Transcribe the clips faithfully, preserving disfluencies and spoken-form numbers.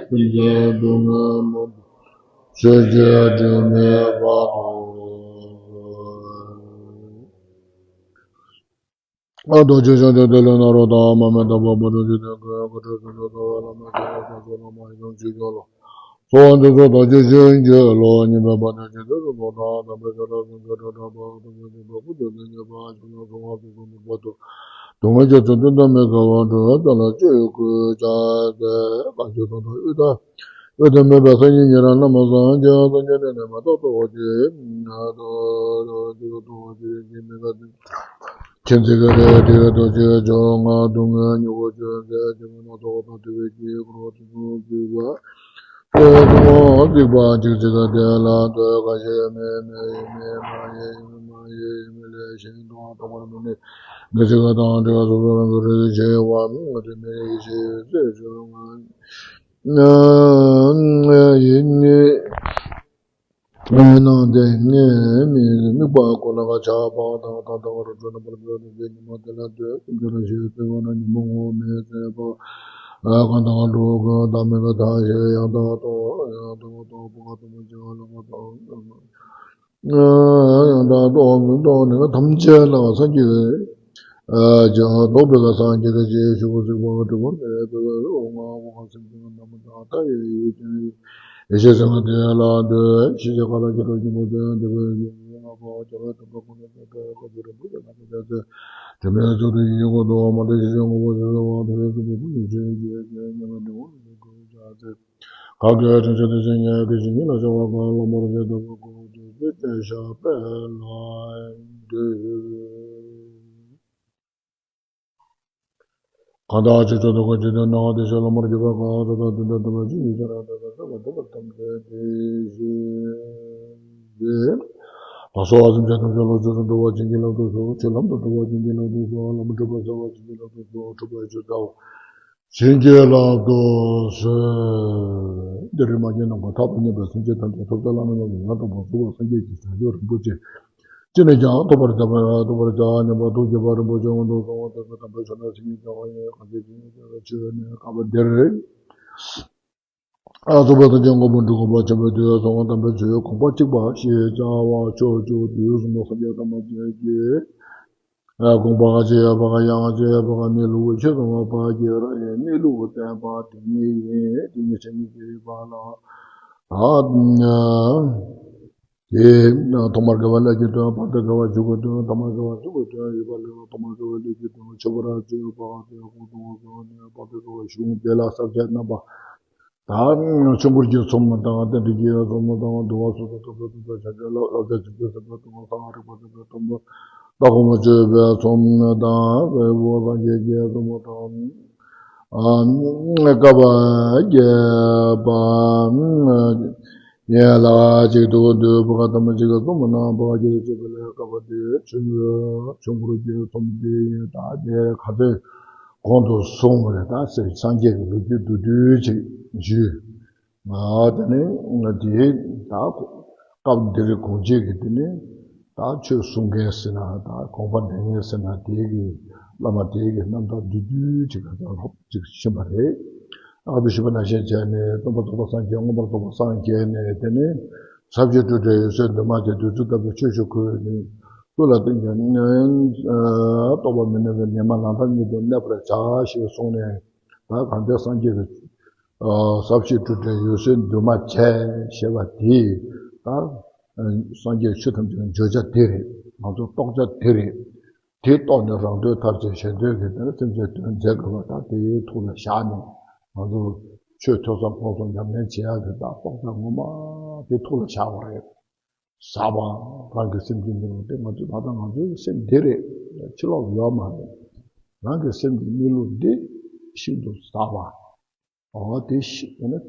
ཀུན་གྱི་སྡུག་བསྔལ་མང་པོ་ཆོས་ཀྱི་སྒྲོན་མེ་བར་དུ། ཨ་ཏོ་ཆོས་སྐྱོང་ཆོས་སྡེ་ལས་ནཱ་རོ་དང་མ་མེ་ཏོག་པ་པོ་ཏོ་ཆོས་སྡེ་ཀུན་དགའ་ཁྲོ་ཆོས་སྐྱོང་ཚོགས་པ་བླ་མ་ཆོས་སྐྱོང་ཚོགས་པ་བླ་མ་ཡི་དམ་ཆོས་སྐྱོང་ལ། ཚོགས་དཔོན་དེ་ཚོ་དང་ཆོས་སྐྱོང་གི་ལོ་གཉིས་པའི་བར་དུ་ཆོས་སྡེ་ཚོགས་དང་དམ་པའི་ཆོས་གྲྭ་སུམ་ཅུ་རེ་གྲགས་པ་དམ་པའི་ཆོས་པ་ཀུན་ཏུ་ལེགས་ཉེས་པ་ཆོས་ལ་སོང་བ་སོ་སོ་མི་བར་དུ། སྡུག་བསྔལ་རྒྱ་མཚོ་འདི་འདྲ་མི་དགའ་བ་འགྲོ་བའི་དོན་ལ་སྤྱོད་དགོས་ཀྱང་ཟེར། གང་ཆོས་དང་དང་ཡོད་ད། ཡོད་དུ་མེད་པའི་སངས་རྒྱས་ཉན་རང་རྣམས་སངས་རྒྱས་སངས་རྒྱས་ནས་ནས་མ་ཐོབ་ཐོབ་ཀྱི་ཐོབ་ཀྱི་མི་འགའ་སྟེ། ཁྱེད་ཚིག་ག་རེ་དེ་རྡོ་རྗེ་འཇོག་ང་སྡུག་བསྔལ་མྱུ་གུ་ཅན་ཟེར་གྱི་མི་སྣ་ཐོག་དང་དེ་བས་ཀྱི་འཁོར་བ་དུ་གཅིག་པ། དེ་ཚོ་གཅིག་པ་གཅིག་ཚིག་ག་དེ་ལ་འདོད་ག་ཞེས་མེད་མེད་ཡིན་མེད་མ་ཡིན་མ་ཡིན་མི་ལས་གཞན་དུ་རྟོགས་པར་མི་ནུས། མི་ཚིག་ག་དང་དེ་ག་སོ་སོ་རང་གི་རིགས་ཆེ་བ་མི་དེ་མི་རིགས་ཆེ་ཚེ་ཆུང་ང་ཡིན་ནི། སྣང་དེ་ངའི་མིག་དམིགས་པ་ཁོ་ན་ག་ཆགས་པ་དང་དང་དང་བར་འགྲོ་ན་པར་འགྲོ་ནས་ཉི་མ་དེ་ལ་འདོད་སེམས་ཅན་ལ་ཞེས་བརྩེ་བ་ན་ཉོན་མོངས་པ་མེད་བརྩེ་བ་གང་དང་འགྲོ་ཀུན་བདག་མེད་པའི་མཐའ་ཞེས་ཡང་དག་རྟོགས་ཡང་དག་རྟོགས་པ་དང་པོ་ཅི་བ་ལ་བ་དང་ཡང་དག་རྟོགས་མི་རྟོགས་ནས་ཐམས་ཅད་ལ་སངས་རྒྱས་ཀྱི་ཀྱང་རྟོགས་པའི་སངས་རྒྱས་ཀྱི་རྗེས་ཤུགས་གཟིགས་པ་གྲུབ་པ་མེད་པའི་འོ་ང་འོ་ང་སེམས་ཅན་རྣམས་དང་མཐའ་ཡས་ཡོད་ཀྱང་ཡེ་ཤེས་སེམས་དཔའ་དེ་ལ་འདོད། ཤེས་བྱ་ཀ་ལ་ཀྱི་རོ་སྐྱེན་པོ་དེ་འདོད་པའི་ཡུལ་ལྔ་པོ་རྒྱལ་བའི་དམ་པ་ཁོ་ན་ཚོགས་པའི་སྐབས་སུ་རིན་པོ་ཆེ་རྣམ་པར་ཐར་ཏེ་དྲི་མེད་གཙུག་ཏོར་གྱི་ཡུལ་ཀུན་ཏུ་མ་འདྲེས་ཤེས་བྱ་དངོས་པོ་ཟད་གསོལ་བ་དེ་ལས་གསུངས་པའི་ཀུན་གྱི་ཆོས་ཀྱི་རྒྱལ་ཉེ་བའི་འབྲས་བུ་ལ་འགོད་བྱ་སྟེ། གང་གི་དྲན་ཤེས་དེ་བཞིན་ཉིད་ཀྱི་བཤེས་གཉེན་ལ་སྦྱར་བ་གང་། བླ་མར་བཞེད་དོན་ཀུན་ཏུ་བརྟེན་ཤ་སྤེལ་ལ་འདུད། གང་དག་ཅིག་མཆོག་ཏུ་གང་ཇི་ལྟར་སྣང་བ་དེ་བཞིན་བླ་མར་གྱུར་པ་གང་། ས་དང་དུས་དང་རྣམ་པ་ཅི་ཡིན་ཀྱང་རང་དང་བསམ་པ་འདུན་པ་ཐམས་ཅད་དེ་བཞིན་ཏེ། ལ་སོགས་པ་སེམས་ཅན་ཐམས་ཅད་བློ་ཆོས་སུ་འགྲོ་བ་བྱིན་གྱིས་བརླབ་ཏུ་གསོལ། ཆོས་ལམ་དུ་འགྲོ་བ་བྱིན་གྱིས་བརླབ་ཏུ་གསོལ། ལམ་འཁྲུལ་པ་སེལ་བ་བྱིན་གྱིས་བརླབ་ཏུ་གསོལ། འཁྲུལ་པའི་ཆོས་སེལ་བ་བྱིན་གྱིས་བརླབ་ཏུ་གསོལ། འདིར་མ་སྐྱེས་ནམ་མཁའ་མཐའ་དང་མཉམ་པའི་སེམས་ཅན་ཐམས་ཅད་ཐོབ་བྱ་བླ་ན་མེད་པ་ཡང་དག་པར་རྫོགས་པའི་སངས་རྒྱས་ཀྱི་བྱང་ཆུབ་རིན་པོ་ཆེ་ཅི་ནས་ཀྱང་ཐོབ་པར་བྱ་བ་ཐོབ་པར་བྱ་བ་ཉམས་པ་ཐུགས་དགྱེས་པ་རིན་པོ་ཆེ་དབང་དུ་སོང་བ་དེ་ཚོ་དམ་པའི་ཆོས་ལ་ཞིང་ཉིད་བྱ་བ་ཡིན། གང་ཞིག་ཞིང་ཉིད་བྱ་བའི་ཆོས་ནི་སྐབས་འདིར། ཨ་རྫོགས་པའི་སངས་རྒྱས་མགོན་པོ་འབྲི་གུང་པ་ཆེན་པོའི་དུས་སུ་དམ་པའི་ཆོས་དགོངས་པ་གཅིག་པ་ཞེས་བྱ་བ་ཕྱོགས་བཅུ་དུས་གསུམ་དུ་སངས་རྒྱས་དང་མ་སྐྱེས་ཀྱི། དགོངས་པ་ཅི་ཡོད་པ་ག་ཡང་ཅི་ཡོད་པ་ག་གནས་ལུགས་ཆོས་གསུངས་པ་ཕར་གྱི་རང་ཡིན། གནས་ལུགས་བསྟན་པ་དེ་ཉིད་ཡིན། དེ་ཉིད་ཆོས་ཉིད་ཀྱི་བར་ལ། ད་དེ་ཐོག་མར་དགེ་བ་ཀླད་ཀྱི་དོན། བར་དུ་དགེ་བ་མཇུག་གི་དོན། ཐ་མར་དགེ་བ་མཇུག་གི་དོན་ཡོད་པ་ལས་ཐོག་མར་དགེ་བ་ཀླད་ཀྱི་དོན་ཆོས་པ་ར་ཅི་ཡོད་པ་དེ་ཁོང་དུ་སོང་ནས་བར་དུ་དགེ་བ་གཞུང་དེ་ལ་ས་བཅད་རྣམ་པ། ད་ཆོས་འཁོར་གྱི་ཚོམས་དང་རྟེན་འབྲེལ་གྱི་ཚོམས་དང་འདུལ་བ་སོ་སོ་སོ་སོ་སོ་སོ་ཆ་ཆ་ལ་ཨ་ཙི་ཙི་ཙི་ཙི་ཙི་ཙི་ཙི་ལྟ་སྒོམ་སྤྱོད་པའི་ཚོམས་དང་དཔལ་པོ་སངས་རྒྱས་ཀྱི་ཚོམས་དང་བསྐལ་པ་བརྒྱད་པ་ཡན་ལག་གཅིག་ཏུ་འདུས་པ་ཐམས་ཅད་ཀྱི་ཚོམས་རྣམ་པ་ཀྱི་སྤྱོད་པ་ལས་བསྐལ་པ་འདིའི་ཆོས་འཁོར་གྱི་ཚོམས་འདི་ཡིན། ད་དེ་ཁ་ཚོན། གོང་དུ་སོང་བ་རེད། ད་སེམས་སངས་རྒྱས་ཀྱི་ལོ་རྒྱུས་བསྡུས་བསྡུས་ཅིག་ཞུས། ང་དེ་ནས་ང་དེའི་ད་སྐབས་འདིར་གོང་ཆེན་གྱི་དེ་ནས་ད་ཆོས་གསུང་མཁན་ཟེར་ན། ད་དགོངས་པ་འགྲེལ་མཁན་ཟེར་ན། དེའི་གི་བླ་མ་དེའི་གི་རྣམ་ཐར་བསྡུས་བསྡུས་ཅིག་ག་ཚོད་ལྷོད་ཅིག་ཕྱིན་པ་རེད། ཨ་དུ་ཞུས་པ་ནང་བཞིན་བྱས་ནས་སྟོན་པ་རྫོགས་པ་སངས་རྒྱས། མངོན་པར་རྫོགས་པ་སངས་རྒྱས་ནས། དེ་ནས་ས་བཅད་སྤྲོས་བྲལ་འོད་གསལ་འདུས་མ་བྱས། བདུད་རྩི་ལྟ་བུའི་ཆོས་སུ་གོས་ནས། སྐུ་ལ་བརྟེན་ཀྱང་རྟོགས་པ་མི་གནས་པའི་ཉེས་དམིགས་ལང་ཐག་ཉིད་དུ་གནས་པར་བྱ་ཞེས་གསུངས་ནས། ད་གང་དེ་སངས་རྒྱས་ཀྱི་ས་བཅད་སྤྲོས་བྲལ་འོད་གསལ་འདུས་མ་བྱས་ཞེས་པ་དེ་ད་སངས་རྒྱས་ཆོས་ཐམས་ཅད་ཀྱི་བརྗོད་བྱ་དེ་རེད། ང་ཚོ་རྟོགས་བྱ་དེ་རེད། དེ་རྟོགས་ནས་རང་དོན་ཐམས་ཅད་གཞན་དོན་གྱི་དོན་སེམས་ཅན་དོན་མཛད་དགོས་པ་ད་དེའི་ཐུགས་ལ་བཞག་ནས། ང་ཚོ་ཆོས་ཐོས་བསམ་སྒོམ་གསུམ་ཉམས་ལེན་བྱེད་ཡག་གི་ད་རྟོགས་བྱ་ངོ་མ་དེ་ཐུགས་ལ་བཞག་པ་རེད། ཟབ་པ། རང་གི་སེམས་ཀྱི་གནས་ལུགས་དེ་ང་ཚོས་ད་ལྟ་ང་ཚོའི་སེམས་འདི་རེད། ཕྱི་ལོགས་ཡོད་མ་རེད། རང་གི་སེམས་ཀྱི་གནས་ལུགས་འདི་ཤིན་ཏུ་ཟབ་པ། འོ་དེ་ཤི་ཡིན་ན་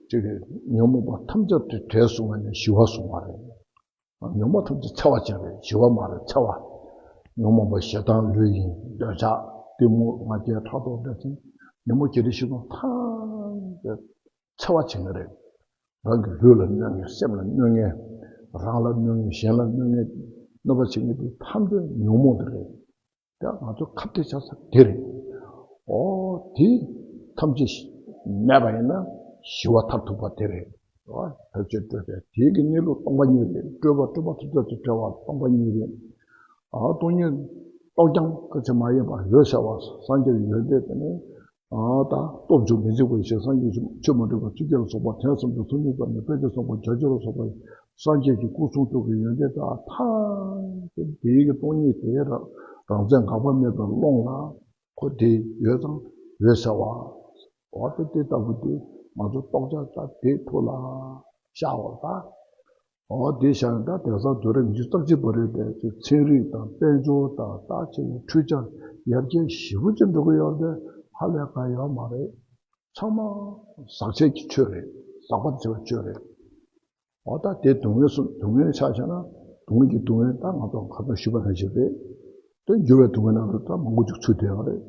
ཅིག་རེད། ཉོན་མོངས་པ་ཐམས་ཅད་དེ་བྲལ་སོང་བ་ནས་ཞི་བ་སོང་བ་རེད། ཉོན་མོངས་ཐམས་ཅད་ཚ་བ་ཅན་རེད། ཞི་བ་མ་རེད། ཚ་བ། ཉོན་མོངས་པ་ཞེ་སྡང་ལུས་ཡིན། འདོད་ཆགས་གཏི་མུག་ང་རྒྱལ་ཕྲག་དོག་འདྲ་ཅན། ཉོན་མོངས་བརྒྱད་ཁྲི་བཞི་སྟོང་ཐམས་ཅད་ཚ་བ་ཅན་རེད། རང་གི་ལུས་ལ་གནོད་མཁན། སེམས་ལ་གནོད་མཁན། རང་ལ་གནོད་མཁན། གཞན་ལ་གནོད་མཁན། གནོད་པ་བྱེད་མཁན་དེ་ཐམས་ཅད་ཉོན་མོངས་དེ་རེད། དེ་ང་ཚོ་ཁ་གཏད་བྱ་ས་དེ་རེད། ཨོ་དེ་ཐམས་ཅད་མེད་པ་ཡིན་ན་ ཞི་བ་མཐར་ཐུག་པ་དེ་རེད། ཨ། ཐབས་ཤེས་སྤྲོས་པས་དེའི་གི་གནས་ལུགས་སྟོང་པ་ཉིད་རེད། སྤྲོས་པ་སྤྲོས་པ་ཐུབ་ཚད་དུ་བྲལ་བ་སྟོང་པ་ཉིད་རེད། ཨ། སྟོང་ཉིད་རྟོགས་རྐྱང་ག་ཚད་མ་ཡིན་པར་འོད་གསལ་བ་སངས་རྒྱས་ཀྱི་ཡོན་ཏན་དེ་ནི། ཨ། ད་སྟོབས་བཅུ་མི་འཇིགས་པའི་ཞིང་། སངས་རྒྱས་ཆོས་མ་འདྲེས་པ་ཆོས་རྒྱལ་ལ་སོགས་པ། དོན་བསམ་དུ་ཐུགས་མཉེས་པ་ནི་དཔལ་ལྡན་སོགས་པ་བརྒྱ་བྱིན་ལ་སོགས་པ་སངས་རྒྱས་ཀྱི་སྐུ་གསུང་ཐུགས་ཀྱི་ཡོན་ཏན་དག་ཐམས་ཅད་དེའི་གི་སྟོང་ཉིད་དེ་རང་རང་མཚན་འགག་པ་མེད་པའི་ཀློང་ལ་ཁོ་དེ་ཡོད་ཙང་འོད་གསལ་བ། འོ་དེ་དེ་ལྟ་བུ་དེ་ང་ཚོ་རྟོགས་བྱ་ད་དེ་ཐུགས་ལ་ཤར་བ་ད། འོ་དེ་ཤར་ཡང་ད་དེང་སང་དུས་རབས་ཉི་ཤུ་རྩ་གཅིག་པ་རེད་དེ། ཚན་རིག་དང་དཔལ་འབྱོར་དང་ད་ཆེ་བའི་འཕྲུལ་ཆས་ཡར་རྒྱས་ཞེ་པོ་ཅིག་འགྲོ་གི་ཡོད་དེ་ཧ་ལས་ག་ཡོད་མ་རེད། ཚང་མ་ཟག་བཅས་ཀྱི་ཆོས་རེད། ཟག་པར་བྱེད་པའི་ཆོས་རེད། འོ་ད་དེ་སྡུག་བསྔལ་གསུམ། སྡུག་བསྔལ་ཆ་བཞག་ན་སྡུག་བསྔལ་གྱི་སྡུག་བསྔལ་ད་ང་ཚོ་ཁ་སང་ཞུས་པ་ནང་བཞིན་རེད། དེ་འགྱུར་བའི་སྡུག་བསྔལ་ནང་དུ་ད་མང་པོ་ཅིག་ཚུད་བསྡད་ཡོད་རེད།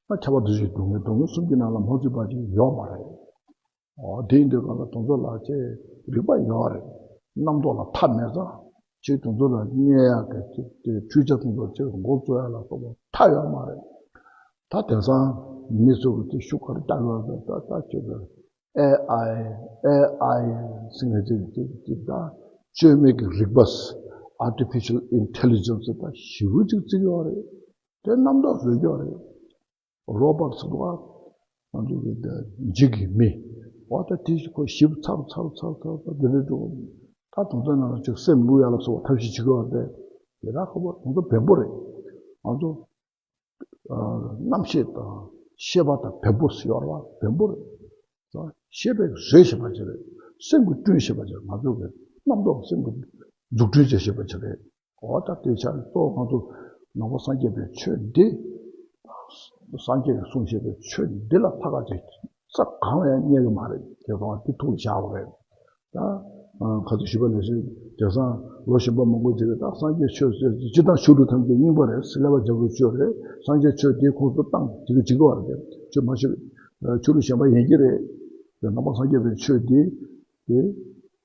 ད་ཁྱབ་པ་འདུ་བྱེད་སྡུག་བསྔལ། སྡུག་བསྔལ་གསུམ་གྱི་ནང་ལ་མ་ཚུད་པ་ཅིག་ཡོད་མ་རེད། འོ་དེ་ཡིན་དུས་གང་ལ་དེ་ཚོ་ལ་ཅིག་རིག་པ་ཡོད་རེད། རྣམ་རྟོག་ལ་མཐའ་མེད་ཙང་ཅིག་དེ་ཚོ་ལ་བསྙད་ཡག་གི་ཅིག་དེ་འཕྲུལ་ཆས་དེ་ཚོ་ཅིག་འགོ་བཙུགས་ཡག་ལ་སོགས་པ་མཐའ་ཡོད་མ་རེད། ད་དེང་སང་མི་ཚོ་གི་དེ་ཤུགས་ག་རེ་བཏང་ཡོད་རེད། ད་ད་ཅིག་ཨེ་ཨའི་ཨེ་ཨའི་ཟེར་ནས་ཅིག་ཅིག་ཅིག་ད་བཅོས་མའི་གི་རིག་པ། Artificial Intelligence ད་ཞེ་པོ་ཅིག་བརྩི་གི་ཡོད་རེད། དེ་རྣམ་རྟོག་བཟོས་ཀྱི་ཡོད་རེད། རོ་བོ་ཊི་ཟེར་བ། ང་ཚོ་གི་འདི་འཇིག་གི་མི། འོ་ད་དེ་ཁོ་ཞིབ་ཚགས་ཚགས་ཚགས་ཚགས་ཚགས་འདི་འདྲ་འགྲོ། ད་དེ་ཚོའི་ནང་ལ་ཅིག་སེམས་བླུག་ཡག་ལ་སོགས་པ་ཐབས་ཤེས་བྱེད་ཀྱི་ཡོད་རེད། དེ་ད་ཁོ་པ་དེ་ཚོ་བེམ་པོ་རེད། ང་ཚོ་ཨ་རྣམ་ཤེས་དང་ཤེས་པ་དང་བེམ་པོ་ཟེར་ཡོད་རེད་པ། བེམ་པོ་རེད། ཤེས་པས་བཟོས་བཞག་པ་ཅིག་རེད། སེམས་ཀྱིས་བསྐྲུན་བཞག་པ་ཅིག་རེད། ང་ཚོ་གི་རྣམ་རྟོག་སེམས་ཀྱིས་འཛུགས་སྐྲུན་བྱས་བཞག་པ་ཅིག་རེད། འོ་ད་དེ་ཆ་གཙོ་བོ་ང་ཚོ་ནང་པ་སངས་རྒྱས་པའི་ཆོས་འདི། སངས་རྒྱས་ཀྱིས་གསུངས་བཞག་པའི་ཆོས་འདི་ལ་ཕ་ག་ཅིག་རྩ་གང་ལ་ཡང་རྙེད་ཀྱི་མ་རེད། དེ་གང་དེ་ཐུགས་ལ་བཞག་པ་རེད། ད་ཁ་སང་ཞུས་པ་ནང་བཞིན་དེང་སང་ལོ་གཞོན་པ་མང་པོ་ཅིག་གིས་ད་སངས་རྒྱས་ཆོས་ཟེར་སྤྱིར་བཏང་ཆོས་ལུགས་ཐམས་ཅད་རྙིང་པ་རེད། ལེགས་པར་སྦྱར་བའི་ཆོས་རེད། སངས་རྒྱས་ཆོས་དེའི་ཁོངས་སུ་བཏང་བྱེད་ཀྱི་བྱེད་ཀྱི་བ་རེད། ཆོས་མ་ཤེས་པའི་ཆོས་ལུགས་གཞན་པ་ཡིན་གྱི་རེད། དེ་ནང་པ་སངས་རྒྱས་པའི་ཆོས་འདི་དེ་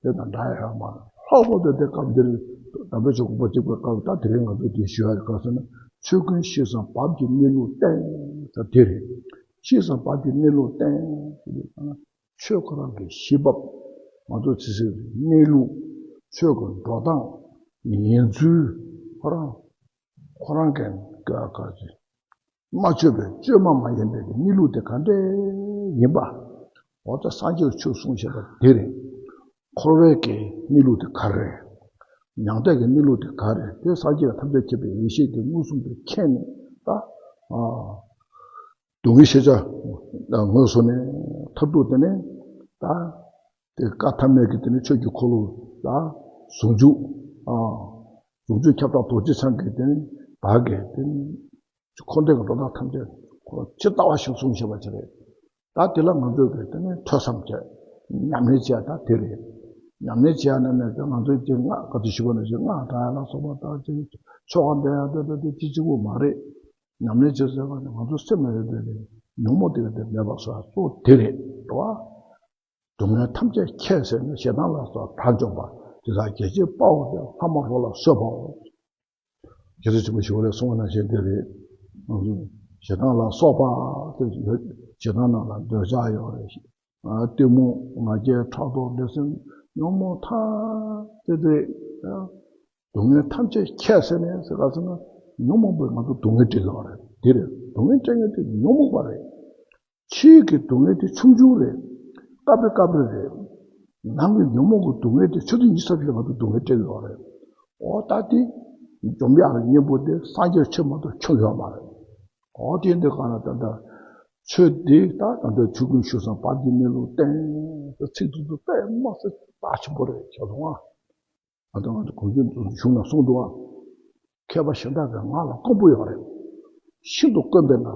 དེ་དང་འདྲ་ཡ་ཡོད་མ་རེད། ལྷག་པར་དུ་དེ་སྐབས་འདིར་དམ་པའི་ཆོས་དགོངས་པ་གཅིག་པའི་སྐབས། ད་དེ་རིང་ང་ཚོས་འདི་ཞུ་ཡ་ག་ཟེར་ན། ཆོས་ཀུན་ཤེས་སམ་བབ་ཀྱིས་གནས་ལུགས་བསྟན་ཟེར་དེ་རེད། ཤེས་སམ་བབ་ཀྱིས་གནས་ལུགས་བསྟན་ཟེར་དུས་ཆོས་ཁོ་རང་གི་གཞི་བབ། ང་ཚོ་ཚེ་སྲིད་གནས་ལུགས། ཆོས་ཀྱི་འགྲོ་སྟངས། ཉན་ཚུལ། ཁོ་རང་ཁོ་རང་གི་ག་ག་ཅིག་མ་བཅོས་པའི་བཅོས་མ་མ་ཡིན་པའི་གནས་ལུགས་དེ་ག་འདྲས་ཡིན་པ། འོ་ད་སངས་རྒྱས་ཀྱིས་ཆོས་གསུངས་བཞག་པ་དེ་རེད། འཁོར་བའི་གི་གནས་ལུགས་དེ་ག་རེ་རེད། མྱང་འདས་ཀྱི་གནས་ལུགས་དེ་ག་རེ་རེད། དེ་སངས་རྒྱས་ཀྱིས་ཐམས་ཅད་མཁྱེན་པའི་ཡེ་ཤེས་དེ་མངོན་སུམ་དུ་མཁྱེན་ནས་ད། ཨ། སྡུག་བསྔལ་ཤེས་བྱ་ངོས་བཟུང་ནས་མཐར་ཐུག་དེ་ནས་ད། དེ་བཀའ་ཐ་མའི་གི་དེ་ནི་ཆོས་ཀྱི་འཁོར་ལོ་ལ་ཟུང་འཇུག་ཨ། ཟུང་འཇུག་ཁྱབ་བདག་རྡོ་རྗེ་འཆང་གི་དེ་ནི་བར་གྱི་དེ་ནི་འཁོར་འདས་ཀྱི་འགྲོ་སྟངས་ཐམས་ཅད་ཁོ་ཇི་ལྟ་བ་བཞིན་གསུངས་བཞག་པ་ཅིག་རེད། ད་དེ་ལ་ང་ཚོས་གི་དེ་ནི་ཐོས་བསམ་བྱས། ཉམས་ལེན་བྱས། ད་དེ་རེད། ཉམས་ལེན་བྱས་ནས་ནས་ང་ཚོས་ཀྱི་སྔགས་ག་ཚོད་ཞུས་པ་ནང་བཞིན་སྔགས་བགྲང་ཡ་ལ་སོགས་པ་ད་ཅིག་ཆོ་ག་འདོན་ཡ་འདོན་ད་དེ་གཅིག་གཅིག་པོ་མ་རེད། ཉམས་ལེན་བྱེད་ཟེར་བ་ནི་ང་ཚོ་སེམས་ལ་ཡོད་པའི་ཉོན་མོངས་དེ་ག་དེ་མེད་པ་བཟོ་ཡ་གཙོ་བོ་དེ་རེད། རེད་བ། སྡུག་བསྔལ་ཐམས་ཅད་ཁྱད་བསད་ནས། ཞེ་སྡང་ལ་སོགས་དགྲར་འཇོམས་པ། དེ་དག་རྒྱལ་བྱེད་དཔའ་བོ་སྟེ། ལྷ་མོ་རོ་ལ་གསོད་པའོ། རྗེ་བཙུན་ཆེན་པོ་ཞི་བ་ལྷས་གསུངས་པ་ནང་བཞིན་དེ་རེད། ཞེ་སྡང་ལ་སོགས་པ་དེ་ཡོད། ཞེ་སྡང་ནང་ལ་འདོད་ཆགས་ཡོད་རེད། གཏི་མུག་ང་རྒྱལ་ཕྲག་དོག་འདྲེ་སེམས་ཉོན་མོངས་ཐམས་ཅད་དེ་སྡུག་བསྔལ་ཐམས་ཅད་ཁྱད་བསད་ནས་ཟེར་ག་ཟེར་ན། ཉོན་མོངས་པས་ང་ཚོ་སྡུག་བསྔལ་སྤྲད་ཀྱི་ཡོད་རེད། དེ་རེད། སྡུག་བསྔལ་སྤྲད་མཁན་དེ་ཉོན་མོངས་པ་རེད། ཕྱིའི་གི་སྡུག་བསྔལ་དེ་ཆུང་ཆུང་རེད། སྐབས་རེ་སྐབས་རེ་རེད། ནང་གི་ཉོན་མོངས་ཀྱི་སྡུག་བསྔལ་དེ་ཆུ་ཚོད་ཉི་ཤུ་རྩ་བཞི་ལ་ང་ཚོ་སྡུག་བསྔལ་སྤྲད་ཀྱི་ཡོད་རེད། འོ་ད་དེ་འཇོམས་ཡག་གི་གཉེན་པོ་དེ་སངས་རྒྱས་ཆོས་མ་གཏོགས་ཁྱོན་ཡོད་མ་རེད། འོ་དེ་འདི་ག་ན་ད་ལྟ་ཆོས་འདི་ད་ད་ལྟ་ཆོས་ཀུན་ཤེས་སམ་བབ་ཀྱིས་གནས་ལུགས་བསྟན་ཟེར་ཚིག་དེ་ཚོ་དཔེ་མ་སྲིད་རྩ་ཆེན་པོ་རེད། ཁྱེད་རང་ཨ། ང་དང་ང་དང་གོང་ཆེན་གཞུང་ན་གསུངས་འདུག་ཨ། མཁས་པ་གཞན་དག་གིས་ངག་ལ་དཀོན་པོ་ཡོད་རེད། ཤིན་ཏུ་དཀོན་པས་ན་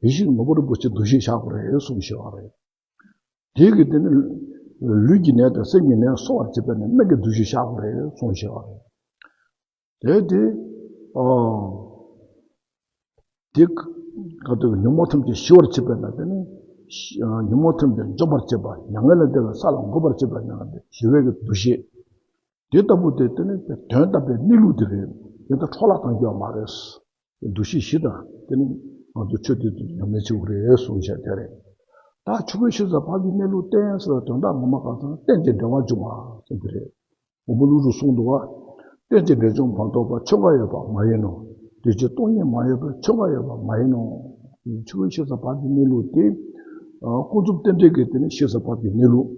ཡེ་ཤེས་ནོར་བུ་རིན་པོ་ཆེ་འདུ་ཤེས་བཞག་དགོས་རེད་གསུངས་བཞག་པ་རེད། དེ་གི་དེ་ནི་ལུས་ཀྱི་ནད་དང་སེམས་ཀྱི་ནད་གསོ་བར་བྱེད་པས་ན་སྨན་གྱི་འདུ་ཤེས་བཞག་དགོས་རེད་གསུངས་བཞག་པ་རེད། དེ་དེ་ཨ། དེ་ག་དུས་ཉོན་མོངས་ཐམས་ཅད་ཞི་བར་བྱེད་པས་ན་དེ་ནི་ཉོན་མོངས་ཐམས་ཅད་འཇོམས་པར་བྱེད་པ། མྱ་ངན་ལས་འདས་པའི་ས་ལ་འགོད་པར་བྱེད་པས་ན་ཞི་བའི་གི་འདུ་ཤེས། དེ་ལྟ་བུ་དེ་དེ་ནི་དོན་དམ་པའི་གནས་ལུགས་དེ་རེད། དེ་ལྟར་འཕྲོ་བརླག་གཏོང་རྒྱུ་ཡོད་མ་རེད། འདུ་ཤེས་བཞི་དང་དེ་ནི་ང་ཚོ་ཆོས་དེ་དུ་ཉམས་ལེན་བྱེད་དགོས་རེད་གསུངས་བཞག་དེ་རེད། ད་ཆོས་སྐུའི་ཤེས་སུ་བབ་པའི་གནས་ལུགས་བསྟན་ཟེར་བའི་དོན་དག་ངོ་མ་ག་ཚང་རྟེན་ཅིང་འབྲེལ་བར་འབྱུང་བ་ཟེར་གྱི་རེད། མགོན་པོ་ཀླུ་སྒྲུབ་གསུངས་འདུག་བ། རྟེན་ཅིང་འབྲེལ་འབྱུང་བར་དོ་པ། ཆོས་འགའ་ཡོད་པ་མ་ཡིན་ནོ། དེ་ཕྱིར་སྟོང་ཉིད་མ་ཡོད་པས་ཆོས་འགའ་ཡོད་པ་མ་ཡིན་ནོ། ཆོས་སྐུའི་ཤེས་སུ་བབ་པའི་གནས་ལུགས་དེ། ཨ། ཀུན་རྫོབ་རྟེན་འབྲེལ་གྱི་དེ་ནི་ཤེས་སུ་བབ་པའི་གནས་ལུགས།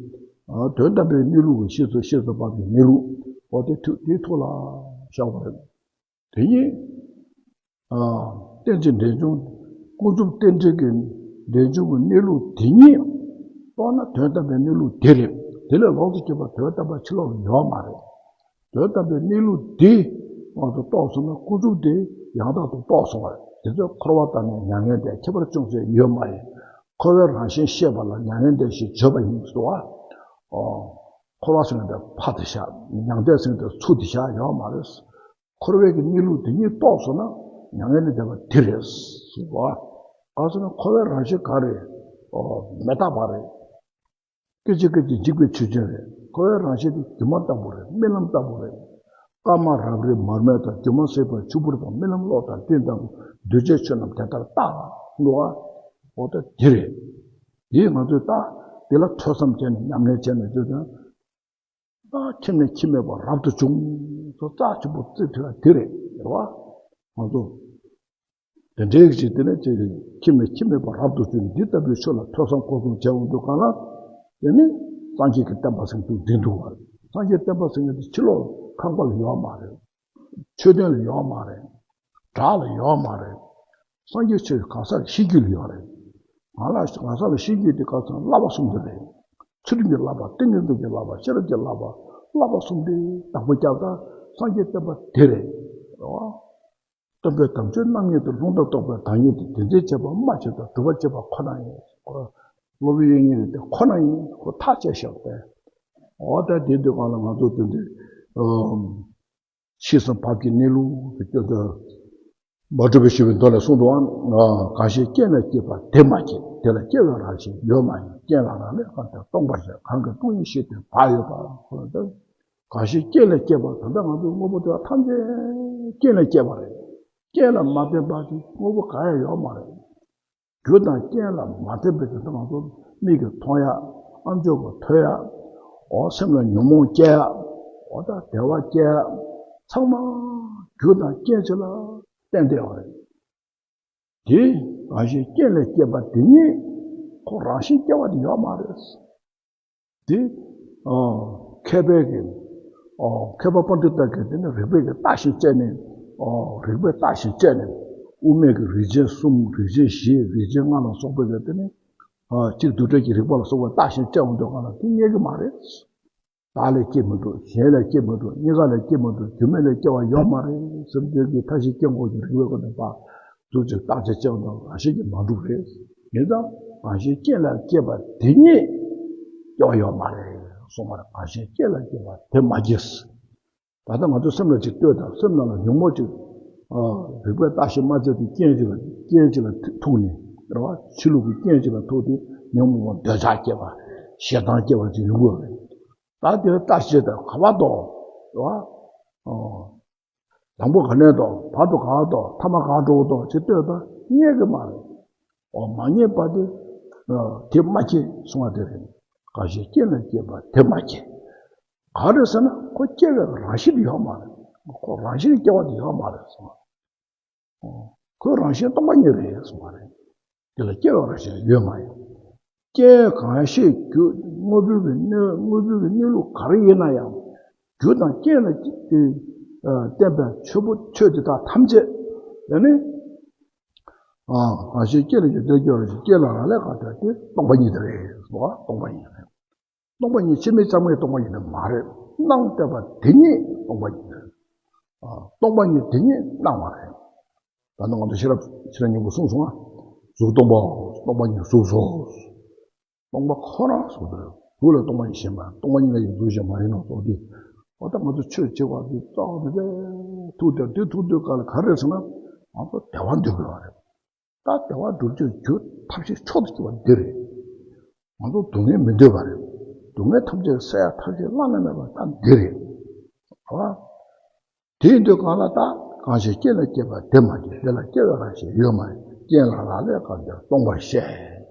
ཨ། དོན་དམ་པའི་གནས་ལུགས་ཀྱི་ཤེས་སུ་ཤེས་སུ་བབ་པའི་གནས་ལུགས། འོ་དེ་ཐུགས་དེའི་ཐོག་ལ་བཞག་པ་རེད། དེ་ཉིད། ཨ། རྟེན་ཅིང་འབྲེལ་འབྱུང་། ཀུན་རྫོབ་རྟེན་འབྲེལ་གྱི་འབྲེལ་འབྱུང་གི་གནས་ལུགས་དེ་ཉིད་རྟོགས་ན་དོན་དམ་པའི་གནས་ལུགས་དེ་རེད། དེ་ལས་ལོགས་སུ་གྱུར་པ་དོན་དམ་པ་ཕྱི་ལོགས་ལ་ཡོད་མ་རེད། དོན་དམ་པའི་གནས་ལུགས་དེ་དབང་དུ་རྟོགས་སོང་ན་ཀུན་རྫོབ་དེ་ཡང་དག་ཏུ་རྟོགས་སོང་བ་རེད། དེ་ཚོས་འཁོར་བ་དང་ནི་མྱ་ངན་འདས་ཁྱད་པར་ཅུང་ཟད་ཡོད་མ་ཡིན། འཁོར་བའི་རང་བཞིན་ཤེས་པ་ལ་མྱ་ངན་འདས་ཞེས་བརྗོད་པ་ཡིན་སོ། ཨོ། འཁོར་བ་ཟེར་ན་དེ་ཕར་དེ་བཞག་མྱང་འདས་ཟེར་ན་དེ་ཚུར་དེ་བཞག་ཡོད་མ་རེད། འཁོར་བའི་གི་གནས་ལུགས་དེ་ཉིད་རྟོགས་སོང་ན་མྱ་ངན་ལས་འདས་པ་དེ་རེད་ཟེར་བ། ག་ཟེར་ན་འཁོར་བའི་རང་བཞིན་ག་རེ། ཨོ། མི་རྟག་པ་རེད། སྐད་ཅིག་སྐད་ཅིག་འཇིག་པའི་ཆོས་ཅན་རེད། འཁོར་བའི་རང་བཞིན་དེ་སྒྱུ་མ་ལྟ་བུ་རེད། རྨི་ལམ་ལྟ་བུ་རེད། སྐར་མ་རབ་རིབ་མར་མེ་དང་། སྒྱུ་མ་ཟད་པའི་ཆུ་བུར་དང་། རྨི་ལམ་གློག་དང་སྤྲིན་ལྟ་བུ། འདུས་བྱས་ཆོས་རྣམས་དེ་ལྟར་རྟག་འདུག་བ། འོ་ད་དེ་རེད། དེས་ང་ཚོས་ད་དེ་ལ་ཐོས་བསམ་བྱས་ནས་ཉམས་ལེན་བྱས་ནས་བརྗོད་དོན། ད་ཁྱིམ་ནས་ཁྱིམ་མེད་པ་རབ་ཏུ་བྱུང་། ཚོ་རྩ་ཆེན་པོ་བརྩི་ཐུབ་ཡ་དེ་རེད། རེད་བ། ང་ཚོ་དེ་འདྲའི་ཅིག་དེ་ནས་ཅིག་ཁྱིམ་ནས་ཁྱིམ་མེད་པ་རབ་ཏུ་བྱུང་། འདི་ལྟ་བུའི་ཆོས་ལ་ཐོས་བསམ་སྒོམ་གསུམ་བྱས་འོང་དུས་གང་ལ། དེ་ནི་སངས་རྒྱས་ཀྱི་བསྟན་པ་ཟེར་དུ་འདི་འདུག་བ། སངས་རྒྱས་བསྟན་པ་ཟེར་མཁན་དེ་ཕྱི་ལོགས་ཁང་པ་ལ་ཡོད་མ་རེད། མཆོད་རྟེན་ལ་ཡོད་མ་རེད། བྲག་ལ་ཡོད་མ་རེད། སངས་རྒྱས་ཆོས་གང་ཟག་གི་ཤེས་རྒྱུད་ལ་ཡོད་རེད། ང་ལ་གང་ཟག་ལ་ཤེས་རྒྱུད་དེ་ག་ཚོད་བསླབ་པ་གསུམ་དེ་རེད། ཚུལ་ཁྲིམས་ཀྱི་བསླབ་པ། ཏིང་ངེ་འཛིན་གྱི་བསླབ་པ། ཤེས་རབ་ཀྱི་བསླབ་པ། བསླབ་པ་གསུམ་དེ་བདག་པོ་རྒྱབ་ད་སངས་རྒྱས་བསྟན་པ་དེ་རེད། རེད་བ། སྟོན་པའི་དམ་ཆོས་རྣམ་གཉིས་ཏེ། ལུང་དང་རྟོགས་པའི་བདག་ཉིད་དེ། དེ་འཛིན་བྱེད་པ་སྨྲ་བྱེད་དང་། སྒྲུབ་པར་བྱེད་པ་ཁོ་ན་ཡིན། སློབ་དཔོན་དབྱིག་གཉེན་རེད་དེ་ཁོ་ན་ཡིན། ཁོ་ཐག་བཅད་བཞག་པས། འོ་ད་དེ་དུས་གང་ལ་ང་ཚོ་དེ་འདྲའི། ཨ། ཤེས་སུ་བབ་ཀྱི་གནས་ལུགས་ཀྱི་སྐྱོན་དུ་མ་གྲུབ་པའི་ཞུ་བའི་མདོ་ལས་གསུངས་འདུག་ཨང་། གང་ཞིག་རྐྱེན་ལས་སྐྱེས་པ་དེ་མ་སྐྱེས། དེ་ལ་སྐྱེ་བའི་རང་བཞིན་ཡོད་མ་ཡིན། རྐྱེན་ལ་རག་ལས་གང་དེ་སྟོང་པར་བཤད། གང་གིས་སྟོང་ཉིད་ཤེས་དེ་བག་ཡོད་པ། གང་ཞིག་རྐྱེན་ལས་སྐྱེས་པ། ད་ལྟ་ང་ཚོའི་དངོས་པོ་དེ་ཐམས་ཅད་རྐྱེན་ལས་སྐྱེས་པ་རེད། རྐྱེན་ལ་མ་བརྟེན་པ་ཅིག་དངོས་པོ་གང་ཡང་ཡོད་མ་རེད། རྒྱུ་དང་རྐྱེན་ལ་མ་བརྟེན་པའི་དེ་ལྟར་ང་ཚོ་མིག་གིས་མཐོང་ཡ། ཨ་མཆོག་གིས་ཐོས་ཡ། འོ་སེམས་ལ་ཉོན་མོངས་སྐྱེ་ཡ། འོ་ད་བདེ་བ་སྐྱེ་ཡ། ཚང་མ་རྒྱུ་དང་རྐྱེན་ཅིག་ལ་བརྟེན་བསྡད་པ་རེད། དེ་གང་ཞིག་རྐྱེན་ལས་སྐྱེས་པ་དེ་ཉིད་ཁོ་རང་བཞིན་སྐྱེ་བ་དེ་ཡོད་མ་རེད། དེ། ཨ། མཁས་པའི་གི། ཨ། མཁས་པ་པཎྜི་ཏ་གིས་དེ་ནི་རིགས་པས་གི་བརྟགས་ཤིང་དཔྱད་ནས། ཨ། རིགས་པས་བརྟགས་ཤིང་དཔྱད་ནས། དབུ་མའི་གི་རིགས་ཆེན་གསུམ། རིགས་ཆེན་བཞི། རིགས་ཆེན་ལྔ་ལ་སོགས་པའི་གི་དེ་ནི། ཨ། སྤྱིར་རྡུལ་ཕྲན་གྱི་རིགས་པ་ལ་སོགས་པ་བརྟགས་ཤིང་དཔྱད་འོང་དུས་གང་ལ་དེ་རྙེད་གི་མ་རེད། བདག་ལས་སྐྱེས་མི་འདུག་གཞན་ལས་སྐྱེས་མི་འདུག་རྙེད་དཀའ་ལས་སྐྱེས་མི་འདུག་རྒྱུ་མེད་ལས་སྐྱེ་བ་ཡོད་མ་རེད་ཟེར་འདོད་ཀྱི་མཐའ་བཞི་སྐྱེ་འགོག་གི་རིགས་པའི་སྒོ་ནས་ཕར་འདུག་ཅེས་བརྟག་དཔྱད་བྱས་པ་དང་རང་བཞིན་གྱིས་མ་གྲུབ་རེད། ཡིན་ཙང་རང་བཞིན་རྐྱེན་ལས་སྐྱེས་པ་དེ་ཉིད་སྐྱེ་བ་ཡོད་མ་རེད་གསུངས་པ་རེད། རང་བཞིན་རྐྱེན་ལས་སྐྱེས་པ་དེ་མ་སྐྱེས། ད་ལྟ་ང་ཚོ་སེམས་ལ་ཅིག་ལྟོས་དང་། སེམས་ནང་ལ་ཉོན་མོངས་ཅིག་ཨ། རིགས་པས་བརྟག་ཤིང་མ་དཔྱད་དེ་རྐྱེན་ཅིག་ལ། རྐྱེན་ཅིག་ལ་ཐུག་ནས། རེད་བ། ཕྱི་ལུགས་ཀྱི་རྐྱེན་ཅིག་ལ་ཐུག་སྟེ་ཉོན་མོངས་པ་འདོད་ཆགས་སྐྱེ་བ། ཞེ་སྡང་སྐྱེ་བ་ཅིག་ཡོང་གི་ཡོད་རེད། ད་དེ་ལ་བརྟག་དཔྱད་དང་ག་པར་གཏོགས། རེད་བ། ཨོ། དང་པོ་ག་ནས་གཏོགས། བར་དུ་ག་པར་གཏོགས། ཐ་མ་ག་པར་འགྲོ་གི་འདུག་ཅེས་ལྟོས་དང་རྙེད་གི་མ་རེད། ཨོ། མ་རྙེད་པ་དེ། ཨ། དེ་མ་སྐྱེས་གསུང་བ་དེ་རེད། གང་ཞིག་རྐྱེན་ལས་སྐྱེས་པ་དེ་མ་སྐྱེས། ག་རེ་ཟེར་ན་ཁོ་སྐྱེ་བའི་རང་བཞིན་ཡོད་མ་རེད། ཁོ་རང་བཞིན་སྐྱེ་བ་དེ་ཡོད་མ་རེད་གསུངས། ཁོའི་རང་བཞིན་སྟོང་པ་ཉིད་རེད་གསུངས་པ་རེད། དེ་ལ་སྐྱེ་བའི་རང་བཞིན་ཡོད་མ་ཡིན། རྐྱེན་གང་ཞིག་རྒྱུ། དངོས་པོའི་གི་གནས། དངོས་པོའི་གི་གནས་ལུགས་ག་རེ་ཡིན་ན་ཡང་། རྒྱུ་དང་རྐྱེན་ལ་ཨ་བརྟེན་པའི་ཆོས་པོ། ཆོས་དེ་དག་ཐམས་ཅད་ཡང་ནི། ཨ། གང་ཞིག་རྐྱེན་ལས་སྐྱེས་པ་དེ་སྐྱེ་བའི་རང་བཞིན་ཡོད་མ་ཡིན། རྐྱེན་ལས་རག་ལས་གང་དེ་སྟོང་པ་ཉིད་དེ་རེད་གསུངས་པ། སྟོང་པ་ཉིད་རེད། སྟོང་པ་ཉིད་ཕྱི་མའི་གཙང་མའི་སྟོང་པ་ཉིད་དེ་མ་རེད། སྣང་བསྡད་པ་དེ་ཉིད་སྟོང་པ་ཉིད་རེད། ཨ། སྟོང་པ་ཉིད་དེ་ཉིད་སྣང་བ་རེད། ད་ནི་ང་ཚོ་ཤེས་རབ་ཕྱི་ནས་སྙིང་པོ་གསུངས་སོང་ང་། གཟུགས་སྟོང་པའོ། སྟོང་པ་ཉིད་གཟུགས་སོ། སྟོང་པ་ཁོ་རང་གཟུགས་དེ་རེད། གཟུགས་ལ་སྟོང་པ་ཉིད་ཞེན་པ། སྟོང་པ་ཉིད་ལ་ཡང་གཟུགས་ཞེན་མ་ཡིན་ནོ་སོགས་ཏེ། འོ་ད་ང་ཚོ་ཆོས་བྱེད་པ་དེ་རྩ་བ་ནས་ཐུག་དེ་དེ་ཐུག་དུས་ག་ལ་ག་རེ་ཟེར་ན། ང་ཚོ་བདེ་བ་འདོད་དགོས་པ་རེད། ད་བདེ་བ་སྒྲུབ་རྒྱུའི་རྒྱུ་ཐབས་ཤེས་མཆོག་ཏུ་གྱུར་པ་འདི་རེད། ང་ཚོ་སྡུག་བསྔལ་མི་འདོད་པ་རེད། སྡུག་བསྔལ་ཐམས་ཅད་སེལ་ཡག་ཐབས་ཤེས་བླ་ན་མེད་པ་ད་འདི་རེད། ཨ། དེ་ཡིན་དུས་གང་ལ་ད་གང་ཞིག་རྐྱེན་ལས་སྐྱེས་པ་དེ་མ་སྐྱེས། དེ་ལ་སྐྱེ་བའི་རང་བཞིན་ཡོད་མ་ཡིན། རྐྱེན་ལས་རག་ལས་གང་དེ་སྟོང་པར་བཤད།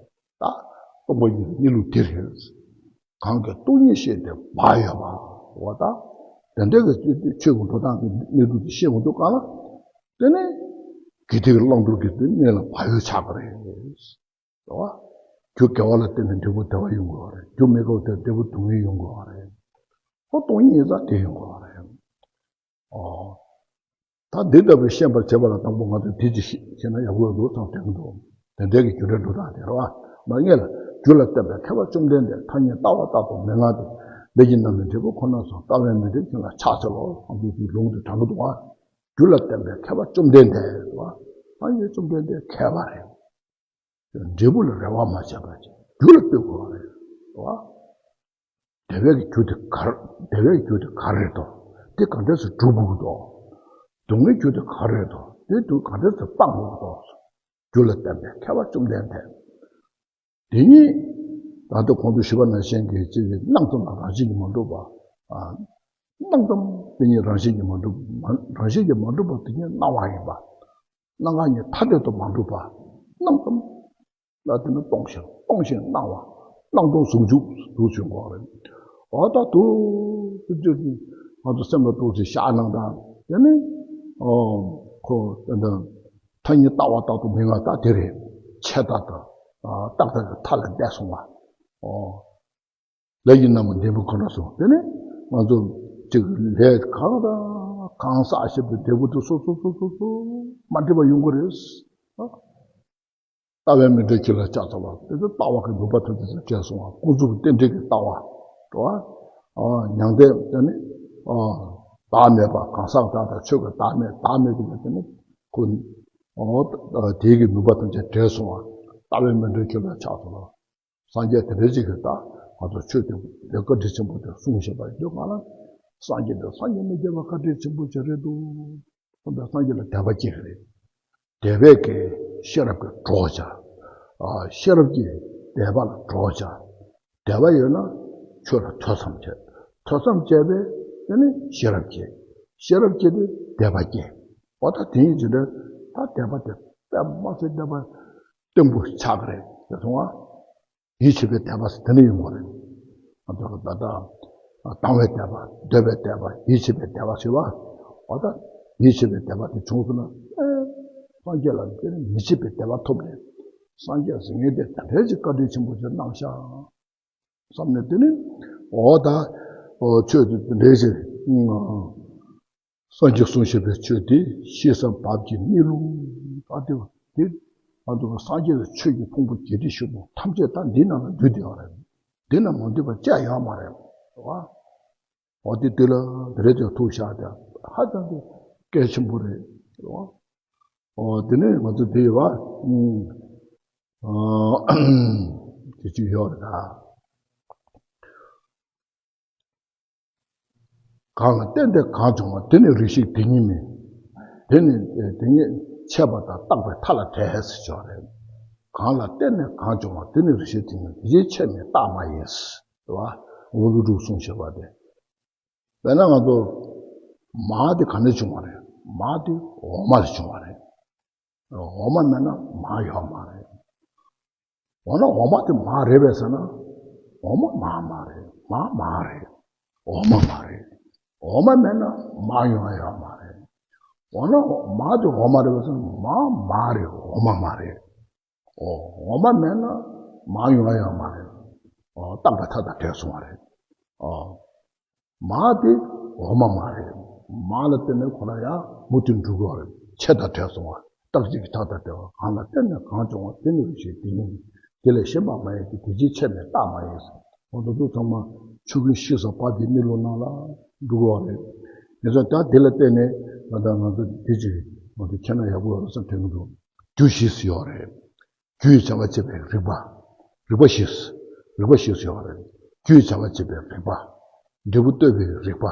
ད་ སྟོང་པ་ཉིད་ཀྱི་གནས་ལུགས་འདི་རེད། གང་གིས་སྟོང་ཉིད་ཤེས་ཏེ་བག་ཡོད་པ། འོ་ད། དེ་འདྲ་གི་ཆོས་ཀྱི་འགྲོ་སྟངས་ཀྱི་གནས་ལུགས་འདི་ཤེས་མི་འདུག་ག་ལ། དེ་ནས་དགེ་སྡིག་གི་བླང་དོར་གྱི་གནས་ལ་བག་ཡོད་ཆགས་པ་རེད། རེད་བ། རྒྱུ་དགེ་བ་ལ་བརྟེན་ནས་འབྲས་བུ་བདེ་བ་ཡོང་དགོས་པ་རེད། རྒྱུ་མི་དགེ་བ་དེ་འབྲས་བུ་སྡུག་བསྔལ་ཡོང་དགོས་པ་རེད། ཁོ་སྟོང་ཉིད་ཡིན་ཙང་དེ་ཡོང་དགོས་པ་རེད། ཨོ། ད་འདི་ལྟ་བུའི་ཤེས་པར་བྱེད་པ་ལ་དང་པོ་ང་ཚོས་དེ་ཅིག་ཤེས་ན་ཡག་པོ་འདུག་བསམ་དྲན་གྱི་འདུག་དེ་འདྲའི་གི་རྒྱུ་འབྲས་འགྲོ་སྟངས་དེ་རེད་བ། མ་ངེས་ལ། རྒྱུ་ལ་བརྟེན་པའི་མཁས་པ་བཅོམ་ལྡན་འདས། ཐ་སྙད་ལྟ་བ་ལྟར་དུ་མི་མངའ་སྟེ། ལས་ཀྱི་རྣམ་སྨིན་འབྲས་བུ་ཁོ་ནར་སོགས། ལྟ་བའི་མི་འབྲས་ཁྱོད་ལ་ཕྱག་འཚལ་ལོ། ཨ་ནི་དེའི་ལུང་དེ་དྲངས་ཀྱི་འདུག་བ། རྒྱུ་ལ་བརྟེན་པའི་མཁས་པ་བཅོམ་ལྡན་འདས་རེད་བ། ཐ་སྙད་བཅོམ་ལྡན་འདས་མཁས་པ་རེད། འབྲས་བུ་ལ་རེ་བ་མ་བྱས་པར་རྒྱུ་ལ་ལྟོས་དགོས་པ་རེད་བ། བདེ་བའི་རྒྱུ་དེ་ག་རེ། བདེ་བའི་རྒྱུ་དེ་ག་རེ་རེད་དོ། དེ་ག་འདྲས་སུ་སྒྲུབ་དགོས་དོ། སྡུག་བསྔལ་རྒྱུ་དེ་ག་རེ་རེད་དོ། དེ་དུ་ག་འདྲས་སུ་སྤང་དགོས་དོ། རྒྱུ་ལ་བརྟེན་པའི་མཁས་པ་བཅོམ་ལྡན་འདས། དེ་ཉིད་ད་ལྟ་གོང་དུ་ཞུས་པ་ནང་བཞིན་གྱི་ཅིག་སྣང་ཙམ་ལ་རང་བཞིན་གྱིས་མ་གྲུབ་པ། ཨ། སྣང་ཙམ་དེ་ཉིད་རང་བཞིན་གྱིས་མ་གྲུབ། མ་རང་བཞིན་གྱིས་མ་གྲུབ་པ་དེ་ཉིད་སྣང་བ་ཡིན་པ། སྣང་བ་ཉིད་ཐ་དད་དུ་མ་གྲུབ་པ། སྣང་ཙམ་ལ་དེ་ནི་སྟོང་ཞིང་། སྟོང་ཞིང་སྣང་བ། སྣང་སྟོང་ཟུང་འཇུག་ཏུ་བྱུང་བ་རེད། འོ་ད་དུ་དུ་དུ་ང་ཚོ་སེམས་ལ་ཏོག་ཙམ་བཞག་གནང་དང་། དེ་ནི་ཨོ་ཁོ་དེ་འདྲ་ཐ་སྙད་ལྟ་བ་ལྟར་དུ་མི་མངའ། ད་དེ་རེད། ཆད་ལྟ་དང་རྟག་ལྟ་གི་མཐའ་ལས་འདས་སོང་བ། ཨོ། ལས་ཀྱི་རྣམ་སྨིན་འབྲས་བུ་ཁོ་ན་སོང་། དེ་ནི་ང་ཚོ་གཅིག་ལས་གང་དང་གང་བསགས་བཞག་པའི་འབྲས་བུ་དེ་སོ་སོ་སོ་སོ་སོ་མ་འདྲེས་པ་ཡོང་གི་རེད། ལྟ་བའི་མི་འབྲས་ཁྱོད་ལ་ཕྱག་འཚལ་ལོ། དེ་ཚོ་ལྟ་བ་གི་ནུས་པ་ཐམས་ཅད་ལ་བྲལ་སོང་བ། ཀུན་རྫོབ་རྟེན་འབྲེལ་གྱི་ལྟ་བ། འགྲོ་བ། མྱང་འདས་དེ་ནི། བདག་མེད་པ། གང་ཟག་བདག་དང་ཆོས་ཀྱི་བདག་མེད། བདག་མེད་ཀྱི་ལ་དེ་ནི། ཁོ། དེའི་གི་ནུས་པ་ཐམས་ཅད་བྲལ་སོང་བ། ལྟ་བའི་མི་འབྲས་ཁྱོད་ལ་ཕྱག་འཚལ་ལོ། སངས་རྒྱས་དེ་འདྲ་ཅིག་གིས་ད་ང་ཚོ་ཆོས་དེ་དེ་བཀའ་དྲིན་ཆེན་པོ་དེ་གསུངས་བཞག་པ་ཡིན་དུས་ང་ལ། སངས་རྒྱས་དེ་སངས་རྒྱས་མི་སྐྱེ་བ་བཀའ་དྲིན་ཆེན་པོ་ཅིག་རེད་འདུག། སྟོན་པས་སངས་རྒྱས་ལ་དད་པ་སྐྱེ་གི་རེད། དད་པས་ཀྱི་ཤེས་རབ་ཀྱི་གྲོགས་བྱ། ཨ། ཤེས་རབ་ཀྱིས་དད་པ་ལ་གྲོགས་བྱ། དད་པ་ཡོད་ན་ཆོས་ལ་ཐོས་བསམ་བྱེད། ཐོས་བསམ་བྱས་པས་དེ་ནི་ཤེས་རབ་སྐྱེ། ཤེས་རབ་སྐྱེས་ཏེ་དད་པ་སྐྱེ། འོ་ད་དེ་ཡིན་ཟེར་ན་ད་དད་པ་དེ་དཔེ་མ་སྲིད་དད་པ་བརྟན་པོ་ཆགས་ཀྱི་རེད་ཟེར་སོང་བ། ཡིད་ཆེས་པའི་དད་པ་ཟེར་དེ་འདྲ་ཡོང་བ་རེད། ང་ཚོ་ལ་ད་ལྟ་དང་བའི་དད་པ། འདོད་པའི་དད་པ། ཡིད་ཆེས་པའི་དད་པ་ཟེར་བ། འོ་ད་ཡིད་ཆེས་པའི་དད་པ་དེ་བྱུང་སོང་ན། ཨེ། སངས་རྒྱས་ལ་དེ་ནི་མི་ཕྱེད་པའི་དད་པ་ཐོབ་ནས། སངས་རྒྱས་ཟེར་མཁན་དེ་དེ་འདྲའི་ཅིག་བཀའ་དྲིན་ཆེན་པོ་ཅིག་གནང་ཤག་བསམ་ནས། དེ་ནི་འོ་ད་འོ་ཆོས་དེ་དེ་འདྲའི་ཅིག་སངས་རྒྱས་གསུངས་བཞག་པའི་ཆོས་དེ་ཤེས་བྱ་བབ་ཀྱི་གནས་ལུགས། ད་དེ་དེ་ང་ཚོ་སངས་རྒྱས་ཀྱི་ཆོས་ཀྱི་ཕུང་པོ་རྒྱས་བསྡུས་ཞུ་བ་ཐམས་ཅད་ད་འདི་ནང་ལ་འདུས་བསྡད་པ་རེད། འདི་ནང་མ་འདུས་པ་ཅི་ཡང་ཡོད་མ་རེད། རེད་བ། འོ་དེ་དུས་ལ་དེ་རེད་ཅེས་ཐུགས་བཞག་དེ་ཧ་ཅང་གི་གལ་ཆེན་པོ་རེད། རེད་བ། འོ་དེ་ནས་ང་ཚོ་དེ་ཡོད་བ། ཨུམ། ཨ། དེ་ཅིག་ཡོད་རེད་ད། གང་ལ་བརྟེན་ཏེ་གང་བྱུང་བ། དེ་ནི་རིགས་ཤེས་དེ་ཉིད་མིན། དེ་ནི་དེ་ཉིད་ཆད་པ་དང་རྟག་པའི་མཐའ་ལ་བྲལ་ཟེར་ཆོག་རེད། གང་ལ་བརྟེན་ནས་གང་བྱུང་བ། དེ་ནི་རིགས་ཤེས་དེ་ཉིད་མིན། དེ་ཅིག་ཆད་མེད་རྟག་མ་ཡིན་ཟེར་བ། འོ་ཀླུ་སྒྲུབ་གསུངས་བཞག་པ་དེ། དཔེར་ན་ང་ཚོ་མར་དེ་ག་ནས་བྱུང་བ་རེད། མར་དེ་འོ་མ་ལས་བྱུང་བ་རེད། འོ་མ་མེད་ན་མར་ཡོད་མ་རེད། འོ་ན་འོ་མ་དེ་མར་རེད་པས་ཟེར་ན། འོ་མ་མར་མ་རེད། མར་མར་རེད། འོ་མ་མ་རེད། འོ་མ་མེད་ན་མར་ཡོང་ཡ་ཡོད་མ་རེད། འོ་ན་མར་དེ་འོ་མ་རེད་པས་ཟེར་ན། མར་མར་རེད། འོ་མ་མ་རེད། འོ་འོ་མ་མེད་ན་མར་ཡོང་ཡ་ཡོད་མ་རེད། འོ་རྟག་པའི་མཐའ་དང་བྲལ་སོང་བ་རེད། འོ། མར་དེ་འོ་མ་མ་རེད། མར་ལ་བརྟེན་ནས་ཁོ་རང་ཡང་མུ་མཐུད་འགྲོ་གི་ཡོད་རེད། ཆད་དང་བྲལ་སོང་བ། རྟག་གཅིག་གི་མཐའ་དང་བྲལ་བ། གང་ལ་བརྟེན་ནས་གང་བྱུང་བ། དེ་ནི་རིགས་ཤེས་དེ་ཉིད་ཡིན། དེ་ལས་གཞན་པ་མ་ཡིན་ཏེ། དེ་ཅིག་ཆད་མེད་རྟག་མ་ཡིན་ཟེར། འོ་ད་དུ་ཚང་མ་ཆོས་ཀུན་ཤེས་བྱ་བབ་ཀྱི་གནས་ལུགས་ནང་ལ་འགྲོ་གི་ཡོད་རེད། ཡིན་ཙང་ད་དེ་ལ་བརྟེན་ནས་ང་ད་ང་ཚོ་དེ་ཅིག་ང་ཚོ་མཁྱེན་ན་ཡག་པོ་ཡོད་རེད་བསམ་དྲན་གྱི་འདུག་རྒྱུ་བཞི་ཟེར་ཡོད་རེད། རྒྱུ་ཡི་བྱ་བ་བྱེད་པའི་རིག་པ། རིག་པ་བཞི། རིག་པ་བཞི་ཟེར་བ་རེད། རྒྱུ་ཡི་བྱ་བ་བྱེད་པའི་རིག་པ། འབྲས་བུ་ལྟོས་པའི་རིག་པ།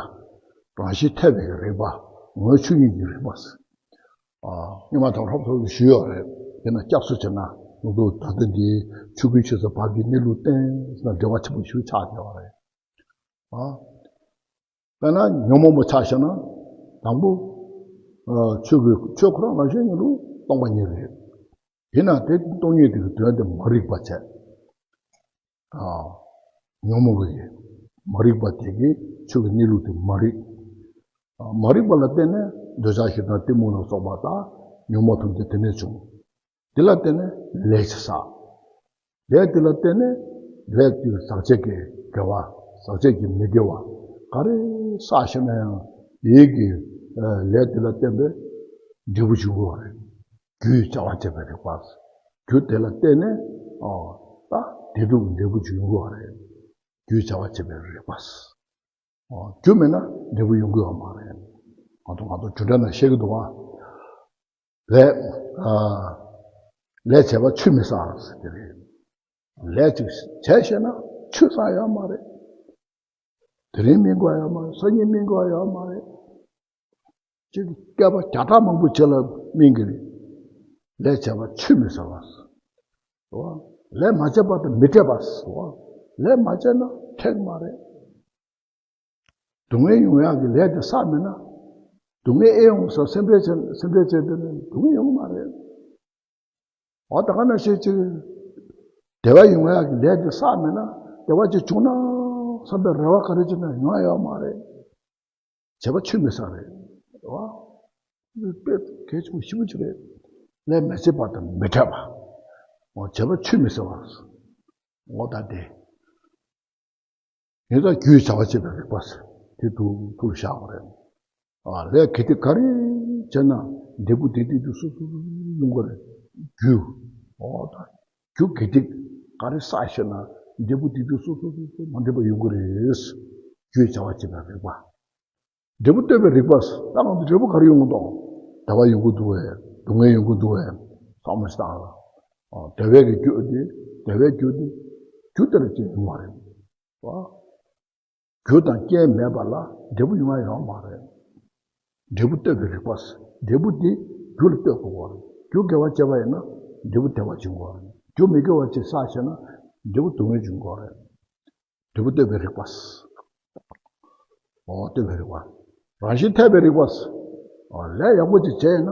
རང་བཞིན་ཐེབས་པའི་རིག་པ། ངོ་བོ་ཆོས་ཉིད་ཀྱི་རིག་པ། ཨ། སྔོན་མ་དང་ལྷོ་ཕྱོགས་ཀྱི་ཞུས་ཡོད་རེད། དེ་ན་སྐྱབས་སུ་མཆི་ན་ང་ཚོ་ད་ལྟ་འདི་ཆོས་ཀུན་ཤེས་བྱ་བབ་ཀྱི་གནས་ལུགས་བསྟན་ཟེར་ན་འབྲེལ་བ་ཆེན་པོ་ཞིག་ཆགས་བསྡད་པ་རེད། ཨ། དཔེར་ན་ཉོན་མོངས་པ་ཆ་བཞག་ན། དང་པོ། ཨ། ཆོས་ཀྱི་ཆོས་ཁོ་རང་ལ་ཤེས་ཉིད་ལུགས་སྟོང་པ་ཉིད་རེད། དེས་ན་དེ་སྟོང་ཉིད་དེ་གི་དོན་དེ་མ་རིག་པ་བྱས། ཨ། ཉོན་མོངས་པའི་མ་རིག་པ་དེ་གིས་ཆོས་ཀྱི་གནས་ལུགས་དེ་མ་རིག་ཨ། མ་རིག་པ་ལ་བརྟེན་ནས་འདོད་ཆགས་ཞེ་སྡང་གཏི་མུག་ལ་སོགས་པ་དག་ཉོན་མོངས་ཐམས་ཅད་དེ་ནས་བྱུང་། དེ་ལ་བརྟེན་ནས་ལས་ཅིག་བསགས། ལས་དེ་ལ་བརྟེན་ནས་ལས་དེ་ཟག་བཅས་ཀྱི་དགེ་བ། ཟག་བཅས་ཀྱི་མི་དགེ་བ་ག་རེ་བསགས་ཤེ་ན་ཡང་། ཡིད་ཀྱི་ལས་དེ་ལ་བརྟེན་པའི་འབྲས་བུ་འབྱུང་གི་ཡོད་རེད། རྒྱུའི་བྱ་བ་བྱེད་པའི་རིག་པ། རྒྱུ་དེ་ལ་བརྟེན་ནས་ཨོ། ད་བདེ་སྡུག་འབྲས་བུ་འབྱུང་གི་ཡོད་རེད། རྒྱུའི་བྱ་བ་བྱེད་པའི་རིག་པ། ཨོ། རྒྱུ་མེད་ན་འབྲས་བུ་ཡོང་གི་ཡོད་མ་རེད། ང་ཚོ་ང་ཚོ་རྒྱུ་འབྲས་ན་བཤད་ཀྱི་འདུག་བ། ལས། ཨ། ལས་བྱས་པ་ཆུད་མི་ཟ་ཟེར་དེ་རེད། ལས་ཅིག་བྱས་ཤེ་ན་ཆུད་ཟ་ཡོད་མ་རེད། དེ་རིང་སྨིན་དགོས་ཡོད་མ་རེད། སང་ཉིན་སྨིན་དགོས་ཡོད་མ་རེད། ཅིག་བསྐལ་པ་བརྒྱ་ཕྲག་མང་པོ་རྗེས་ལ་སྨིན་གྱི་རེད། ལས་བྱས་པ་ཆུད་མི་ཟ་བ། ལས་མ་བྱས་པ་དང་མི་འཕྲད་པ། ལས་མ་བྱས་ན་འཕྲད་ཀྱི་མ་རེད། སྡུག་བསྔལ་ཡོང་ཡག་གི་ལས་དེ་བསགས་མེད་ན། སྡུག་བསྔལ་ཨེ་ཡོང་ཟེར་སེམས་ཁྲལ་བྱས་སེམས་ཁྲལ་བྱས་བསྡད་ན་སྡུག་བསྔལ་ཡོང་གི་མ་རེད། འོ་ད་ག་ནང་བཞིན་ཅིག་བདེ་བ་ཡོང་ཡག་གི་ལས་དེ་བསགས་མེད་ན་བདེ་བ་ཅིག་བྱུང་ན་བསམ་པའི་རེ་བ་ག་རེ་བྱས་ན་ཡོང་ཡ་ཡོད་མ་རེད། བྱས་པ་ཆུད་མི་ཟ་རེད། འོ། དཔེ་གལ་ཆེན་པོ་ཞེ་པོ་ཅིག་རེད། ལས་མ་བྱས་པ་དང་མི་འཕྲད་པ། འོ། བྱས་པ་ཆུད་མི་ཟ་བ། འོ་ད་དེ། ཡིན་ཙང་རྒྱུའི་བྱ་བ་བྱེད་པའི་རིག་པ་ཟེར་དེ་ཐུགས་ཐུགས་བཞག་པ་རེད། ཨ། ལས་ག་དེ་ག་རེ་བྱས་ན་འབྲས་བུ་དེ་དེ་དེ་སོ་སོ་སོ་ཡོང་གི་རེད། རྒྱུ། འོ་ད། རྒྱུ་ག་དེ་ག་རེ་བསགས་ཤེ་ན་འབྲས་བུ་དེ་དེ་སོ་སོ་སོ་སོ་མ་འདྲེས་པ་ཡོང་གི་རེད། རྒྱུའི་བྱ་བ་བྱེད་པའི་རིག་པ། འབྲས་བུ་ལྟོས་པའི་རིག་པ། ད་ང་ཚོ་འབྲས་བུ་ག་རེ་ཡོང་གི་འདུག་བདེ་བ་ཡོང་གི་འདུག་བས། སྡུག་བསྔལ་ཡོང་གི་འདུག་བས། བསམ་བློ་ཞིག་བཏང་ལ། ཨ། བདེ་བའི་གི་རྒྱུ་དེ། བདེ་བའི་རྒྱུ་དེ། རྒྱུ་དེ་ལ་བརྟེན་ཡོང་བ་རེད། བ། རྒྱུ་དང་རྐྱེན་མེད་པ་ལ་འབྲས་བུ་ཡོང་ཡ་ཡོད་མ་རེད། འབྲས་བུ་ལྟོས་པའི་རིག་པ། འབྲས་བུ་དེ་རྒྱུ་ལ་ལྟོས་དགོས་པ་རེད། རྒྱུ་དགེ་བ་བྱས་པ་ཡིན་ན་འབྲས་བུ་བདེ་བ་འབྱུང་དགོས་རེད། རྒྱུ་མི་དགེ་བ་ཅིག་བསགས་བྱས་ན་འབྲས་བུ་སྡུག་བསྔལ་འབྱུང་དགོས་རེད། འབྲས་བུ་ལྟོས་པའི་རིག་པ། འོ། ལྟོས་པའི་རིག་པ། རང་བཞིན་འཐད་པའི་རིག་པ། འོ། ལས་ཡག་པོ་ཅིག་བྱས་ན་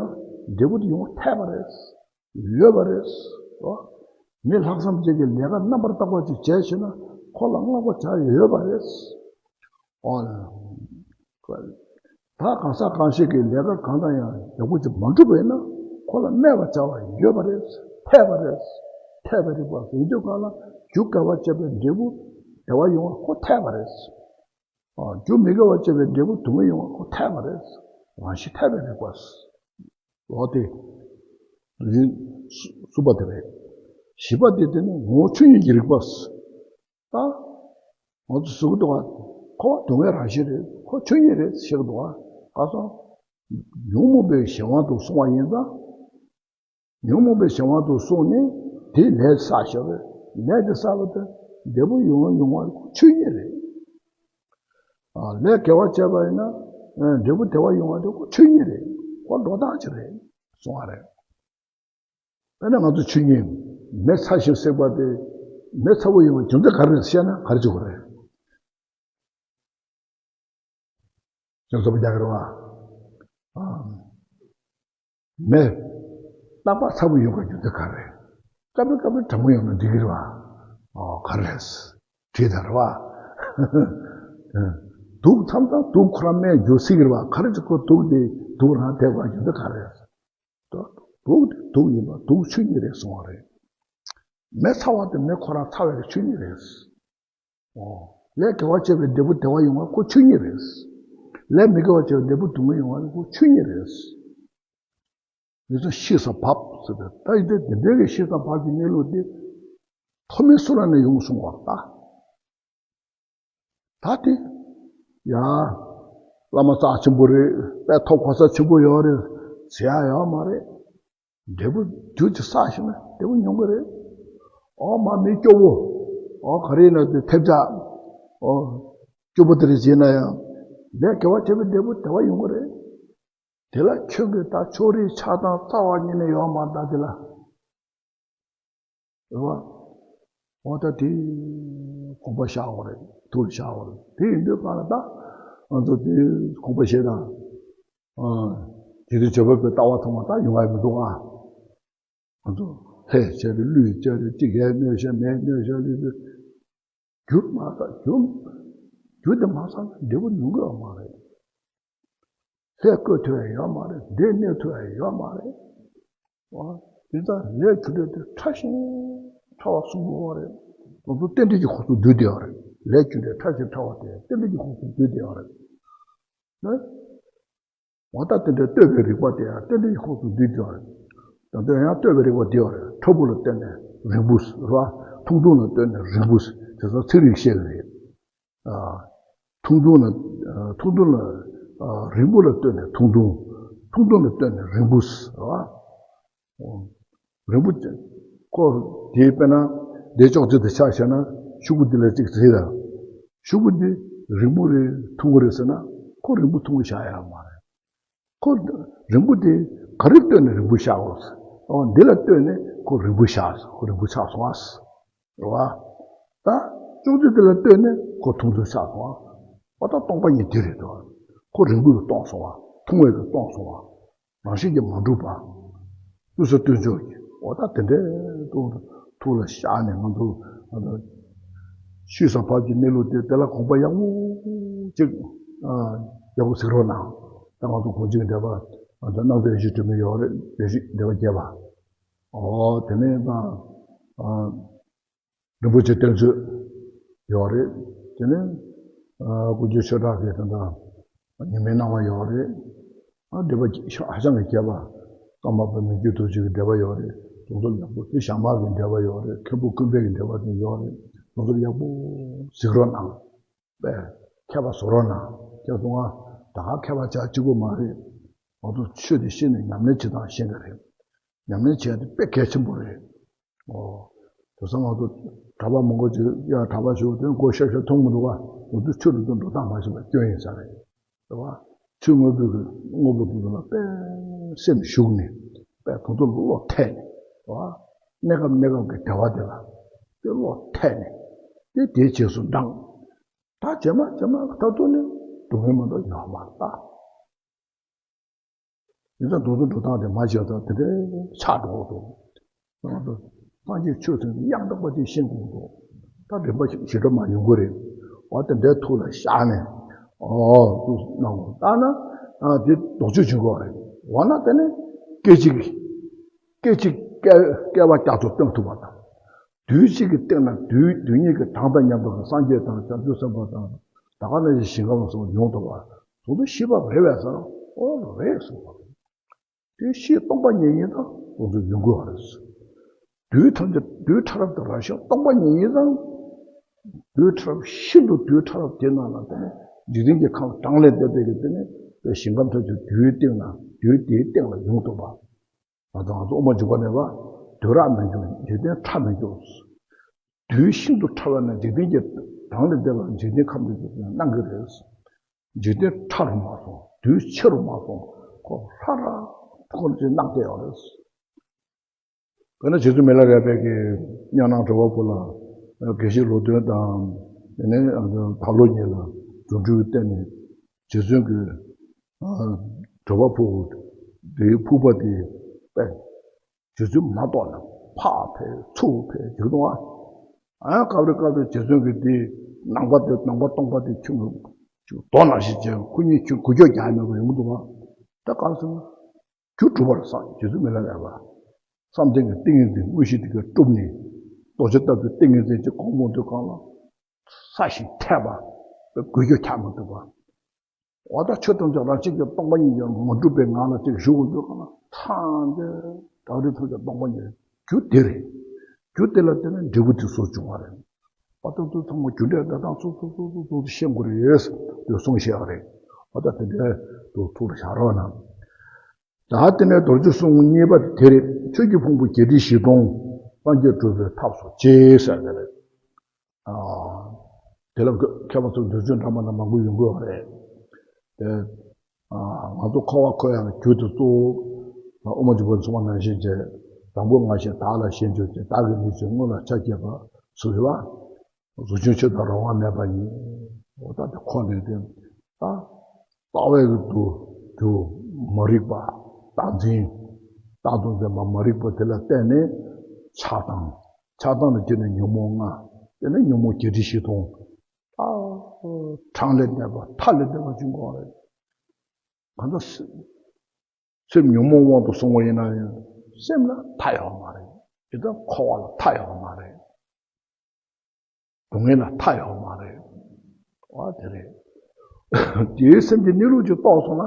འབྲས་བུ་དེ་ཡོང་བ་འཐད་པ་རེད། ཡོད་པ་རེད། འོ། མི་ལྷག་བསམ་ཅན་གྱི་ལས་ཀ་རྣམ་པར་དག་པ་ཅིག་བྱས་ཤེ་ན་ཁོ་ལ་བསྔགས་པ་བྱ་ཡ་ཡོད་པ་རེད། འོ། ད་གང་ཟག་གང་ཞིག་གིས་ལས་ཀ་གང་དང་ཡང་ཡག་པོ་ཅིག་མ་བསྒྲུབས་པ་ཡིན་ན་ཁོ་ལ་སྨད་པ་བྱ་བ་ཡོད་པ་རེད། འཐད་པ་རེད། འཐད་པའི་རིག་པ་ཡིན་དུས་གང་ལ་རྒྱུ་དགེ་བ་བྱས་པའི་འབྲས་བུ་བདེ་བ་ཡོང་བ་ཁོ་འཐད་པ་རེད། ཨ། རྒྱུ་མི་དགེ་བ་བྱས་པའི་འབྲས་བུ་སྡུག་བསྔལ་ཡོང་བ་ཁོ་འཐད་པ་རེད། རང་བཞིན་འཐད་པའི་རིག་པ། འོ་དེ། ཡིན། གསུམ་པ་དེ་རེད། བཞི་པ་དེ་དེ་ནི་ངོ་བོ་ཆོས་ཉིད་ཀྱི་རིག་པ། ད། ང་ཚོ་གཟུགས་འདུག་ག་ཁོ་སྡུག་བསྔལ་རང་བཞིན་རེད། ཁོ་ཆོས་ཉིད་རེད་ཟེར་གི་འདུག་ག་ག་སོང་། ཉོན་མོངས་པའི་གཞན་དབང་དུ་སོང་བ་ཡིན་ཙང་། ཉོན་མོངས་པའི་གཞན་དབང་དུ་སོང་ནས་དེས་ལས་བསགས་བཞག་པས་ལས་དེ་བསགས་པ་དེ་འབྲས་བུ་ཡོང་བ་ཡོང་བ་ཆོས་ཉིད་རེད། ཨ། ལས་དགེ་བ་བྱས་པ་ཡིན་ན་འབྲས་བུ་བདེ་བ་ཡོང་བ་དེ་ཁོ་ཆོས་ཉིད་རེད། ཁོ་འགྲོ་སྟངས་ཅིག་རེད་གསུང་བ་རེད། དཔེར་ན་ང་ཚོ་ཆོས་ཉིད་མེ་ཚ་ཞིང་བསྲེགས་པ་དེ་མེ་ཚ་པོ་ཡོང་བའི་རྒྱུ་མཚན་ག་རེ་རེད་ཟེར་ན་ག་རེ་བྱེད་དགོས་རེད། ཅུང་ཟད་པོ་རྒྱག་གི་རེད་བ། ཨ། མེ། རྟག་པར་ཚ་པོ་ཡོང་བའི་རྒྱུ་མཚན་ག་རེ་རེད། སྐབས་རེ་སྐབས་རེ་གྲང་མོ་ཡོང་ན་འགྲིག་གི་རེད་བ། ཨོ། ག་རེ་རེད། དྲིས་དང་རེད་བ། དུག་མཚམས་དང་དུག་ཁོ་རང་མེ་འགྱུར་སྲིད་ཀྱི་རེད་བ། ག་རེ་བྱེད་དགོས། དུག་དེ་དུག་རང་ཐེབས་པའི་རྒྱུ་མཚན་ག་རེ་རེད། དུག་དེ་དུག་ཡིན་པ་དུག་ཆོས་ཉིད་རེད་གསུང་བ་རེད། མེ་ཚ་བ་དེ་མེ་ཁོ་རང་ཚ་བའི་ཆོས་ཉིད་རེད། ཨོ། ལས་དགེ་བ་བྱས་པའི་འབྲས་བུ་བདེ་བ་ཡོང་བ་ཁོ་ཆོས་ཉིད་རེད། ལས་མི་དགེ་བ་བྱས་པའི་འབྲས་བུ་སྡུག་བསྔལ་ཡོང་བ་ཁོ་ཆོས་ཉིད་རེད། འདི་ཚོ་ཤེས་སུ་བབ་ཟེར་ཏེ། ད་ཡིན་ཏེ་འདི་འདྲའི་གི་ཤེས་སུ་བབ་ཀྱི་གནས་ལུགས་འདི་ཐོག་མའི་སུ་ལ་ནས་ཡོང་གསུང་བ་ད། ད་དེ། ཡ། བླ་མ་རྩ་ཆེན་པོ་རེད། དཔེ་ཐོབ་གོ་ས་ཆེན་པོ་ཡོད་རེད་ཟེར་ཡ་ཡོད་མ་རེད། འབྲས་བུ་རྒྱུ་ཅིག་བསགས་ཤེ་ན་འབྲས་བུ་མྱོང་གི་རེད། ཨོ་མ་མི་སྐྱོ་བོ། ཨོ་ག་རེ་ཡིན་ན་དེ་ཐེབས་ཆག་ཨོ། སྐྱོ་བོ་དེ་རེད་ཟེར་ན་ཡང་། ལས་དགེ་བ་བྱས་པའི་འབྲས་བུ་བདེ་བ་ཡོང་གི་རེད། དེ་ལ་ཁྱོད་ཀྱིས་ད་ཕྱོགས་རིས་ཆགས་སྡང་རྩ་བ་ཉིད་ནས་ཡོད་མ་རེད་ད་དེ་ལ། རེད་བ། འོ་ད་དེ་དགོངས་པ་བཞག་དགོས་རེད། ཐུགས་ལ་བཞག་དགོས་རེད། དེ་ཡིན་དུས་གང་ལ་ད་ང་ཚོ་དེ་དགོངས་པ་བཞེས་དང་། ཨ། དེ་དུས་བྱེད་པ་པོའི་ལྟ་བ་ཚང་མ་ད་ཡོང་བ་མི་འདུག་ཨ། ང་ཚོ་ལྷས་བྱས་ཏེ་བླུས་བྱས་ཏེ་གཅིག་ཡར་གནོད་བྱས་མར་གནོད་བྱས་ཏེ། རྒྱུ་མ་བསགས་རྒྱུ། རྒྱུ་དེ་མ་བསགས་ན་འབྲས་བུ་ཡོང་གི་ཡོད་མ་རེད། ལྷས་བསྐོལ་ཐུབ་ཡ་ཡོད་མ་རེད། འདི་གནས་ཐུབ་ཡ་ཡོད་མ་རེད། ཨ། དེ་ཙང་ལས་རྒྱུ་འབྲས་དེ་ཕྲ་ཞིང་ཕྲ་བ་གསུམ་ཡོད་རེད། དེ་ཚོ་རྟེན་འབྲེལ་གྱི་ཁོངས་སུ་འདུས་བསྡད་ཡོད་རེད། ལས་རྒྱུ་འབྲས་ཕྲ་ཞིང་ཕྲ་བ་དེ་རྟེན་འབྲེལ་གྱི་ཁོངས་སུ་འདུས་བསྡད་ཡོད་རེད། ཨ། འོ་ད་དེ་འདྲའི་ལྟོས་པའི་རིགས་པ་དེ་ཡང་རྟེན་འབྲེལ་གྱི་ཁོངས་སུ་འདུས་བསྡད་ཡོད་རེད། ད་ལྟ་ཡང་ལྟོས་པའི་རིགས་པ་དེ་ཡོད་རེད། ཕྲ་བོ་ལ་ལྟོས་ནས་རིང་པོ་ཟེར་བ། ཐུང་ཐུང་ལ་ལྟོས་ནས་རིང་པོ་ཟེར། དེ་ཚོ་ཚིག་རིགས་བཤད་ཀྱི་རེད། ཨ། ཐུང་ཐུང་ལ། ཨ། ཐུང་ཐུང་ལ། ཨ། རིང་པོ་ལ་ལྟོས་ནས་ཐུང་ཐུང་། ཐུང་ཐུང་ལ་ལྟོས་ནས་རིང་པོ་ཟེར་བ། རིང་པོ་ཅན། ཁོ་དེའི་དཔེར་ན་དེ་ཅོག་ཙེ་དེ་ཆ་བཞག་ན་ཤོག་བུ་འདི་ལ་གཅིག་གཟིགས་དང་། ཤོག་བུ་འདི་རིང་པོ་རེད་ཐུང་ངུ་རེད་ཟེར་ན་ཁོ་རིང་པོ་ཐུང་ངུ་བཞག་ཡག་མ་རེད། ཁོ་རིང་པོ་དེ་ག་རེ་ལྟོས་ནས་རིང་པོ་བཞག་དགོས་ཟེར། འོ་འདི་ལ་ལྟོས་ནས་ཁོ་རིང་པོ་བཞག་ཟེར། ཁོ་རིང་པོ་ཆགས་སོང་བ་ཟེར། རེད་བ། ད་ཅོག་ཙེ་འདི་ལ་ལྟོས་ནས་ཁོ་ཐུང་ཐུང་ཆགས་སོང་བ། འོ་ད་སྟོང་པ་ཉིད་འདི་རེད་དོ། ཁོ་རིང་པོ་གིས་སྟོང་སོང་བ། ཐུང་བ་གིས་སྟོང་སོང་བ། རང་བཞིན་གྱིས་མ་གྲུབ་པ། སྤྲོས་བྲལ་སྟོང་ཆོས་ཀྱི། འོ་ད་དེ་འདྲའི་ཐུགས་ཐུགས་ལ་བཞག་ནས་ང་ཚོ་ང་ཚོ་ཤུལ་ས་བབ་ཀྱི་གནས་ལུགས་དེ་དེ་ལ་དགོངས་པ་ཡག་པོ་ཅིག་ཨ། ཡག་པོ་གཟིགས་རོགས་གནང་། ད་ང་ཚོ་དགོངས་གཅིག་འགྲེལ་པ། ང་ཚོ་སྣང་ཚད་ཡེ་ཤེས་དྲི་མེད་ཡོད་རེད། ཡེ་ཤེས་འགྲེལ་པ་རྒྱས་པ། འོ་དེ་ནས་ད་ཨ། རིན་པོ་ཆེ་བསྟན་མཛོད་ཡོད་རེད། དེ་ནས་ཨ། ཀུན་མཁྱེན་ཆོས་གྲགས་ཀྱི་དེ་འདྲ་ཉི་མའི་སྣང་བ་ཡོད་རེད། ཨ། འགྲེལ་པ་ཧ་ཅང་གི་རྒྱས་པ། ཀརྨ་པ་མི་བསྐྱོད་རྡོ་རྗེ་གི་འགྲེལ་པ་ཡོད་རེད། དེ་ཚོ་ཡག་པོ། དེ་ཞྭ་དམར་གི་འགྲེལ་པ་ཡོད་རེད། མཁན་པོ་ཀུན་དཔལ་གི་འགྲེལ་པ་དེ་ཡོད་རེད། དེ་ཚོ་ཡག་པོ་གཟིགས་རོགས་གནང་། པས་མཁས་པ་བཟོ་རོགས་གནང་། ཁྱེད་ཚོ་ང་ད་ག་མཁས་པ་ཆགས་བཅུག་གི་མ་རེད། ང་ཚོ་ཆོས་དེ་ཤེས་ནས་ཉམས་ལེན་བྱེད་སྟངས་ཤེས་ཀྱི་རེད། ཉམས་ལེན་བྱེད་ཡ་དེ་དཔེ་གལ་ཆེན་པོ་རེད། ཨོ། དེང་སང་ང་ཚོ་གྲྭ་པ་མང་པོ་ཅིག་ཡ་གྲྭ་པ་ཞིག་དེ་མགོ་ཤོར་ཤོར་མཐོང་མི་འདུག་ག། ང་ཚོ་ཆོས་ལ་འགྲོ་སྟངས་མ་ཤེས་པ་སྐྱོན་ཡིན་ས་རེད། རེད་བ། ཆོས་དངོས་པོའི་གི་དངོས་པོ་དེ་ཚོ་ལ་དཔེ་སེམས་ཞུགས་ནས་དཔེ་དེ་ཚོ་ལ་བློ་གཏད་ནས། རེད་བ། གནས་སྐབས་གནས་སྐབས་ཀྱི་བདེ་བ་དེ་ལ་དཔེ་བློ་གཏད་ནས། དེ་དེའི་རྗེས་སུ་འབྲང་། ད་རྗེས་མ་རྗེས་མ་ལ་ད་དུང་ནི་སྡུག་བསྔལ་མ་གཏོགས་ཡོད་མ་རེད་ད། ཡིན་ཙང་རྡོ་རྗེ་འགྲོ་སྟངས་དེ་མ་བྱས་ཙང་དེ་འདྲའི་ཆགས་འགྲོ་གི་འདུག། ང་ཚོ་སངས་རྒྱས་ཆོས་ཚུལ་ཡང་དག་པ་དེ་ཤེས་དགོས་འདུག། ད་རིམ་པ་ཞིག་ཞི་ཁྲོ་མ་ཡོང་གི་རེད། འོ་དེ་འདྲའི་ཐུགས་ལ་བཞག་ནས། ཨོ་ཐུགས་གནང་དགོས། ལྟ་ན་ཨ་དེ་ལྡོག་ཕྱོགས་བྱེད་དགོས་རེད། འོ་ན་དེ་ནི་སྐད་ཅིག་སྐད་ཅིག་བསྐལ་བསྐལ་པ་བསྐྱར་དུ་སྟོན་ཐུབ་པ་དང་། དུས་གཅིག་གི་སྟེང་ན་དུས་དུས་གཉིས་ཀྱི་གྲངས་དང་མཉམ་པ་གི་སངས་རྒྱས་དང་བྱང་ཆུབ་སེམས་དཔའ་དང་། ད་ག་ནང་བཞིན་ཞིང་ཁམས་ལ་སོགས་ཡོང་ཐུབ་པ། དེ་ཚོ་ཤེས་པ་རེད་པས་ཟེར་ན། ཨོ་རེད་གསུངས་པ་རེད། དེ་ཤེས་སྟོང་པ་ཉིད་ཡིན་ཙང་དེ་ཚོ་ཡོང་དགོས་པ་རེད། དུས་ཐམས་ཅད་དུས་ཕྲ་རབ་ཏུ་རང་བཞིན་སྟོང་པ་ཉིད་ཡིན་ཙང་། དུས་ཕྲ་རབ་ཤིན་ཏུ་དུས་ཕྲ་རབ་དེ་རྣམས་ལ་བརྟེན་ནས་འཇིག་རྟེན་གྱི་ཁམས་གྲངས་ལས་འདས་པའི་གི་དེ་ནི་དེ་ཞིང་ཁམས་ཐམས་ཅད་དུས་སྟེང་ན་དུས་དེའི་སྟེང་ལ་ཡོང་ཐུབ་པ། ང་ཚོ་ང་ཚོ་དབུ་མ་འཇུག་པ་ནས་པ། དུས་རབས་མི་འགྱུར་འཇིག་རྟེན་ཕྲ་མི་འགྱུར། དུས་ཤིན་ཏུ་ཕྲ་བ་ན་འཇིག་རྟེན་གྱི་གྲངས་ལས་འདས་པ་འཇིག་རྟེན་ཁམས་འདི་ཚོ་སྣང་གི་རེད། འཇིག་རྟེན་ཕྲ་རུ་མ་སོང་། དུས་ཆེ་རུ་མ་སོང་། ཁོ་ཧྲ་ར་ཁོ་ཚོས་སྣང་བསྡད་ཡོད་རེད། དཔེར་ན་རྗེ་བཙུན་མི་ལ་རས་པས་ཀྱིས་གཉའ་ནང་གྲོ་བ་ཕུག་ལ་དགེ་བཤེས་ལོ་སྟོན་དང་། དེ་ནས་ད་ལོ་གཉིས་ལ་རྫུ་འཕྲུལ་བསྟན་ནས་རྗེ་བཙུན་གྱི་ཨ་གྲོ་བ་ཕུག་དེའི་ཕུག་པ་དེ་པས། རྗེ་བཙུན་མ་གཏོགས་ན་ཕག་ཕེབས་ཚུར་ཕེབས་ཅིག་གཏོང་བ། ཨ་སྐབས་རེ་སྐབས་རེ་རྗེ་བཙུན་གྱི་དེའི་ནང་པ་དེ་ནང་པ་སྟོང་པ་དེ་ཁྱོད་ཀྱི་རྡོ་ནང་བཞིན་བྱས་ཁོ་གཉིས་ཁྱོད་འགུལ་སྐྱོད་རྒྱག་མེད་པ་ཡོང་གི་འདུག་བ། ད་གང་སོང་རྒྱུ་གྲུབ་པར་བསམ། རྗེ་བཙུན་མི་ལ་རས་པ། བསམ་གཏན་གྱི་ཏིང་ངེ་འཛིན་དངོས་གཞི་དེ་ག་གྲུབ་ནས། རྡོ་རྗེ་ལྟ་བུའི་ཏིང་ངེ་འཛིན་གྱི་གོང་མོ་དེ་གང་ལ་ས་ཞིང་ཐལ་བ། འགུལ་སྐྱོད་རྒྱག་མི་ཐུབ་པ། འོ་ད་ཆོས་ཐམས་ཅད་རང་བཞིན་གྱིས་སྟོང་པ་ཉིད་ཀྱང་མ་གྲུབ་པའི་ངང་ལ་ཅིག་བཞུགས་འདུག་གང་ལ་ཐང་ཅེ་བྲག་རི་ཐམས་ཅད་སྟོང་པ་ཉིད་རྒྱུ་དེ་རེད། རྒྱུ་དེ་ལ་བརྟེན་ནས་འབྲས་བུ་དེ་སོགས་བྱུང་བ་རེད། འོ་ད་དུ་ཚང་མ་རྒྱུ་འབྲས་འདི་དང་སོ་སོ་སོ་སོ་སོ་སོ་ཤེས་དགོས་རེད། དུ་གསུངས་བཞག་རེད། འོ་ད་དེ་འདྲའི་དུ་ཐུགས་ལ་བཞག་རོགས་གནང་། ད་དེ་ནས་རྡོ་རྗེ་གསུང་གཉིས་པ་དེ་རེད། ཆོས་ཀྱི་ཕུང་པོ་བརྒྱད་ཁྲི་བཞི་སྟོང་། སངས་རྒྱས་སྒྲུབ་པའི་ཐབས་སུ་མཆི་ཟེར་དེ་རེད། ཨ། དེ་ལ་མཁས་པ་ཚོ་འདོད་ཆོས་འདྲ་མ་འདྲ་མང་པོ་ཡོང་གི་ཡོད་རེད། དེ། ཨ། ང་ཚོ་འཁོར་བ་འཁོར་ཡག་རྒྱུ་དེ་གཙོ་བོ། དབུ་མ་འཇུག་པ་གསུངས་པ་ནང་བཞིན་བྱས། བདག་པོ་ང་ཞེས་བདག་ལ་ཞེན་བྱེད་ཅིང་། བདག་གི་ལུས་ཀྱིས་སྔོན་ལ་ཆ་བསྐྱེད་པ། ཚུལ་བ། གཟུགས་ཅན་ཆོས་དང་རང་དབང་མེད་པ་ཉིད། འོ་ད་དེ་ཁོ་ལས་དེ། ད། རྩ་བའི་གི་དུ་དུ་མ་རིག་པ། རྟག་འཛིན། རྟག་ཏུ་འཛིན་པ་མ་རིག་པ་དེ་ལ་བརྟེན་ནས་ཆགས་སྡང་། ཆགས་སྡང་ལ་བརྟེན་ནས་ཉོན་མོངས་ལྔ། དེ་ནས་ཉོན་མོངས་བརྒྱད་ཁྲི་བཞི་སྟོང་། ཨ། གྲངས་ལས་འདས་པ་མཐའ་ལས་འདས་པ་བྱུང་དགོས་རེད། གང་ལྟར་སེམས་ཉོན་མོངས་དབང་དུ་སོང་བ་ཡིན་ན་ཡང་སེམས་ལ་མཐའ་ཡོད་མ་རེད། དེ་ལྟར་འཁོར་བ་ལ་མཐའ་ཡོད་མ་རེད། སྡུག་བསྔལ་ལ་མཐའ་ཡོད་མ་རེད། ཨ་དེ་རེད། དེའི་སེམས་ཀྱི་གནས་ལུགས་ཅིག་རྟོགས་སོང་ན།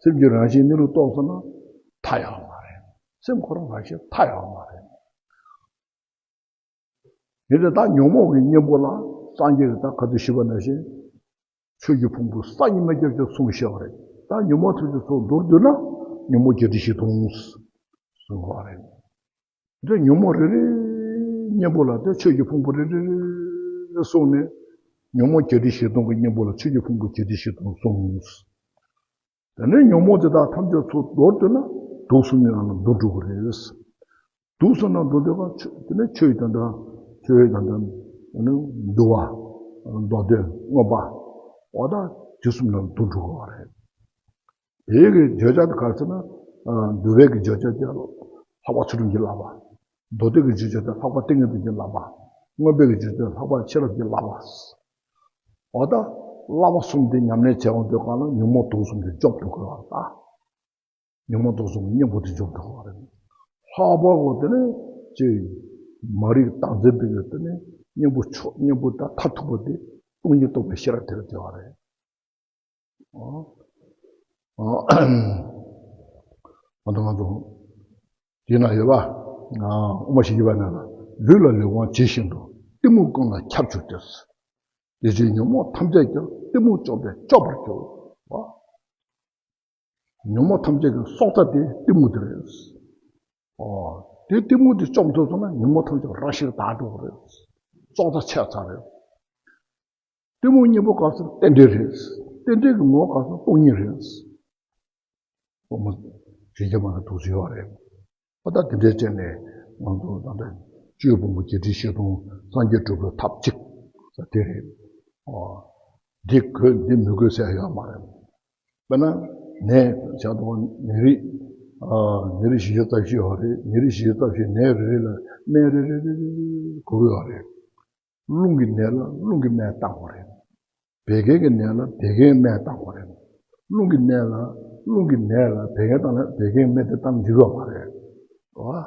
སེམས་ཀྱི་རང་བཞིན་གནས་ལུགས་རྟོགས་སོང་ན་མཐའ་ཡོད་མ་རེད། སེམས་ཁོ་རང་རང་བཞིན་མཐའ་ཡོད་མ་རེད། ཡིན་ཏེ་ད་ཉོན་མོངས་ཀྱི་གཉེན་པོ་ལ་སངས་རྒྱས་ཀྱིས་ད་ག་དུས་ཞུས་པ་ནང་བཞིན། ཆོས་ཀྱི་ཕུང་པོ་སངས་རྒྱས་མ་སྐྱབས་ཀྱི་གསུང་བཤད་པ་རེད། ད་ཉོན་མོངས་ཐམས་ཅད་ཚོ་མདོར་བསྡུས་ན་ཉོན་མོངས་བརྒྱད་ཁྲི་བཞི་སྟོང་གསུངས་པ་རེད། དེ་ཉོན་མོངས་རེ་རེའི་གཉེན་པོ་ལ་དེ་ཆོས་ཀྱི་ཕུང་པོ་རེ་རེ་རེ་རེ་གསུངས་ནས། ཉོན་མོངས་བརྒྱད་ཁྲི་བཞི་སྟོང་གི་གཉེན་པོ་ལ་ཆོས་ཀྱི་ཕུང་པོ་བརྒྱད་ཁྲི་བཞི་སྟོང་གསུངས། དེ་ནས་ཉོན་མོངས་དེ་དག་ཐམས་ཅད་ཚུར་མདོར་བསྡུས་ན་དུག་གསུམ་ནི་ནང་ལ་འདུ་འགྲོ་གི་རེད། དུག་གསུམ་ནང་འདུ་འདོད་པ་ཆོས་དེ་ནས་ཆོས་ཡི་དོན་དག་ཆོས་ཡི་དོན་དག་ནི་འདུ་བ། མདོ་སྡེ་མངོན་པ། འོ་ད་དུག་གསུམ་ནང་འདུ་འགྲོ་གི་རེད། དེའི་གི་བརྗོད་བྱ་དེ་ག་རེ་ཟེར་ན། འདུ་བའི་གི་བརྗོད་བྱ་དེ་ལྷག་པ་ཚུལ་ཁྲིམས་ཀྱི་བསླབ་པ། མདོ་སྡེ་གི་བརྗོད་བྱ་དེ་ལྷག་པ་ཏིང་ངེ་འཛིན་གྱི་བསླབ་པ། མངོན་པའི་གི་བརྗོད་བྱ་དེ་ལྷག་པ་ཤེས་རབ་ཀྱི་བསླབ་པ། འོ་ད་བསླབ་པ་གསུམ་དེ་ཉམས་ལེན་བྱེད་འོང་དུས་གང་ལ་ཉོན་མོངས་དུག་གསུམ་དེ་འཇོམས་ཐུབ་དགོས་པ་ད། ཉོན་མོངས་དུག་གསུམ་གྱི་གཉེན་པོ་དེ་འཇོམས་ཐུབ་དགོས་པ་རེད། ལྷག་པར་དུ་དེ་ནས་ཅིག་མ་རིག་བདག་འཛིན་པའི་གི་དེ་ནས་གཉེན་པོ་ཆོས་གཉེན་པོ་ད་མཐར་ཐུག་པ་དེ་སྟོང་ཉིད་རྟོགས་པའི་ཤེས་རབ་དེ་ལ་བརྟེན་པ་རེད། ཨ། ཨ། ང་ཚོ་ང་ཚོ་དེ་ན་ཡོད་པ། ཨ། དབུ་མ་བཞི་བརྒྱ་པ་ན་ལ། ལུས་ལ་ལུས་དབང་ཇི་བཞིན་དུ། གཏི་མུག་ཀུན་ལ་ཁྱབ་གྱུར་ཏེ། དེ་བཞིན་ཉོན་མོངས་ཐམས་ཅད་ཀྱང་། གཏི་མུག་བཅོམ་པས་སྐྱོབ་པར་འགྱུར། ཨ། ཉོན་མོངས་ཐམས་ཅད་ཀྱི་སྲོག་རྩ་དེ་གཏི་མུག་དེ་རེད། ཨོ། དེ་གཏི་མུག་དེ་བཅོམ་ཐུབ་སོང་ན་ཉོན་མོངས་ཐམས་ཅད་རང་བཞིན་དག་འགྲོ་གི་རེད། སྲོག་རྩ་ཆད་ཚར་རེད། གཏི་མུག་གཉེན་པོ་ག་ཟེར་རྟེན་འབྲེལ་རེད། རྟེན་འབྲེལ་གྱི་ངོ་བོ་ག་ཟེར་སྟོང་ཉིད་རེད། དབུ་མ་བཞི་བརྒྱ་མ་ལ་འདུག་སེ་ཡོད་རེད། ཨ་ད་དེ་འདྲའི་བྱས་ནས་ང་ཚོ་ད་ལྟ་ཆོས་ཕུང་པོ་བརྒྱད་ཁྲི་བཞི་སྟོང་སངས་རྒྱས་སྒྲུབ་པའི་ཐབས་གཅིག་ཟེར་དེ་རེད། ཨོ། འདི་དགོས་འདི་མི་དགོས་ཟེར་ཡོད་མ་རེད། དཔེར་ན་ནད་བྱ་དང་ནད་རིགས། ཨ། ནད་རིགས་བཞི་བཅུ་རྩ་བཞི་ཡོད་རེད། ནད་རིགས་བཞི་བཅུ་རྩ་བཞི་ནད་རེ་རེ་ལ་སྨན་རེ་རེ་རེ་རེ་དགོས་ཀྱི་ཡོད་རེད། རླུང་གི་ནད་ལ་རླུང་གི་སྨན་བཏང་དགོས་རེད། བད་ཀན་གྱི་ནད་ལ་བད་ཀན་སྨན་བཏང་དགོས་རེད། རླུང་གི་ནད་ལ་རླུང་གི་ནད་ལ་བད་ཀན་བཏང་ན་བད་ཀན་སྨན་དེ་བཏང་འགྲིག་ཡོད་མ་རེད། ཨོ།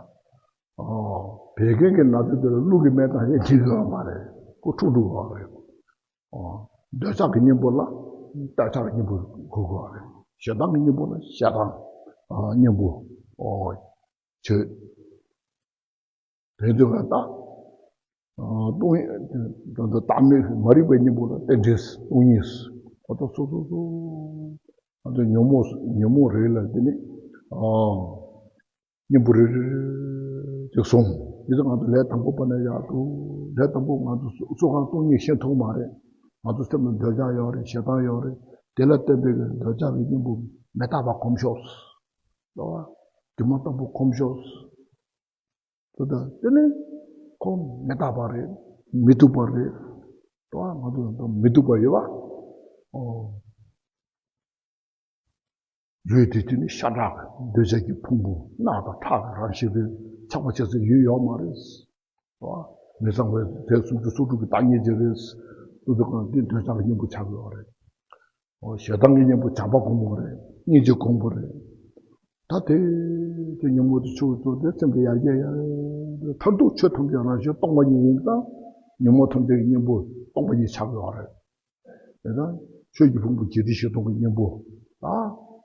ཨོ། བད་ཀན་གྱི་ན་ཚ་དེ་ལ་རླུང་གི་སྨན་བཏང་ཡང་འགྲིག་ཡོད་མ་རེད། ཁོ་འཁྲུག་འགྲོ་གི་ཡོད་རེད། ཨོ། འདོད་ཆགས་ཀྱི་གཉེན་པོ་ལ་འདོད་ཆགས་ཀྱི་གཉེན་པོ་དགོས་ཀྱི་ཡོད་རེད། ཞེ་སྡང་གི་གཉེན་པོ་ལ་ཞེ་སྡང་གཉེན་པོ། ཨོ། བྱེད། དེ་དུས་ང་ད། ཨ། སྟོང་ཉིད་ད་ལྟ་བདག་མེད་མ་རིག་པའི་གཉེན་པོ་ལ་རྟེན་འབྲེལ་སྟོང་ཉིད། ཨོ་ད་སོ་སོ་སོ། ང་ཚོ་ཉོན་མོངས་ཉོན་མོངས་རེ་ལ་དེ་ནི། ཨ། གཉེན་པོ་རེ་རེ་རེ་དེ་སོང་། དེ་ཚོ་ང་ཚོ་ལས་དང་པོ་པ་ནས་ཡག་འདུག་ལས་དང་པོ་ང་ཚོ་སུ་གང་སྟོང་ཉིད་ཤེས་ཐུབ་མ་རེད། ང་ཚོ་སེམས་ལ་འདོད་ཆགས་ཡོད་རེད། ཞེ་སྡང་ཡོད་རེད། དེ་ལ་བརྟེན་པའི་འདོད་ཆགས་ཀྱི་གཉེན་པོ་མི་རྟག་པ་གོམས་ཤོག་རེད་བ། དྲི་མ་ལྟ་བུ་གོམས་ཤོག་དེ་དང་དེ་ནི་ཁོ་མི་རྟག་པ་རེད། མི་སྡུག་པ་རེད། དེ་བ་ང་ཚོ་ད་མི་སྡུག་པ་ཡོད་པ། ཨོ། ལུས་དེ་དེ་ནི་ཤ་ཁྲག་གི་འདོད་ཆགས་ཀྱི་ཕུང་པོ། རྣག་དང་ཁྲག་གི་རང་བཞིན་རེད། ཆགས་པ་བྱེད་ས་ཡུལ་ཡོད་མ་རེད། དེ་བ་མི་གཙང་བའི་ཟས་སུམ་ཅུ་སོ་དྲུག་གི་བདག་ཉིད་ཅིག་རེད། དེ་དུས་གང་དེ་འདོད་ཆགས་ཀྱི་གཉེན་པོ་ཆགས་ཀྱི་ཡོད་རེད། ཨོ། ཞེ་སྡང་གི་གཉེན་པོ་བྱམས་པ་གོམས་པ་རེད། སྙིང་རྗེ་གོམས་པ་རེད། ད་དེ་དེ་ཉོན་མོངས་དེ་ཆུད་ཟོས་དེ་སེམས་ཀྱི་ཡར་རྒྱས་ཡར་རྒྱས། མཐར་ཐུག་ཆོས་ཐམས་ཅད་རང་བཞིན་སྟོང་པ་ཉིད་ཡིན་ཙང་། ཉོན་མོངས་ཐམས་ཅད་ཀྱི་གཉེན་པོ་སྟོང་པ་ཉིད་ཆགས་ཡོད་རེད། དེ་ད་ཆོས་ཀྱི་ཕུང་པོ་བརྒྱད་ཁྲི་བཞི་སྟོང་གི་གཉེན་པོ། ད་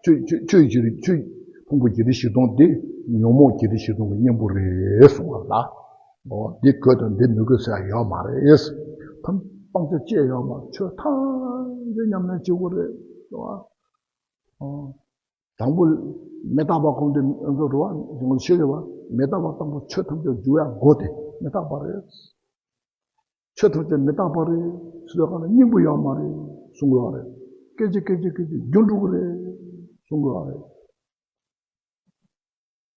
ཆོས་ཆོས་ཆོས་ཀྱི་ཆོས་ཕུང་པོ་བརྒྱད་ཁྲི་བཞི་སྟོང་དེ་ཉོན་མོངས་བརྒྱད་ཁྲི་བཞི་སྟོང་གི་གཉེན་པོ་རེད་གསུངས་པ་ལ། འོ། འདི་དགོས་དང་འདི་མི་དགོས་ཟེར་ཡ་ཡོད་མ་རེད། ཐམས་སྤང་བྱ་ཅི་ཡང་ཡོད་མ་རེད། ཆོས་ཐམས་ཅད་ཉམས་ལེན་བྱེད་དགོས་རེད། རེད་བ། ཨོ། དང་པོ་མི་རྟག་པ་གོམས་ཏེ་ང་ཚོ་རེད་བ། ང་ཚོ་ཤེས་དགོས་པ། མི་རྟག་པ་དང་པོ་ཆོས་ཐམས་ཅད་འཇུག་ཡ་སྒོ་དེ་མི་རྟག་པ་རེད། ཆོས་ཐམས་ཅད་མི་རྟག་པ་རེད་ཟེར་བའི་སྒང་ལ་སྙིང་པོ་ཡོད་མ་རེད་གསུང་དགོས་པ་རེད། སྐད་ཅིག་སྐད་ཅིག་སྐད་ཅིག་འགྱུར་འགྲོ་གི་རེད་གསུང་དགོས་པ་རེད།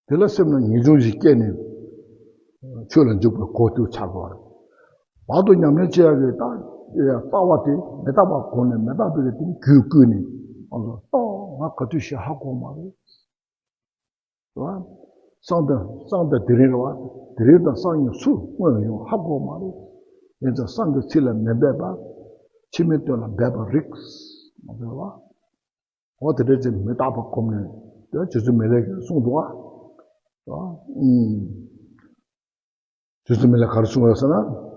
དེ་ལ་སེམས་ལ་ངེས་འབྱུང་ཞིག་སྐྱེས་ནས་ཆོས་ལ་འཇུག་པའི་སྒོ་དེ་ཆགས་དགོས་པ་རེད། བར་དུ་ཉམས་ལེན་བྱེད་ཡག་གི་རྟ་རྟ་བ་དེ་མི་རྟག་པ་གོ་ནས་མི་རྟག་པའི་དེ་རྒྱུད་བསྐུལ་ནས་ང་ཚོ་ལྟོ་ང་ག་དུས་ཤི་ཧ་གོ་མ་རེད། རེད་བ། སང་དང་སང་དང་དེ་རིང་རེད་བ། དེ་རིང་དང་སང་ཉིན་སུ་སྔོན་ལ་ཡོང་ཧ་གོ་མ་རེད། ཡིན་ཙང་བསམ་གྱི་ཚིག་ལ་མི་འབད་པ། ཕྱི་མའི་དོན་ལ་འབད་པར་རིགས། མ་འབད་བ། འོ་དེ་འདྲ་ཅིག་མི་རྟག་པ་སྒོམ་ནས་དེ་རྗེ་བཙུན་མི་ལས་ཀྱིས་གསུངས་འདུག་ཨ། རྗེ་བཙུན་མི་ལས་ག་རེ་གསུངས་ཡོད་ཟེར་ན།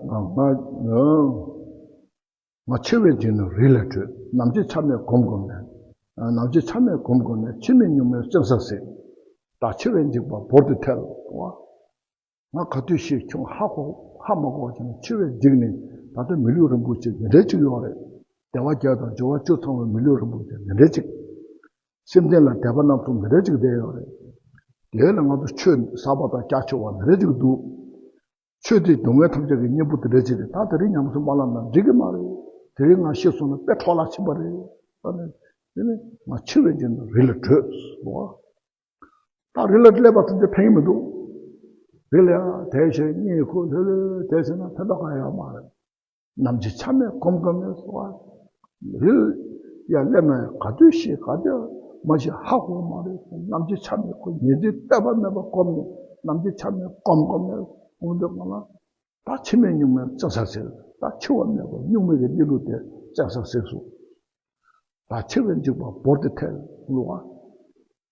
ང་ང་ང་འཆི་བའི་འཇིགས་ནི་རིགས་ལས་གྲོལ། ནམ་འཆི་ཆ་མེད་སྒོམ་སྒོམ་ནས། ནམ་འཆི་ཆ་མེད་སྒོམ་སྒོམ་ནས། འཆི་མེད་གཉུག་མའི་བཙན་ས་ཟིན། བདག་འཆི་བའི་འཇིགས་པ་བོར་ཏེ་ཐལ། ང་ག་དུས་ཤི་ཁྱོད་ཧ་གོ་ཧ་མ་གོ་བ་བྱས་ནས་འཆི་བའི་འཇིགས་ནི། ད་ལྟ་མི་ལུས་རིན་པོ་ཆེ་འདི་འདྲ་ཅིག་ཡོད་རེད། བདེ་བ་བརྒྱད་དང་འབྱོར་བ་བཅུ་ཚང་བའི་མི་ལུས་རིན་པོ་ཆེ་འདི་འདྲ་ཅིག་སེམས་ཅན་ལ་དད་པ་རྣམ་གསུམ་འདི་འདྲ་ཅིག་བསྡད་ཡོད་རེད། དེ་ལ་ང་ཚོ་ཆོས་ཟབ་པ་དང་རྒྱ་ཆེ་བ་འདི་འདྲ་ཅིག་འདུག་ཆོས་དེ་སྡུག་བསྔལ་ཐམས་ཅད་ཀྱི་གཉེན་པོ་དེ་འདྲ་ཅིག་རེད། ད་དེ་རིང་ཉམས་སུ་མ་བླངས་ན་འགྲིག་གི་མ་རེད། དེ་རིང་ང་ཤི་སོང་ན་དཔེ་འཕྲོ་བརླག་ཕྱིན་པ་རེད། ད་ནི་དེ་ནི་ང་འཆི་བའི་འཇིགས་ནི་རིགས་ལས་གྲོལ་ཟེར་བ། ད་རི་ལ་སླེབས་པ་ཐམས་ཅད་ཕན་གྱི་མི་འདུག་རི་ལ་ཡང་དེ་བཞིན་གཉིད་ཁུག་ལྷོད་ལྷོད་དེ་བྱས་ན་ཕན་ཐོགས་གང་ཡང་ཡོད་མ་རེད། ནམ་འཆི་ཆ་མེད་སྒོམ་སྒོམ་ནས་སོ། རི་ལ་ཡང་སླེབས་ན་ཡང་ག་དུས་ཤི་ག་དུས་མ་ཤི་ཧ་གོ་མ་རེད། ནམ་འཆི་ཆ་མེད་ཁོ་ཉིན་མཚན་གཏོད་པ་མེད་པར་སྒོམ་ནས། ནམ་འཆི་ཆ་མེད་སྒོམ་སྒོམ་ནས་འོང་དུས་གང་ལ། ད་འཆི་མེད་གཉུག་མའི་བཙན་ས་ཟིན། ད་འཆི་བ་མེད་པར་གཉུག་མའི་གི་གནས་ལུགས་དེ་བཙན་ས་ཟིན་སོང་། ད་འཆི་བའི་འཇིགས་པ་བོར་ཏེ་ཐལ་ལོ།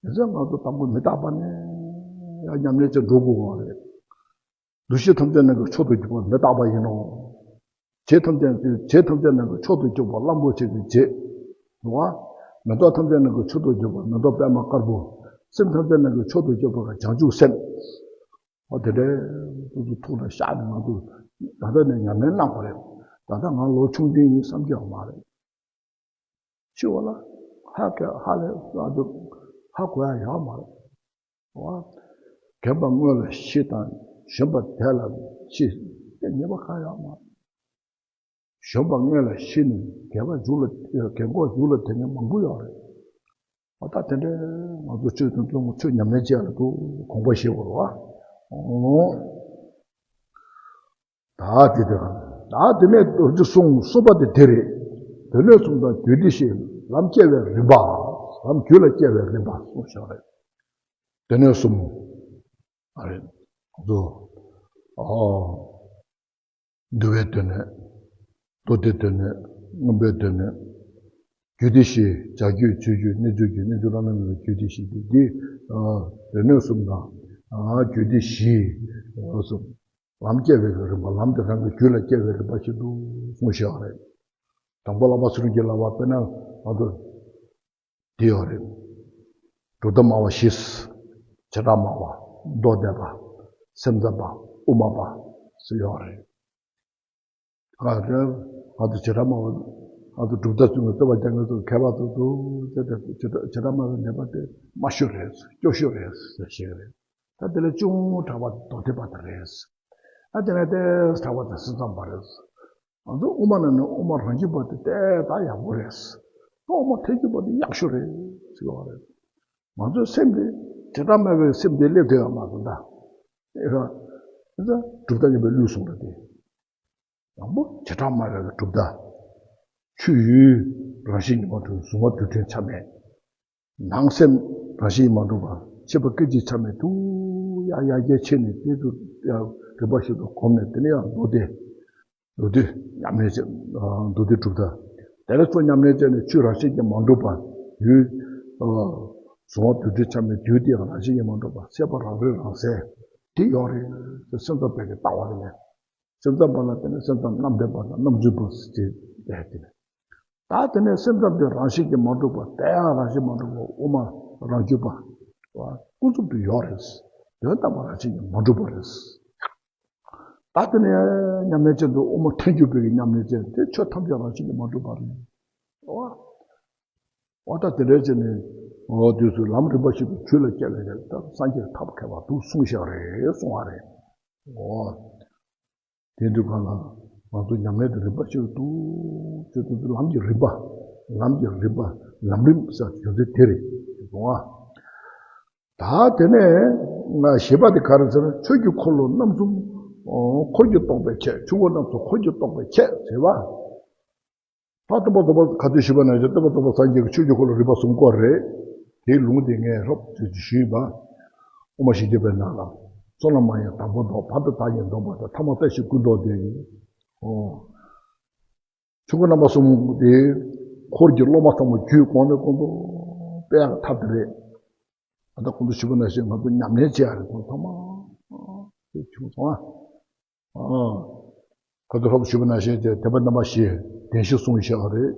ཡིན་ཙང་ང་ཚོ་དང་པོ་མི་རྟག་པ་ནས་ཡང་ཉམས་ལེན་བྱེད་འགྲོ་དགོས་པ་རེད། འདུ་ཤེས་ཐམས་ཅད་ནང་གི་མཆོག་ཏུ་གྱུར་པ་མི་རྟག་པ་ཡིན་ནོ། རྗེས་ཐམས་ཅད་ཀྱི་རྗེས་ཐམས་ཅད་ནང་གི་མཆོག་ཏུ་གྱུར་པ་གླང་པོ་ཆེ་གི་རྗེ། ལོ། མེ་ཏོག་ཐམས་ཅད་ནང་གི་མཆོག་ཏུ་གྱུར་པ་མེ་ཏོག་པད་མ་དཀར་པོ། སེམས་ཐམས་ཅད་ནང་གི་མཆོག་ཏུ་གྱུར་པ་བྱང་ཆུབ་སེམས། འོ་དེ་འདྲའི་ཏུ་ཏུ་ཐུགས་ལ་བཞག་ནས་ང་ཚོ་ད་ལྟ་ནས་ཉམས་ལེན་གནང་དགོས་རེད། ད་ལྟ་ང་ལོ་ཆུང་ཆུང་ཡིན་བསམ་གྱི་ཡོད་མ་རེད། འཆི་བ་ལ་ཧ་ག་ཧ་ལས་ང་ཚོ་ཧ་གོ་ཡ་ཡོད་མ་རེད། འོ། རྒན་པ་སྔོན་ལ་ཤི་དང་གཞོན་པ་དལ་ལ་ཤི་དེ་ངེས་པ་གང་ཡོད་མ་རེད། གཞོན་པ་སྔོན་ལ་ཤི་ནས་རྒས་པ་མཇུག་ལ་རྒས་འཁོགས་མཇུག་ལ་དེད་མཁན་མང་པོ་ཡོད་རེད། ཨ་ད་དེ་འདྲའི་ང་ཚོ་ཆོས་དོན་རྩོད་མོ་ཆོས་ཉམས་ལེན་བྱེད་ཡ་ལ་དུ་དགོངས་པ་བཞེས་དགོས་རེད་བ། ཨོ། ད་དེ་དེ་ག་ད་དེ་ནས་རྡོ་རྗེ་གསུང་གསུམ་པ་དེ་དེ་རེད། དོན་གནད་གསུམ་དང་རྒྱུད་སྡེ་བཞི། ལམ་སྐྱེ་བའི་རིམ་པ། ལམ་རྒྱུད་ལ་སྐྱེ་བའི་རིམ་པ་གསུངས་བཞག་རེད། དོན་གནད་གསུམ། ཨ་རེད། ང་ཚོ། ཨོ། འདུལ་བའི་སྡེ་སྣོད། མདོ་སྡེའི་སྡེ་སྣོད། མངོན་པའི་སྡེ་སྣོད། རྒྱུད་སྡེ་བཞི། བྱ་རྒྱུད་ཆོས་རྒྱུད་གནས་ཚུལ་རྒྱུད། གནས་ཚུལ་བླ་ན་མེད་པའི་རྒྱུད་སྡེ་བཞི་སྟེ་འདི། སྡེ་སྣོད་གསུམ་དང་། རྒྱུད་སྡེ་བཞི། གསུམ། ལམ་སྐྱེ་བའི་རིམ་པ། ལམ་དེ་རང་གི་རྒྱུད་ལ་སྐྱེ་བའི་རིམ་པ་ཞིག་ཏུ་གསུངས་བཞག་རེད། དང་པོ་བླ་མ་ཚུལ་ཁྲིམས་ཀྱི་བསླབ་པ་དཔེར་ན་ང་ཚོ། འདི་ཡོད་རེད། གྲུབ་མཐའ་སྨྲ་བ་བཞི། བྱེ་བྲག་སྨྲ་བ། མདོ་སྡེ་པ། སེམས་ཙམ་པ། དབུ་མ་པ། སུ་ཡོད་རེད། ང་ཚོ་ང་ཚོ་བྱེ་བྲག་སྨྲ་བ། ང་ཚོ་གྲུབ་མཐའ་ཚུལ་ཁྲིམས་རྩོད་པ་རྒྱག་མཁན་ཚོ་མཁས་པ་ཚོ་ཚོ་བྱེ་བྲག་སྨྲ་བའི་ནུས་པ་དེ་དམའ་ཤོས་རེད། སྐྱོ་ཤོས་རེད་ཟེར་བཤད་ཀྱི་རེད། ད་དེ་ལས་ཅུང་དྲག་པ་མདོ་སྡེ་པ་དེ་རེད། ད་དེ་ལས་ཏོག་ཙམ་དྲག་པ་དེ་སེམས་ཙམ་པ་རེད། ང་ཚོ་དབུ་མ་ནང་ནས་དབུ་མ་རང་རྒྱུད་པ་དེ་ཏོག་ཙམ་ཡག་པོ་རེད། དབུ་མ་ཐལ་འགྱུར་པ་དེ་ཡག་ཤོས་རེད་ཟེར་བ་རེད། ང་ཚོའི་སེམས་དེ་བྱེ་བྲག་སྨྲ་བའི་སེམས་དེ་སླེབས་བསྡད་ཡོད་མ་རེད་ད། ཨེ་ཧ། ཨེ་ད་གྲུབ་མཐའ་ངན་པའི་ལུགས་གསུངས་རེད་དེ། དང་པོ་བྱེ་བྲག་སྨྲ་བའི་གྲུབ་མཐའ། ཆོས་ཡུལ་རང་བཞིན་གྱིས་མ་གྲུབ་གཟུང་བ་རྡུལ་ཕྲན་ཆ་མེད། ནང་སེམས་རང་བཞིན་གྱིས་མ་གྲུབ་པ་ཤེས་པ་སྐད་ཅིག་ཆ་མེད་དུ་ཡ་ཡ་རྒྱས་ཆེ་ནས་དེ་དུ་ཡ་རིམ་པ་ཞིག་ཏུ་གོམས་ནས་དེ་ནས་ཡང་མདོ་སྡེ། མདོ་སྡེ་ཉམས་ལེན་བྱེད། མདོ་སྡེ་གྲུབ་མཐའ། དེ་ལ་ཚོ་ཉམས་ལེན་བྱས་ནས་ཆོས་རང་བཞིན་གྱིས་མ་གྲུབ་པ། ཡུལ། གཟུང་བ་རྡུལ་ཕྲན་ཆ་མེད་དུ་དེ་ཡང་རང་བཞིན་གྱིས་མ་གྲུབ་པ་སད་པ་རང་རིག་རང་གསལ། དེ་ཡོད་རེད། སེམས་ཙམ་པའི་གི་ལྟ་བ་རེད། སེམས་ཙམ་པ་ལ་བརྟེན་ནས་སེམས་ཙམ་རྣམ་བདེན་པ་དང་རྣམ་རྫུན་པ་ཟེར་ཏེ་དེ་ནས། ད་དེ་ནས་སེམས་ཙམ་དེ་རང་བཞིན་གྱིས་མ་གྲུབ་པ། དེ་ཡང་རང་བཞིན་མ་གྲུབ་པ་དབུ་མ་རང་རྒྱུད་པ། ཀུན་རྫོབ་ཏུ་ཡོད་རེད། དོན་དམ་པར་རང་བཞིན་གྱིས་མ་གྲུབ་པ་རེད། ད་དེ་ནས་ཉམས་ལེན་ཅན་དུ་དབུ་མ་ཐལ་འགྱུར་བའི་ཉམས་ལེན་ཅན་དེ་ཆོས་ཐམས་ཅད་རང་བཞིན་གྱིས་མ་གྲུབ་པ་རེད། འོ་ད་དེ་འདྲའི་བྱས་ནས་འོ་དུས་སུ་ལམ་རིམ་པ་ཞིག་ཏུ་ཆོས་ལ་སྐྱེ་བའི་ལས་ད་སངས་རྒྱས་ཐབས་མཁས་པ་འདུག་གསུངས་བཞག་རེད་གསུང་བ་རེད། འོ། དེ་དུས་གང་ལ་ང་ཚོ་ཉམས་ལེན་དུ་རིམ་པ་ཞིག་ཏུ་ཆོས་དུ་ལམ་གྱི་རིམ་པ། ལམ་གྱི་རིམ་པ། ལམ་རིམ་ཟེར་རྒྱུ་མཚན་དེ་རེད་གསུང་བ། ད་དེ་ནས་ང་བཞི་པ་དེ་ག་རེ་ཟེར་ན། ཆོས་ཀྱི་འཁོར་ལོ་རྣམ་གསུམ་འཁོར་གྱིས་གཏོགས་པའི་ཆོས། ཆོས་འཁོར་རྣམ་གསུམ་འཁོར་གྱིས་གཏོགས་པའི་ཆོས་ཟེར་བ། ད་སྟོན་པ་རྫོགས་པ་ག་དུས་བཞི་པ་ན་ཡང་སྟོན་པ་རྫོགས་པ་སངས་རྒྱས་ཀྱིས་ཆོས་ཀྱི་འཁོར་ལོ་རིམ་པ་གསུམ་བསྐོར་རེད། དེའི་ལུང་དེ་ངས་རོབ་ཙམ་ཞུས་པ། དབུ་མ་བཞི་བརྒྱ་པའི་ནང་ལ། བསོད་ནམས་མ་ཡིན་དང་པོ་བཟློག། བར་དུ་བདག་ཉིད་འདོམས་པ་དང་། ཐ་མ་བཀྲ་ཤིས་ཀུན་བཟློག་སྟེ། ཨོ། ཆོས་སྐུ་རྣམ་པ་གསུམ་དེ་འཁོར་གྱི་སློབ་མ་ཚང་མ་རྒྱུད་གོང་ནས་གོང་དུ་སྤེལ་ཡག་ཐབས་དེ་རེད། ད་ལྟ་གོང་དུ་ཞུས་པ་ནང་བཞིན་ང་ཚོ་ཉམས་ལེན་བྱེད་ཡག་རེད། ཁོང་ཚང་མ་དེ་བྱུང་སོང་ཨ། ཨ། ཁ་ཐུག་ཧོབ་ཞུས་པ་ནང་བཞིན་དེ་དད་པ་རྣམ་པ་བཞི་བདེན་བཞི་གསུངས་བཞག་པ་རེད།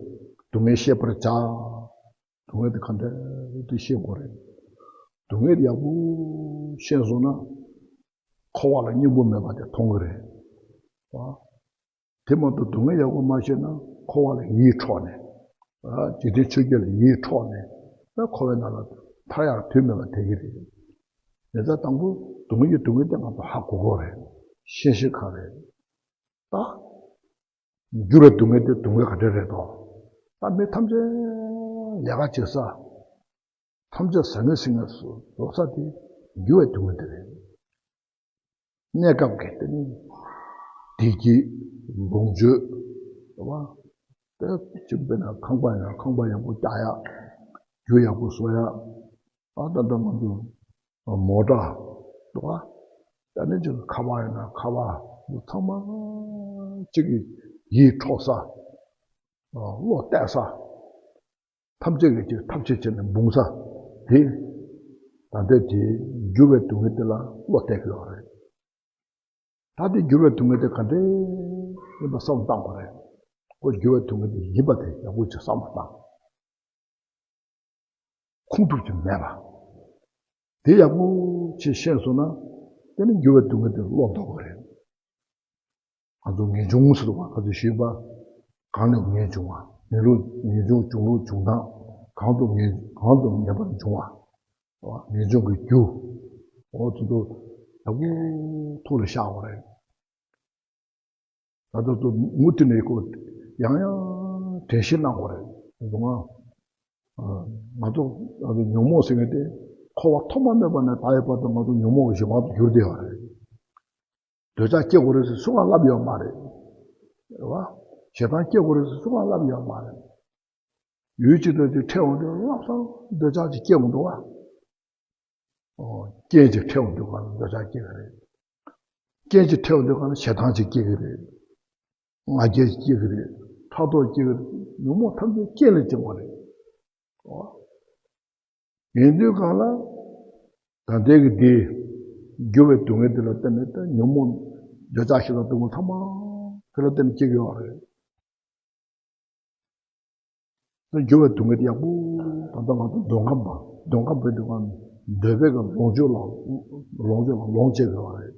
སྡུག་བསྔལ་ཤེས་པར་བྱ། སྡུག་བསྔལ་དེ་ག་འདྲ་རེད་དེ་ཤེས་དགོས་རེད། སྡུག་བསྔལ་དེ་ཡག་པོ་ཤེས་སོང་ན་འཁོར་བ་ལ་སྙིང་པོ་མེད་པ་དེ་མཐོང་གི་རེད། ཨ། དེ་མ་གཏོགས་སྡུག་བསྔལ་ཡག་པོ་མ་ཤེས་ན་འཁོར་བ་ལ་ཡིད་འཕྲོག་ནས། ཨ། འཇིག་རྟེན་ཆོས་བརྒྱད་ལ་ཡིད་འཕྲོག་ནས། ད་འཁོར་བའི་ནང་ལ་ཐར་ཡག་དུས་མེད་པ་དེ་གི་རེད། ཡིན་ཙང་དང་པོ་སྡུག་བསྔལ་གྱི་སྡུག་བསྔལ་དེ་ང་ཚོ་ཧ་གོ་དགོས་རེད། ཤེས་ཤེས་ག་རེད། ད། འགྱུར་བའི་སྡུག་བསྔལ་དེ་སྡུག་བསྔལ་ག་འདྲ་རེད་དོ། ད་མི་ཐམས་ཅད་ལས་ཀ་བྱེད་ས། ཐམས་ཅད་ཟ་ངེས་ཟིན་ངེས་སུ་འགྲོ་ས་དེ་འགྱུར་བའི་སྡུག་བསྔལ་དེ་རེད། གནས་སྐབས་ཀྱི་དེ་ནི་བདེ་སྐྱིད་ལོངས་སྤྱོད་རེད་བ། དེ་གཅིག་དཔེར་ན་ཁང་པ་ཡང་ཁང་པ་ཡག་པོ་རྒྱག་ཡག་རྒྱུ་ཡག་པོ་བཟོ་ཡག་ཨ་ད་ལྟ་ང་ཚོ་མོ་ཊ་འདུག་ཨ། ད་ནི་ཅིག་ཁ་པར་ཡིན་ན་ཁ་པར་འདུག་ཚང་མ་གཅིག་གི་ཡིད་འཕྲོག་ས། བློ་གཏད་ས། ཐམས་ཅད་ཀྱི་ཅིག་ཐབས་ཤེས་བྱས་ནས་འབུང་ས། དེ། ད་ལྟའི་དེ་འགྱུར་བའི་སྡུག་བསྔལ་དེ་ལ་བློ་གཏད་དགོས་པ་རེད། ད་དེ་འགྱུར་བའི་སྡུག་བསྔལ་དེ་ག་འདྲ་ཡིན་པ་བསམ་བློ་བཏང་དགོས་རེད། ཁོ་འགྱུར་བའི་སྡུག་བསྔལ་དེ་ཡིན་པ་དེ་ཡག་པོ་ཅིག་བསམ་བློ་བཏང་། ཁུངས་ཐུབ་ཀྱི་མེད་པ། དེ་ཡག་པོ་ཅིག་ཤེས་སོང་ན། དེ་ནི་འགྱུར་བའི་སྡུག་བསྔལ་དེ་ལོག་འགྲོ་གི་རེད། ང་ཚོ་ངེས་འབྱུང་ཟེར་བ་ཁ་ཚོས་ཞུས་པ། གང་ལས་ངེས་འབྱུང་བ། ངེས་ལུགས་ངེས་འབྱུང་བྱུང་ལུགས་བྱུང་སྟངས། གང་དུ་ངེས་གང་དུ་ངེས་པར་འབྱུང་བ། ངེས་འབྱུང་གི་རྒྱུ། འོ་དེ་ཚོ་ཡག་པོ་ཐུགས་ལ་བཞག་པ་རེད། ད་ལྟ་ཚོ་མུ་མཐུད་ནས་ཁོ་ཡང་ཡང་དྲན་ཤེས་གནང་དགོས་རེད། དེ་ཚོ་ང་ང་ཚོ་ང་ཚོ་ཉོན་མོངས་ཟེར་མཁན་དེ་འཁོར་བ་ཐོག་མ་མེད་པ་ནས་ད་ཡོད་བར་དུ་ང་ཚོ་ཉོན་མོངས་ཀྱི་གཞན་དབང་དུ་གྱུར་བསྡད་ཡོད་རེད། འདོད་ཆགས་སྐྱེ་དགོས་རེད་ཟེར་སུ་གང་ལབ་ཡོད་མ་རེད། རེད་བ། ཞེ་སྡང་སྐྱེ་དགོས་རེད་ཟེར་སུ་གང་ལབ་ཡོད་མ་རེད། ཡུལ་གཅིག་ཏུ་དེ་འཕྲད་འོང་དུས་ལམ་སང་འདོད་ཆགས་ཅིག་སྐྱེ་འོང་འདུག་བ། ཨོ། རྐྱེན་གཅིག་འཕྲད་འོང་དུས་གང་ལ་འདོད་ཆགས་སྐྱེ་གི་རེད། རྐྱེན་གཅིག་འཕྲད་འོང་དུས་གང་ལ་ཞེ་སྡང་ཅིག་སྐྱེ་གི་རེད། ང་རྒྱལ་ཅིག་སྐྱེ་གི་རེད། ཕྲག་དོག་སྐྱེ་གི་རེད། ཉོན་མོངས་ཐམས་ཅད་རྐྱེན་ལས་སྐྱེ་བ་རེད། ཨོ། ཡིན་དུས་གང་ལ། ད་ལྟའི་གི་འདི། འགྱུར་བའི་སྡུག་བསྔལ་འདི་ལ་བརྟེན་ནས་ད་ཉོན་མོངས་འདོད་ཆགས་ཞེ་སྡང་གདོང་ཐ་མ་དེ་ལ་བརྟེན་ནས་སྐྱེ་གི་ཡོད་རེད། ད་འགྱུར་བའི་སྡུག་བསྔལ་དེ་ཡག་པོ་ད་ལྟ་ང་ཚོ་འདོད་ཁམས་པ་འདོད་ཁམས་པའི་འདོད་ཁམས་འདོད་པའི་གི་ལོངས་སྤྱོད་ལ་ལོངས་སྤྱོད་ལ་ལོངས་སྤྱོད་དགོས་པ་རེད།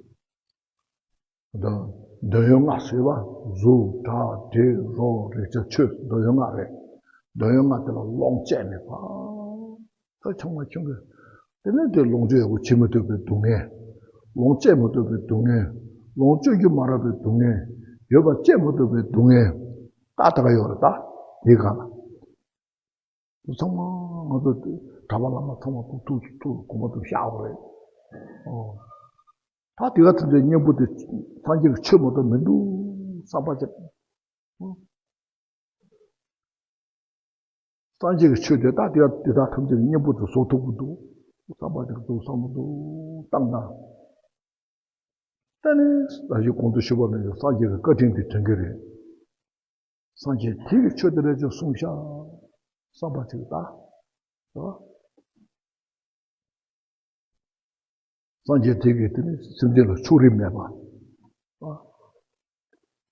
ད་འདོད་ཡོན་ལྔ་ཟེར་བ། གཟུགས་སྒྲ་དྲི་རོ་རེག་བྱ་ཆོས་འདོད་ཡོན་ལྔ་རེད། འདོད་ཡོན་ལྔ་དེ་ལ་ལོངས་སྤྱད་ནས་ཕར་ད་ཆུང་མ་ཆུང་གི། དེ་ནས་དེ་ལོངས་སྤྱོད་ཡག་པོ་བྱེད་མི་ཐུབ་པའི་སྡུག་བསྔལ། ལོངས་སྤྱད་མི་ཐུབ་པའི་སྡུག་བསྔལ། ལོངས་སྤྱོད་རྒྱུ་མ་རག་པའི་སྡུག་བསྔལ། ཡོད་པ་སྤྱད་མི་ཐུབ་པའི་སྡུག་བསྔལ། ད་ད་ག་ཡོད་རེད་ད། དེའི་སྒང་ལ། ཚང་མ་ང་ཚོ་གྲྭ་པ་བླ་མ་ཚང་མ་ཐུག་ཐུག་ཐུག་དགོངས་པ་ཐུག་བཞག་པ་རེད། ཨོ། ད་དེ་ག་ཚོད་འདྲའི་གཉེན་པོ་དེ་སངས་རྒྱས་ཀྱི་ཆོས་མ་གཏོགས་མི་འདུག་བསམ་པ་ཅིག་སངས་རྒྱས་ཀྱི་ཆོས་དེ་ད་དེ་དེ་དག་ཐམས་ཅད་ཀྱི་གཉེན་པོ་དུ་བཟོ་ཐུབ་ཀྱི་འདུག་བསམ་པ་དེ་འདུག་བསམ་མི་འདུག་བཏང་ན། ད་ནི་ད་གཞི་གོང་དུ་ཞུས་པ་ནང་བཞིན་སངས་རྒྱས་ཀྱི་བཀའ་དྲིན་དེ་དྲན་གྱི་རེད། སངས་རྒྱས་དེ་གི་ཆོས་དེ་འདྲ་ཅིག་གསུངས་ཤག་བསམ་པ་ཅིག་ད། རེད་བ། སངས་རྒྱས་དེ་གིས་དེ་ནི་སེམས་ཅན་ལ་ཕྱོགས་རིས་མེད་པ།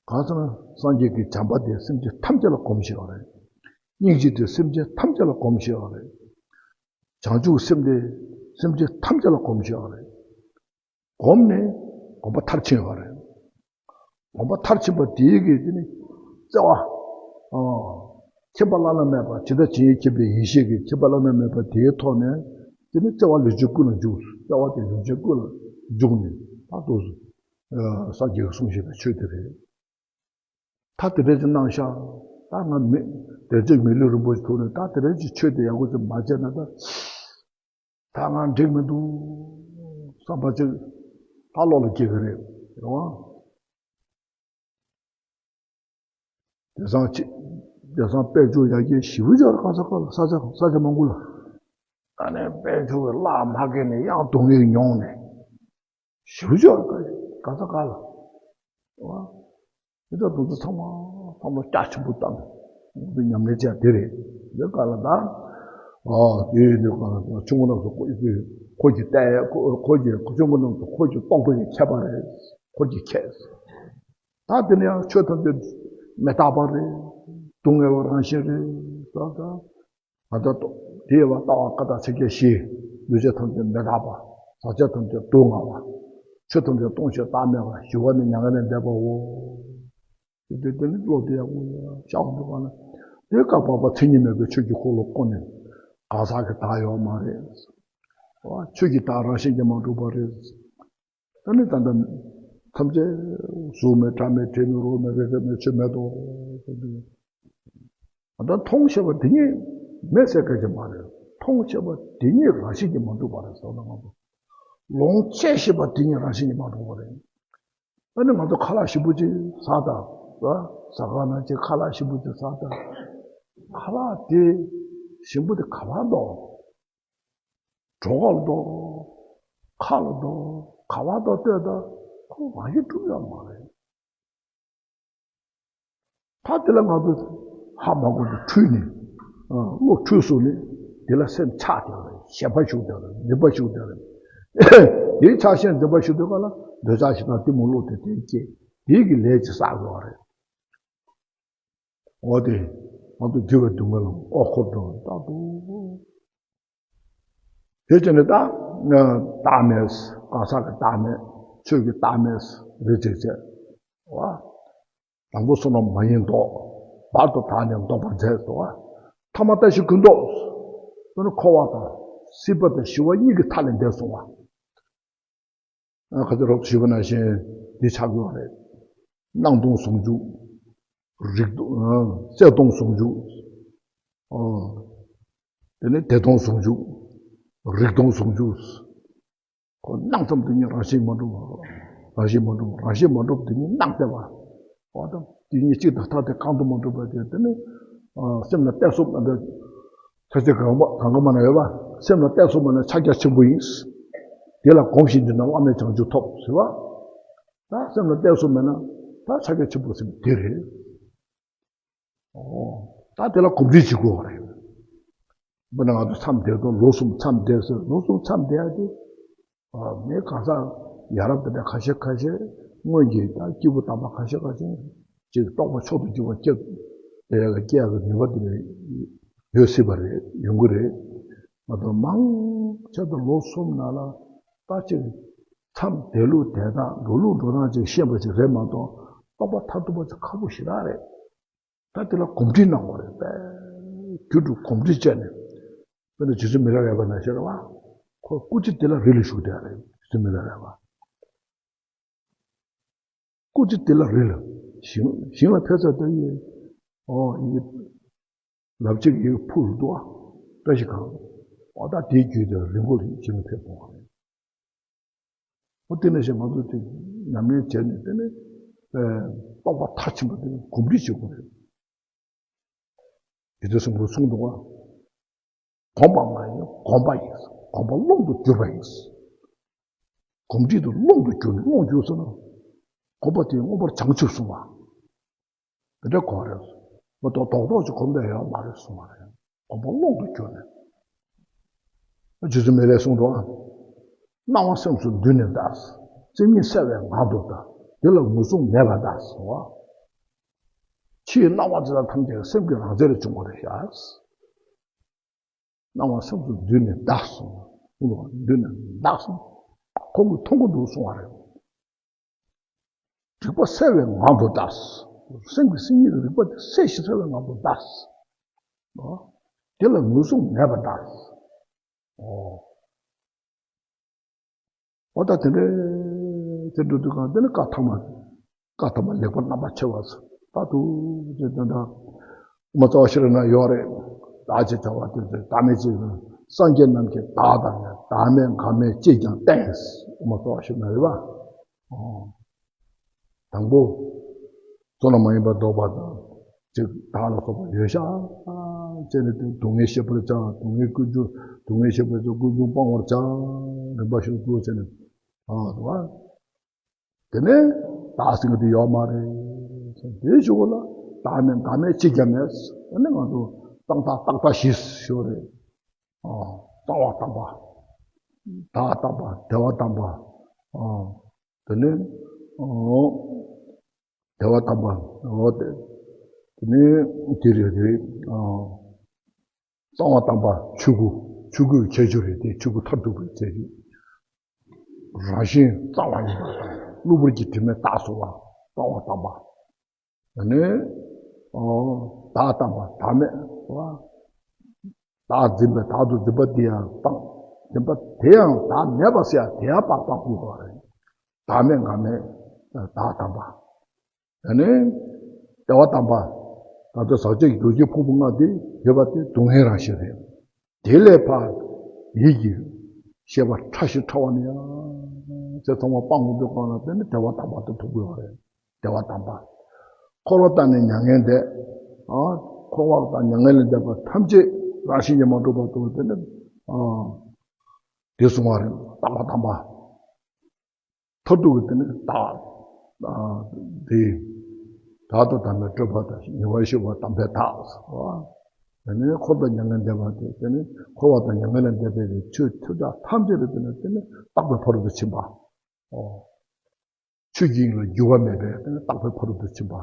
གང་ཟེར་ན་སངས་རྒྱས་ཀྱི་བྱམས་པ་དེ་སེམས་ཅན་ཐམས་ཅད་ལ་གོམས་ཤེས་པ་རེད། སྙིང་རྗེ་དེ་སེམས་ཅན་ཐམས་ཅད་ལ་གོམས་ཤེས་པ་རེད། བྱང་ཆུབ་སེམས་དེ་སེམས་ཅན་ཐམས་ཅད་ལ་གོམས་ཤེས་པ་རེད། གོམས་ནས་གོམས་པ་མཐར་ཕྱིན་པ་རེད། གོམས་པ་མཐར་ཕྱིན་པ་དེའི་གི་དེ་ནི་བརྩེ་བ། ཨ། ཁྱད་པར་བླ་ན་མེད་པ་ཇི་ལྟ་ཇི་སྙེད་མཁྱེན་པའི་ཡེ་ཤེས་ཀྱི་ཁྱད་པར་བླ་ན་མེད་པ་དེའི་ཐོག་ནས་དེ་ནི་བརྩེ་བ་ལུས་ཅན་ཀུན་ལ་འཇུག་བརྩེ་བ་དེ་ལུས་ཅན་ཀུན་ལ་འཇུག་ནས་ད་དུ་སངས་རྒྱས་ཀྱིས་གསུངས་བཞིན་པའི་ཆོས་དེ་རེད། ད་དེ་འདྲ་ཅིག་གནང་ཤག་ད་ང་མི་དེ་ཚོས་མི་ལུས་རིན་པོ་ཆེ་ཐོག་ནས་ད་དེ་འདྲ་ཅིག་ཆོས་དེ་ཡག་པོ་ཅིག་མ་བྱས་ན་ད། ད་ང་འགྲིག་མི་འདུག་བསམ་པ་ཅིག་ད་བློ་ལ་སྐྱེ་གི་རེད། རེད་བ། དེང་སང་ཅི། དེང་སང་དཔལ་འབྱོར་ཡར་རྒྱས་ཞེ་པོ་ཅིག་ཡོད་རེད། ག་ས་ག་ལ་ས་ཆ་ས་ཆ་མང་པོ་ལ། ད་ནས་དཔལ་འབྱོར་གྱི་གླགས་མ་རྒན་ནས་གཡང་གདོང་ཡིག་མྱོང་ནས། ཞེ་པོ་ཅིག་ཡོད་རེད། ག་ས་ག་ལ། རེད་བ། དེ་ལྟར་དུ་ཚང་མ་ཚང་མ་རྒྱ་ཆེན་པོ་བཏང་། ང་ཚོ་ཉམས་ལེན་བྱས་དེ་རེད། འདི་ག་ལ་ད། ཨ་དེ་ཡིན་དུས་ག་ལ་ཆུང་ངུ་རྣམས་སུ་ཁོ་ཁོ་གི་ལྟས་ཁོ་ཁོ་གི་ཆུང་ངུ་རྣམས་སུ་ཁོ་གི་རྟོགས་པ་ཡི་ཁྱད་པར་རེད། ཁོ་གི་ཁྱད། ད་དེ་ནས་ཡང་ཆོས་ཐམས་ཅད་མི་རྟག་པ་རེད། སྡུག་བསྔལ་བ་རང་བཞིན་རེད་ཟེར། ད་ང་ད་དེ་བ་ལྟ་བ་ཀ་དག་ཕྱེད་ཀ་བཞི། འདུས་བྱས་ཐམས་ཅད་མི་རྟག་པ། ཟག་བཅས་ཐམས་ཅད་སྡུག་བསྔལ་བ། ཆོས་ཐམས་ཅད་སྟོང་ཞིང་བདག་མེད་པ། ཞི་བ་ནི་མྱ་ངན་ལས་འདས་པའོ། དེ་དེ་ནི་བློ་དེ་ཡག་པོ་ཤར་འགྲོ་བ་ན། དེ་སྐབས་བར་པ་མཚན་ཉིད་མེད་པའི་ཆོས་ཀྱི་འཁོར་ལོ་བསྐོར་ནས་གང་ཟག་གི་བདག་ཡོད་མ་རེད། ཆོས་ཀྱི་བདག་རང་བཞིན་གྱིས་མ་གྲུབ་པ་རེད། ད་ནི་ད་ལྟ་ཐམས་ཅད་གཟུགས་མེད་སྒྲ་མེད་དྲི་མེད་རོ་མེད་རེག་པ་མེད་ཆོས་མེད་དོ། ད་ལྟ་མཐོང་ཞེས་པ་དེ་ཉིད་མེད་ཟེར་སྐད་ཆ་མ་རེད། མཐོང་ཞེས་པ་དེ་ཉིད་རང་བཞིན་གྱིས་མ་གྲུབ་པ་རེད་ཟེར་ན་ང་ཚོ། ལོངས་སྤྱད་ཞེས་པ་དེ་ཉིད་རང་བཞིན་གྱིས་མ་གྲུབ་པ་རེད། ད་ནི་ང་ཚོ་ཁ་ལག་ཞིམ་པོ་ཅིག་ཟ་དང་། ཟ་ཁང་ནང་ཅིག་ཁ་ལག་ཞིམ་པོ་ཅིག་ཟ་དང་། ཁ་ལག་དེ་ཞིམ་པོ་དེ་ག་པར་འདུག་གྲོད་ཁོག་ལ་འདུག་ཁ་ལ་འདུག་ག་པར་འདུག་ལྟོས་དང་། ཁོ་རང་བཞིན་གྲུབ་ཡོད་མ་རེད། ད་དེ་ལ་ང་ཚོ་ཧ་མ་གོ་དུས་འཁྲུལ་ནས། ཨ་བློ་འཁྲུལ་སོང་ནས་དེ་ལ་སེམས་ཆགས་བསྡད་པ་རེད། ཞེན་པ་ཞུགས་བསྡད་པ་རེད། འཛིན་པ་ཞུགས་བསྡད་པ་རེད། དེའི་ཆགས་ཞེན་འཛིན་པ་ཞུགས་བསྡད་པ་ལ་འདོད་ཆགས་ཞེ་སྡང་གཏི་མུག་བློ་དེ་དེ་སྐྱེས། དེའི་གི་ལས་ཀྱི་བསགས་དགོས་པ་རེད། འོ་དེ། ང་ཚོ་རྒྱུ་བའི་སྡུག་བསྔལ་ལ་ཨོ་འཁོར་འགྲོ་བ་རྟག་ཏུ། དེ་བྱས་ནས་ད། བདག་མེད། གང་ཟག་གི་བདག་མེད། ཆོས་ཀྱི་བདག་མེད་རེད་ཅེས་བྱས། བ། དང་པོ་བསོད་ནམས་མ་ཡིན་བཟློག་བར་དུ་བདག་ནི་བཟློག་པར་མཛད་དོ། ཐ་མ་ལྟ་ཞིག་ཀུན་བཟློག་དེ་ནི་འཁོར་བ་དང་། སྲིད་པ་དང་ཞི་བ་གཉིས་ཀྱི་མཐའ་ལས་འདས་སོང་བ། ཁ་ཅིག་རོབ་ཞུས་པ་ནང་བཞིན་འདི་ཆགས་ཀྱི་ཡོད་རེད། སྣང་སྟོང་ཟུང་འཇུག་རིག་སྟོང་། གསལ་སྟོང་ཟུང་འཇུག་དེ་ནས་བདེ་སྟོང་ཟུང་འཇུག་རིག་སྟོང་ཟུང་འཇུག་ཁོ་སྣང་ཙམ་དེ་ཉིད་རང་བཞིན་མ་གྲུབ་པ། རང་བཞིན་མ་གྲུབ་པ། རང་བཞིན་མ་གྲུབ་དེ་ཉིད་སྣང་བསྡད་པ། འོ་ད་དེ་ཉིད་གཅིག་དང་ཐ་དད་གང་དུ་མ་གྲུབ་པ་དེ་དེ་ནི། སེམས་ལ་གཏད་སོ་མ་འདོད། ས་བཅད་གང་མ་གང་ག་མ་ན་ཡོད་པ། སེམས་ལ་གཏད་སོ་མ་ན་ཕྱག་རྒྱ་ཆེན་པོ་ཡིན། དེ་ལ་གོམས་ཤིང་འདུས་ན་བླ་མེད་བྱང་ཆུབ་ཐོབ་ཟེར་བ། ད་སེམས་ལ་གཏད་སོ་མེད་ན་ད་ཕྱག་རྒྱ་ཆེན་པོ་ཟེར་དེ་རེད། ཨོ། ད་དེ་ལ་གོམས་འདྲིས་བྱེད་དགོས་པ་རེད། དཔེར་ན་ང་ཚོ་མཚམས་བསྡད་དང་ལོ་གསུམ་མཚམས་བསྡད་ཟེར། ལོ་གསུམ་མཚམས་བསྡད་ཡ་དེ། ཨ་མི་གང་ཟག་ཡ་རབས་དེ་འདྲ་ཁ་ཤས་ཁ་ཤས་སྔོན་གྱི་ད་སྐྱེས་བུ་དམ་པ་ཁ་ཤས་ཁ་ཤས་ཅིག་རྟོགས་པ་མཆོག་ཏུ་གྱུར་པ་སྐྱེ་དེ་ལ་སྐྱེ་ཡ་གི་ནུས་པ་དེ་འདྲ་ཡོད་སྲིད་པ་རེད། ཡོང་གི་རེད། ང་ཚོ་མང་ཆེ་ད་ལོ་གསུམ་ནང་ལ་ད་ཅིག་མཚམས་བསྡད་ལུགས་བསྡད་སྟངས་འགྲོ་ལུགས་འགྲོ་སྟངས་ཅིག་ཤེས་པ་ཅིག་རེད་མ་གཏོགས་རྟོགས་པ་མཐར་ཐུག་པ་ཅིག་ཁག་པོ་ཞེ་དྲག་རེད། ད་དེ་ལ་གོམས་འདྲིས་གནང་དགོས་རེད་པས། རྒྱུན་དུ་གོམས་འདྲིས་བྱས་ནས། དཔེར་ན་རྗེ་བཙུན་མི་ལ་རས་པ་ནང་བཞིན་རེད་བ། ཁོ་སྐུ་ཚེ་འདི་ལ་རི་ལ་བཞུགས་བསྡད་རེད། རྗེ་བཙུན་མི་ལ་རས་པ། སྐུ་ཚེ་འདི་ལ་རི་ལ། ཞིང་ཞིང་ལ་ཕེབས་ས་དེ་ཡི། ཨོ་ཡི། ལབ་ཅིག་ཡི་ཕུལ་འདུག་ཨ། བཀྲ་ཤིས་སྒང་། ཨོ་ད་དེའི་རྒྱུད་དེ་རི་མགོ་ལ་ཞིང་ལ་ཕེབས་སོང་བ་རེད། འོ་དེ་ནས་བཤད་ང་ཚོ་དེ་ཉམས་ལེན་བྱས་ནས་དེ་ནས་རྟོགས་པ་མཐར་ཕྱིན་པ་དེ་གོམས་འདྲིས་བྱེད་དགོས་རེད། དེ་ཚོ་གསུང་དགོས་གསུང་འདུག་ག་གོམས་པ་མ་ཡིན་གོམས་པ་ཡིན། གོམས་པ་ཀློང་དུ་གྱུར་པ་ཡིན། གོམས་འདྲིས་དེ་ཀློང་དུ་གྱུར་ནས་ཀློང་གྱུར་སོང་ན། གོམས་པ་དེ་མངོན་པར་བྱང་ཆུབ་སོང་བ། དེ་འདྲ་གོ་རེད། མ་གཏོགས་རྡོག་རྡོག་ཅིག་གོམས་པ་ཡོད་མ་རེད་གསུངས་པ་རེད། གོམས་པ་ཀློང་དུ་གྱུར་ནས། རྗེ་བཙུན་མི་ལས་གསུངས་འདུག་ཨ། སྣང་བ་སེམས་སུ་འདུས་ནས་གདའ། སེམས་ཉིད་གསལ་བའི་ངང་དུ་གདའ། དེ་ལ་ངོས་བཟུང་མེད་པར་གདའ་ཟེར་བ། ཕྱིའི་སྣང་བ་དེ་དག་ཐམས་ཅད་སེམས་ཀྱི་རང་རྩལ་ལས་བྱུང་བ་རེད་ཤག་སྣང་བ་སེམས་སུ་འདུས་ནས་གདའ་སོང་། འདུས་ནས་གདའ་སོང་། ཁོང་གིས་མཐོང་གི་འདུག་གསུང་བ་རེད། རིག་པ་གསལ་བའི་ངང་དུ་གདའ། སེམས་ཀྱི་སེམས་ཉིད་རིག་པ་དེ་གསལ་ཞིང་གསལ་བའི་ངང་དུ་གདའ། དེ་ལ་ངོས་བཟུང་མེད་པར་གདའ། འོ་ད་དེ་འདྲའི་དེ་འགྲོ་དུས་གང་དེ་ནི་བཀའ་ཐ་མ། བཀའ་ཐ་མ་ལེགས་པར་རྣམ་པར་ཕྱེ་བ་ཟེར། ད་དུ་དེ་དོན་དག་མ་རྩ་བ་ཤེས་རབ་ན་ཡོད་རེད། བདག་ཅེས་བྱ་བ་དེ་ཚོ་བདག་མེད་ཅེས་སངས་རྒྱས་རྣམས་ཀྱིས་བདག་དང་ནི་བདག་མེད་འགག་མེད་ཅེས་ཀྱང་བསྟན། མ་རྩ་བ་ཤེས་རབ་ན་རེད་བ། དང་པོ། བསོད་ནམས་མ་ཡིན་པ་བཟློག་པ་དང་། ཅིག་བདག་ལ་སོགས་པ་ཡོད་ཤག་ཅེས་ནས་དེ་སྡུག་བསྔལ་ཤེས་པར་བྱ། སྡུག་བསྔལ་ཀུན་འབྱུང་སྡུག་བསྔལ་ཤེས་པར་བྱ། ཀུན་འབྱུང་སྤང་བར་བྱ། རིམ་པ་བཞིན་དུ་ཟེར་ནས། ཨ་དུ་བ། དེ་ནས་བདག་ཟེར་མཁན་དེ་ཡོད་མ་རེད། དེའི་གཞུག་གུ་ལ་བདག་མེད་འགག་མེད་ཅི་བྱ་མེད། ཨ་ནི་ང་ཚོ་གཙང་དག་རྟག་པ་བཞི་ཞུ་རེད། ཨ། གཙང་བ་དམ་པ། བདག་དམ་པ། བདེ་བ་དམ་པ། ཨ། དེ་ནས། ཨ། བདེ་བ་དམ་པ། ཨོ་དེ། དེ་ནས་དེ་རེད་རེད། ཨ། གཙང་བ་དམ་པ་ཆོས་སྐུ། ཆོས་སྐུའི་ཁྱད་ཆོས་རེད་དེ། ཆོས་སྐུ་མཐར་ཐུག་པའི་ཁྱད་ཆོས། རང་བཞིན་གཙང་བ་ཡིན་པ་དང་། གློ་བུར་གྱི་དྲི་མས་བཏགས་སོང་བ། གཙང་བ་དམ་པ། དེ་ནས། ཨོ། བདག་དམ་པ། བདག་མེད་པ། བདག་འཛིན་པའི། བདག་ཏུ་འཛིན་པ་དེ་ཡང་སྤངས། འཛིན་པ་དེ་ཡང་བདག་མེད་པ་ཟེར་ཡ་དེ་ཡང་སྤངས་སྤངས་དགོས་པ་རེད། བདག་མེད་འགག་མེད་བདག་དམ་པ། དེ་ནས་བདེ་བ་དམ་པ། ད་ལྟ་ཟག་བཅས་ཀྱི་འདུ་བྱེད་ཕུང་པོ་ལྔ་དེ་ཡོད་པ་དེ་སྡུག་བསྔལ་རང་བཞིན་རེད། དེ་ལས་ཕར་ཡིད་ཀྱི་ཤེས་པ་ཕྲ་ཞིང་ཕྲ་བ་ནི་ཡང་དེ་ཚང་མ་སྤང་དགོས་པའི་སྒང་ལ་དེ་ནི་བདེ་བ་དམ་པ་དེ་ཐོབ་དགོས་པ་རེད། བདེ་བ་དམ་པ། འཁོར་བ་དང་ནི་མྱ་ངན་འདས། ཨ། འཁོར་བ་དང་མྱ་ངན་ལས་འདས་པ་ཐམས་ཅད་རང་བཞིན་གྱིས་མ་གྲུབ་པ་དེ་ནི། ཨ། དེ་གསུངས་པ་རེད། རྟག་པ་དམ་པ། མཐར་ཐུག་གི་དེ་ནི་བདག། ཨ། དེ། བདག་ཏུ་དམ་པའི་སྤྲོས་པ་དང་ཉེ་བར་ཞི་བ་དམ་པའི་བདག་ཟེར་བ། དེ་ནས་འཁོར་དང་མྱ་ངན་འདས་པ་དེ། དེ་ནི་འཁོར་བ་དང་མྱ་ངན་ལས་འདས་པའི་ཆོས་ཐམས་ཅད་དེ་ནི་དེ་ནི་རྟག་པའི་ཕ་རོལ་ཏུ་ཕྱིན་པ། ཨོ། ཆོས་ཀྱི་དབྱིངས་ལ་འགྱུར་བ་མེད་པའི་དེ་ནི་རྟག་པའི་ཕ་རོལ་ཏུ་ཕྱིན་པ།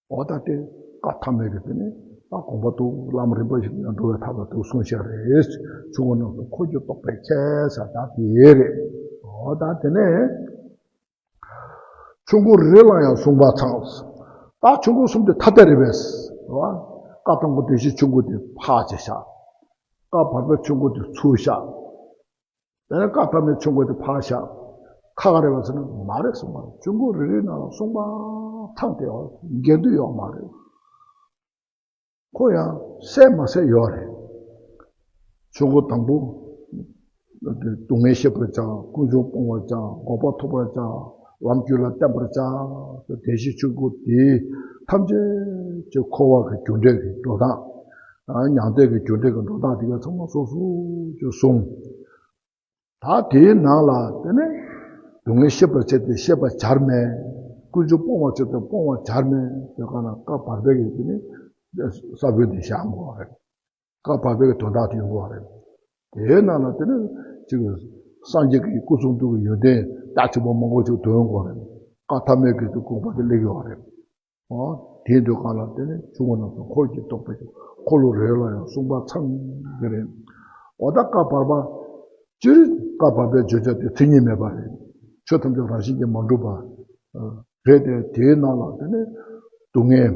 འོ་ད་དེ་བཀའ་ཐ་མའི་གི་དེ་ནི་ད་དགོངས་པ་དུ་བླ་མ་རིན་པོ་ཆེ་ཡང་འགྲོ་བའི་ཐབས་ལ་དུ་གསུངས་བཞག་རེད། ཆོས་སྐུ་རྣམ་གསུམ་འཁོར་གྱིས་གཏོགས་པའི་ཁྱད་ཟེར་ད་དེ་རེད། འོ་ད་དེ་ནས་ཆོས་འཁོར་རེ་རེ་ལ་ཡང་གསུངས་པ་ཚང་། ད་ཆོས་འཁོར་གསུམ་དེ་ཐ་དད་རེད་པས། རེད་བ། བཀའ་དང་པོ་བདེན་བཞིའི་ཆོས་འཁོར་དེ་ཕར་བྱས་བཞག་བཀའ་བར་པའི་ཆོས་འཁོར་དེ་ཚུར་བཞག་དེ་ནས་བཀའ་ཐ་མའི་ཆོས་འཁོར་དེ་ཕར་བཞག་ཁག་རེད་པ་ཟེར་ན་མ་རེད་གསུངས་པ། ཆོས་འཁོར་རེ་རེའི་ནང་ལ་གསུངས་པ་ཚང་དེ་འགལ་འདུ་ཡོད་མ་རེད། ཁོ་ཡང་གསལ་མ་གསལ་ཡོད་རེད། ཆོས་འཁོར་དང་པོ། སྡུག་བསྔལ་ཤེས་པར་བྱ། ཀུན་འབྱུང་སྤོང་བར་བྱ། འགོག་པ་ཐོབ་པར་བྱ། ལམ་རྒྱུད་ལ་བརྟན་པར་བྱ། བདེན་བཞིའི་ཆོས་འཁོར་དེ་ཐམས་ཅད་ཀྱི་འཁོར་བ་གི་རྒྱུ་འབྲས་ཀྱི་འགྲོ་སྟངས། མྱང་འདས་ཀྱི་རྒྱུ་འབྲས་ཀྱི་འགྲོ་སྟངས་དེ་ག་ཚང་མ་སོ་སོ་ཅིག་གསུངས། ད་དེའི་ནང་ལ་དེ་ནས་སྡུག་བསྔལ་ཤེས་པར་བྱེད་དེ་ཤེས་པ་བྱར་མེད། ཀུན་འབྱུང་སྤོང་བར་བྱེད་དེ་སྤོང་བ་བྱར་མེད། དེ་ག་ན་བཀའ་བར་པའི་གི་དེ་ནི་ས་བོན་དེ་བཞག་དགོས་པ་རེད། བཀའ་བར་པའི་གི་དོན་དག་དེ་ཡོང་དགོས་པ་རེད། དེའི་ནང་ལ་དེ་ནི་ཅིག་སངས་རྒྱས་ཀྱི་སྐུ་གསུང་ཐུགས་ཀྱི་ཡོན་ཏན་རྒྱ་ཆེན་པོ་མང་པོ་ཅིག་འདོན་དགོས་པ་རེད། བཀའ་ཐ་མའི་གི་དེ་དགོངས་པ་དེ་སླེབས་ཡོད་པ་རེད། ཨོ། དེའི་འདོད་ཁམས་ལ་བརྟེན་ནས་ཆོས་སྐུ་རྣམ་གསུམ་འཁོར་གྱིས་གཏོགས་པའི་འཁོར་ལོ་རེ་ལ་ཡང་གསུངས་པ་ཚང་གི་རེད། འོ་ད་བཀའ་བར་པ། སྤྱིར་བཀའ་བར་པའི་བརྗོད་བྱ་དེ་མཚན་ཉིད་མེད་པ་རེད། ཆོས་ཐམས་ཅད་རང་བཞིན་གྱིས་མ་གྲུབ་པ་རེད་དེ། དེའི་ནང་ལ་དེ་ནས་སྡུག་བསྔལ།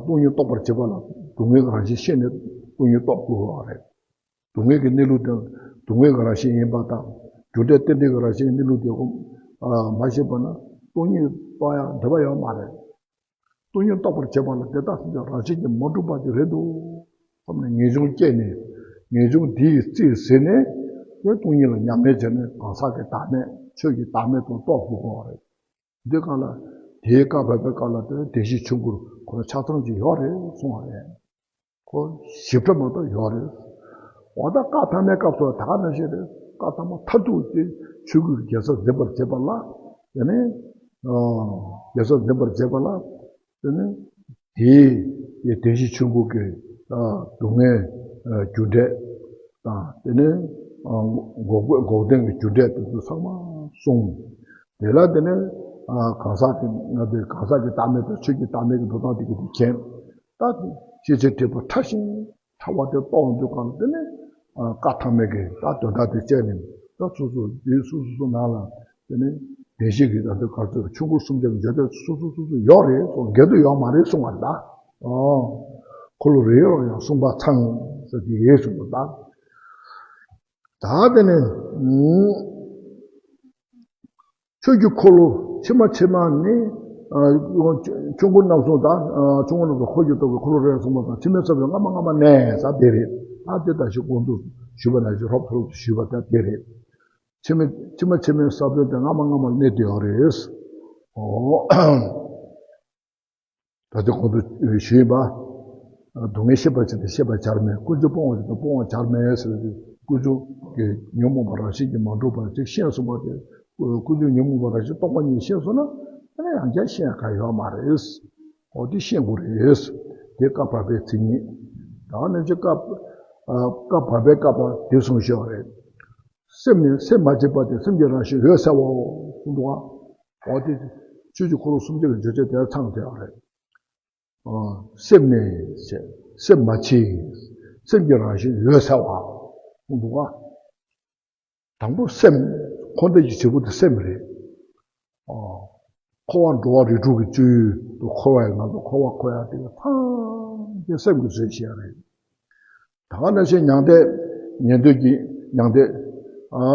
སྟོང་ཉིད་རྟོགས་པར་བྱེད་པ་ལ་སྡུག་བསྔལ་གྱི་རང་བཞིན་ཤེས་ནས་སྟོང་ཉིད་རྟོགས་དགོས་པ་རེད། སྡུག་བསྔལ་གྱི་གནས་ལུགས་དེ་སྡུག་བསྔལ་གྱི་རང་བཞིན་ཡིན་པ་དང་། རྒྱུ་འབྲས་རྟེན་འབྲེལ་གྱི་རང་བཞིན་གྱི་གནས་ལུགས་དེ་མ་ཤེས་པ་ན་སྟོང་ཉིད་རྟོགས་ཡ་འདོད་པ་ཡོད་མ་རེད། སྟོང་ཉིད་རྟོགས་པར་བྱེད་པ་ལ་དེ་དག་ཐམས་ཅད་རང་བཞིན་གྱིས་མ་གྲུབ་པ་ཅིག་རེད་འདུག་བསམ་ནས་ངེས་འབྱུང་སྐྱེས་ནས། ངེས་འབྱུང་དེ་ཡིས་རྩིས་ཟིན་ནས། དེ་སྟོང་ཉིད་ལ་མཉམ་མེད་བྱས་ནས་གང་ཟག་གི་བདག་མེད་ཆོས་ཀྱི་བདག་མེད་དུ་རྟོགས་དགོས་པ་རེད། འདི་སྒང་ལ་དེའི་བཀའ་བར་པའི་སྐབས་ལ་དེ་བདེན་བཞིའི་ཆོས་འཁོར་ཁོ་ན་ཆ་ཚང་ཅིག་ཡོད་རེད་གསུངས་པ་རེད། ཁོ་ཞིབ་ཕྲ་མ་གཏོགས་ཡོད་རེད། འོ་ད་བཀའ་ཐ་མའི་སྐབས་སུ་ད་ག་ནང་བཞིན་རེད། བཀའ་ཐ་མ་མཐར་ཐུག་དེ་ཆོས་སྐུའི་རྒྱལ་ས་འཛིན་པར་བྱེད་པ་ལ། དེ་ནས་རྒྱལ་ས་འཛིན་པར་བྱེད་པ་ལ། དེ་ནས་དེའི་བདེན་བཞིའི་ཆོས་འཁོར་གྱི་སྡུག་བསྔལ་རྒྱུ་འབྲས་དང་། དེ་ནས་འགོག་པའི་འགོག་བདེན་གྱི་རྒྱུ་འབྲས་དེ་ཚོ་ཚང་མ་གསུངས། དེ་ལ་དེ་ནས་གང་ཟག་གི་ང་ཚོའི་གང་ཟག་གི་བདག་མེད་དང་ཆོས་ཀྱི་བདག་མེད་ཀྱི་འགྲོ་སྟངས་དེ་གི་དེ་མཁྱེན། ད་ཤེས་བྱའི་སྒྲིབ་པ་ཕྲ་ཞིང་ཕྲ་བ་དེ་རྟོགས་འདུག་གམ། དེ་ནས་བཀའ་ཐ་མའི་གི་ད་དོན་དག་དེ་བཅད་ནས། ད་སོ་སོ་དེ་སོ་སོ་སོ་ནང་ལ་དེ་ནས་བདེན་བཞི་གི་ད་ལྟ་ག་ཚོད་ཆོས་འཁོར་གསུམ་ཆར་གྱི་བརྗོད་བྱ་སོ་སོ་སོ་སོ་ཡོད་རེད་གསུངས། འགལ་འདུ་ཡོད་མ་རེད་གསུངས་པ་རེད་ད། ཨོ། འཁོར་ལོ་རེ་རེ་ལ་ཡང་གསུངས་པ་ཚང་ཟེར་གྱི་ཡོད་གསུངས་པ་རེད་ད། ད་དེ་ནས་ཆོས་ཀྱི་འཁོར་ལོ་ཕྱི་མ་ཕྱི་མ་ནི། ཨ། ཆོས་འཁོར་རྣམ་གསུམ་དང་། ཨ། ཆོས་འཁོར་རྣམ་གསུམ་འཁོར་གྱིས་གཏོགས་པའི་འཁོར་ལོ་རེ་རེ་གསུངས་པ་དང་། ཕྱི་མའི་ས་བོན་སྔ་མ་སྔ་མ་ནས་ཟེར་དེ་རེད། ཨ། དེ་ལྟ་ཞིག་གོང་དུ་ཞུས་པ་ནང་བཞིན་རོབ་ཐོབ་ཏུ་ཞུས་པ་ལྟར་དེ་རེད། ཕྱི་མ་ཕྱི་མ་ཕྱི་མའི་ས་བོན་དེ་སྔ་མ་སྔ་མ་གནས་བསྡད་ཡོད་རེད། ཨོ། ད་ལྟ་གོང་དུ་ཞུས་པ། སྡུག་བསྔལ་ཤེས་པར་བྱེད་དེ་ཤེས་པ་བྱར་མེད། ཀུན་འབྱུང་སྤོང་བར་བྱེད་དེ་སྤོང་བ་བྱར་མེད་ཟེར་ཏེ། ཀུན་འབྱུང་གི་ཉོན་མོངས་པ་རང་བཞིན་གྱིས་མ་གྲུབ་པ་ཅིག་ཤེས་སོང་བ་དེ། ཀུན་འབྱུང་ཉོན་མོངས་པ་རང་བཞིན་རྟོག་པ་གཉིས་ཤེས་སོང་ན། དེ་ནས་ཡང་བསྐྱར་ཤེས་ཡ་གང་ཡོད་མ་རེད། འོ་དེ་ཤེས་དགོས་རེད། དེ་བཀའ་བར་པའི་མཚན་ཉིད། ད་ནི་ཅི་བཀའ་ཨ་བཀའ་བར་པའི་སྐབས་ལ་དེ་གསུངས་བཞག་རེད། སེམས་ནི་སེམས་མ་མཆིས་པ་དེ་སེམས་ཀྱི་རང་བཞིན་འོད་གསལ་བའོ་གསུངས་འདུག་ག་འོ་དེ་ཆོས་ཀྱི་འཁོར་ལོ་སུམ་བརྒྱ་གི་བརྗོད་བྱ་དེར་ཚང་བསྡད་པ་རེད། སེམས་ནི་ཞེས་སེམས་མ་མཆིས། སེམས་ཀྱི་རང་བཞིན་འོད་གསལ་བ་གསུངས་འདུག་ག་དང་པོ་སེམས། འཁོར་འདས་ཀྱི་བྱེད་པོ་དེ་སེམས་རེད། འཁོར་བ་འགྲོ་བ་རིགས་དྲུག་གི་སྤྱོད་ཡུལ་དུ་འཁོར་བ་ཡི་ང་ཚོ་འཁོར་བ་འཁོར་ཡ་དེ་ག་ཚང་གི་སེམས་ཀྱིས་བཟོས་བྱས་རེད། ད་ག་ནང་བཞིན་མྱང་འདས། ཉན་ཐོས་ཀྱི་མྱང་འདས།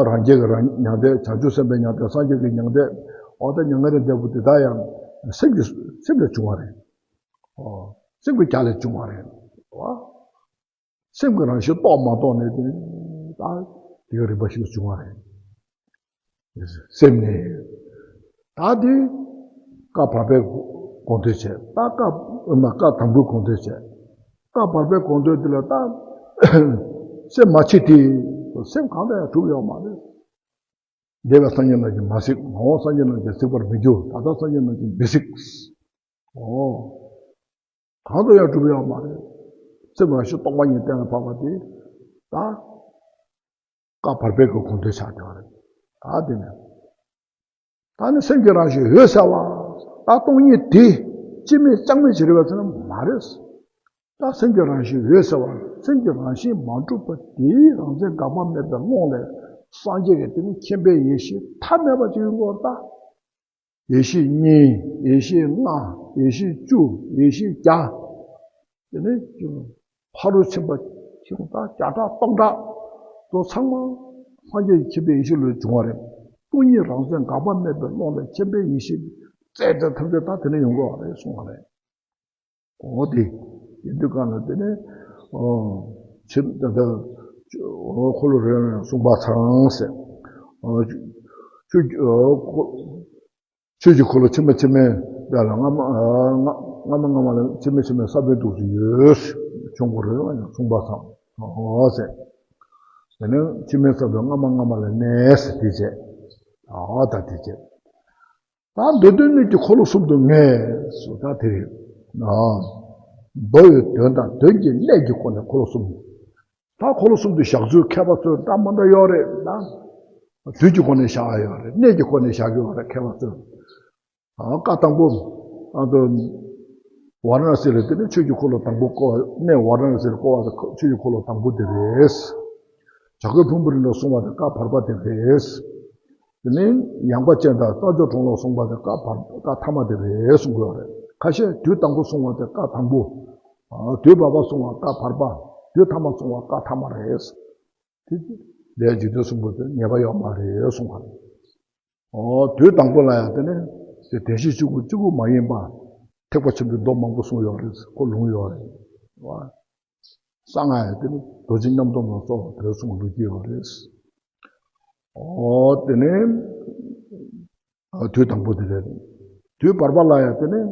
རང་རྒྱལ་གྱི་རང་མྱང་འདས། བྱང་ཆུབ་སེམས་དཔའི་མྱང་འདས། སངས་རྒྱས་ཀྱི་མྱང་འདས། འོ་ད་མྱ་ངན་ལས་འདས་པོ་དེ་དག་ཡང་སེམས་ཀྱི་སེམས་ལས་བྱུང་བ་རེད། འོ། སེམས་ཀྱི་རྒྱ་ལས་བྱུང་བ་རེད། འོ། སེམས་ཀྱི་རང་བཞིན་རྟོགས་མ་རྟོགས་ནས་དེ་ད་དེ་ག་རིམ་པ་ཞིག་ལ་བྱུང་བ་རེད། སེམས་ནི། ད་དེ་བཀའ་བར་པའི་དགོངས་དོན་བྱས། ད་བཀའ་མ་བཀའ་དང་པོའི་དགོངས་དོན་བྱས། བཀའ་བར་པའི་དགོངས་དོན་དེ་ལ་ད་སེམས་མ་མཆིས་ཏེ། སེམས་གང་དུ་ཡང་གྲུབ་ཡོད་མ་རེད། འདས་པའི་སངས་རྒྱས་རྣམས་ཀྱིས་མ་གཟིགས། མ་འོངས་སངས་རྒྱས་རྣམས་ཀྱིས་གཟིགས་པར་མི་འགྱུར། ད་ལྟ་སངས་རྒྱས་རྣམས་ཀྱིས་མི་གཟིགས། འོ། གང་དུ་ཡང་གྲུབ་ཡོད་མ་རེད། སེམས་རང་བཞིན་རྟོག་པ་ཉིད་གཏན་ལ་ཕབ་པ་དེ། ད་བཀའ་བར་པའི་གི་དགོངས་དོན་ཆགས་བསྡད་པ་རེད། ད་དེ་ནས། ད་ནི་སེམས་ཀྱི་རང་བཞིན་འོད་གསལ་བ། ད་སྟོང་ཉིད་དེ་སྤྱི་མེད་ཅང་མེད་ཅིག་རེད་པ་ཟེར་ན་མ་རེད། ད་སེམས་ཀྱི་རང་བཞིན་འོད་གསལ་བ། སེམས་ཀྱི་རང་བཞིན་མ་གྲུབ་པ་དེའི་རང་མཚན་འགག་པ་མེད་པའི་ཀློང་ལས་སངས་རྒྱས་ཀྱི་དེ་ནི་མཁྱེན་པའི་ཡེ་ཤེས་མཐའ་མེད་པ་ཅིག་ཡོང་གི་ཡོད་རེད་ད། ཡེ་ཤེས་གཉིས། ཡེ་ཤེས་ལྔ། ཡེ་ཤེས་བཅུ། ཡེ་ཤེས་བརྒྱ། དེ་ནས་ཕ་རོལ་ཕྱིན་པ་ཆེན་པོ་དང་བརྒྱ་ཕྲག་སྟོང་ཕྲག་དེ་ཚང་མ་སངས་རྒྱས་ཀྱི་མཁྱེན་པའི་ཡེ་ཤེས་ལས་བྱུང་བ་རེད། སྟོང་ཉིད་རང་མཚན་འགག་པ་མེད་པའི་ཀློང་ལས་མཁྱེན་པའི་ཡེ་ཤེས་རྩལ་དང་ཐམས་ཅད་ད་དེ་ནས་ཡོང་གི་ཡོད་རེད་གསུངས་པ་རེད། འོ་དེ། དེ་དུས་གང་ལ་དེ་ནས་ཨོ། ཆེ་ད་ལྟ་འཁོར་ལོ་རེ་རེ་གསུངས་པ་ཚང་ཟེར། ཨོ། ཆོས་ཀྱི་ཨོ། ཆོས་ཀྱི་འཁོར་ལོ་ཕྱི་མ་ཕྱི་མའི་དེ་ལ་སྔ་མ་སྔ་མ་སྔ་མ་ལ་ཕྱི་མ་ཕྱི་མའི་ས་བོན་དུ་ཡོད། ཆུང་ཀུ་རེ་རེ་གསུངས་པ་ཚང་ཨོ་ཟེར། དེ་ནས་ཕྱི་མའི་ས་བོན་སྔ་མ་སྔ་མ་ལ་གནས་ཟེར་དེ་བྱས། ཨོ་ད་དེ་བྱས། ད་མདོ་དོན་གཉིས་ཀྱི་འཁོར་ལོ་གསུམ་དུ་ངེས་སོ། ད་དེ་རེད། མདོ་ཡི་དོན་དང་དོན་གྱི་གནད་ཀྱི་སྒོ་ནས་འཁོར་ལོ་གསུམ། ད་འཁོར་ལོ་གསུམ་དུ་བཞག་ཚུལ་མཁས་པ་ཚོས་འདྲ་མི་འདྲ་ཡོད་རེད་ད། དུས་ཀྱི་སྒོ་ནས་བཞག་ཡོད་རེད། གནད་ཀྱི་སྒོ་ནས་བཞག་ཡོད་རེད་མཁས་པ་ཚོས། བཀའ་དང་པོ། ཨ་ད། ཝཱ་ར་ཎ་སི་ལ་དེ་ནས་ཆོས་ཀྱི་འཁོར་ལོ་དང་པོ་བསྐོར་བ། གནས་ཝཱ་ར་ཎ་སི་ལ་བསྐོར་བ་དེ་ཆོས་ཀྱི་འཁོར་ལོ་དང་པོ་དེ་རེད། བྱ་རྒོད་ཕུང་པོའི་རི་ལ་གསུངས་པ་དེ་བཀའ་བར་པ་དེ་རེད། དེ་ནས་ཡངས་པ་ཅན་དང་རྩྭ་མཆོག་གྲོང་ལ་གསུངས་པ་དེ་བཀའ་བར་བཀའ་ཐ་མ་དེ་རེད་གསུང་གི་ཡོད་རེད། ཁ་ཤས་དུས་དང་པོ་གསུང་བ་དེ་བཀའ་དང་པོ། དུས་བར་པ་གསུང་བ་བཀའ་བར་པ། དུས་ཐ་མ་གསུང་བ་བཀའ་ཐ་མ་རེད། དེ་ལས་འཇིག་རྟེན་གསུམ་པོ་དེ་ངེས་པ་ཡོད་མ་རེད་གསུང་བ་རེད། ཨོ། དུས་དང་པོ་ལ་ཡང་དེ་ནས་དེ་བདེན་བཞི་ཆོས་སྐུ་གཅིག་པུ་མ་ཡིན་པ། ཐེག་པ་ཆེན་པོའི་མདོ་མང་པོ་གསུངས་ཡོད་རེད། ཁོ་ལུང་ཡོད་རེད། གསང་སྔགས་ཡང་དེ་ནི་རྡོ་རྗེ་མཉམ་སྡོམ་ལ་སོགས་པ་དེ་གསུངས་ལུགས་ཀྱི་ཡོད་རེད། ཨོ་དེ་ནས་ཨ་དུས་དང་པོ་དེ་རེད། དུས་བར་པ་ལ་ཡང་དེ་ནས་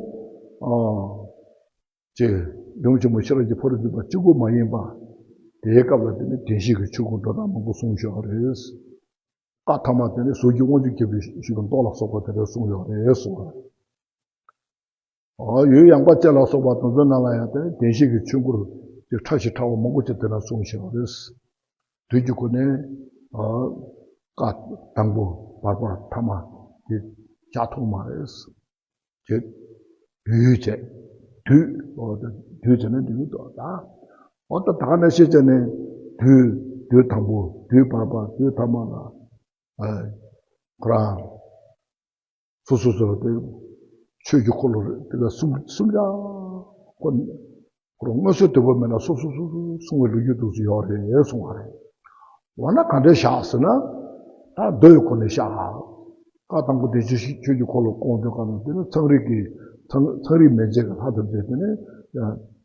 ཨ་ཅེ་ཡུམ་ཆེན་མོ་ཤེས་རབ་ཀྱི་ཕ་རོལ་ཏུ་ཕྱིན་པ་གཅིག་པུ་མ་ཡིན་པ། དེའི་སྐབས་ལ་དེ་ནི་བདེན་བཞི་གི་ཆོས་སྐུ་འགྲོ་སྟངས་མང་པོ་གསུངས་བཞག་རེད། བཀའ་ཐ་མ་དེ་ནི་གཟུགས་ཀྱི་དབང་ཕྱུག་ཁྱབ་པའི་ཞིང་གི་མདོ་ལ་སོགས་པ་དེ་འདྲ་གསུངས་ཡོད་རེད་གསུངས་པ་རེད། ཨ་ཡུལ་ཡངས་པ་ཅན་ལ་སོགས་པ་དེ་ཚོའི་ནང་ལ་ཡང་དེ་ནི་བདེན་བཞི་གི་ཆོས་སྐུ་ཅིག་ཕྲ་ཞིང་ཕྲ་བ་མང་པོ་ཅིག་དེ་འདྲ་གསུངས་བཞག་རེད། དུས་ཀྱི་སྒོ་ནས་ཨ་བཀའ་དང་པོ་བར་པ་ཐ་མ་དེ་བཞག་ཐུབ་མ་རེད། བྱེད། དུས་བྱེད། དུས། འོ་ད་དུས་བྱས་ན་འདི་མི་འདུག་ད། འོ་ད་ད་ག་ནང་བཞིན་བྱས་ནས་དུས། དུས་དང་པོ། དུས་བར་པ། དུས་ཐ་མ་ལ། ཨ། ཁོ་རང་། སོ་སོ་སོ་དེ། ཆོས་ཀྱི་འཁོར་ལོ་རེ་དེ་ལ་གསུམ་གསུམ་ཡ། ཁོ། ཁོ་རང་མངོན་སུམ་དུ་བབས་མེད་ན་སོ་སོ་སོ་སོ་གསུང་བའི་ལོ་རྒྱུས་འདུག་སེ་ཡོད་རེད་གསུང་བ་རེད། འོ་ན་ག་འདྲས་བཞག་ཟེར་ན། ད་མདོ་ཡི་སྒོ་ནས་བཞག་བཀའ་དང་པོ་བདེན་བཞི་ཆོས་ཀྱི་འཁོར་ལོ་བསྐོར་དུས་ག་ལ་དེ་ནི་ཚངས་རིས་ཀྱི་ཚངས་ཚངས་རིས་མན་ཆད་ཀྱི་ལྷ་ཐམས་ཅད་དེ་ནི་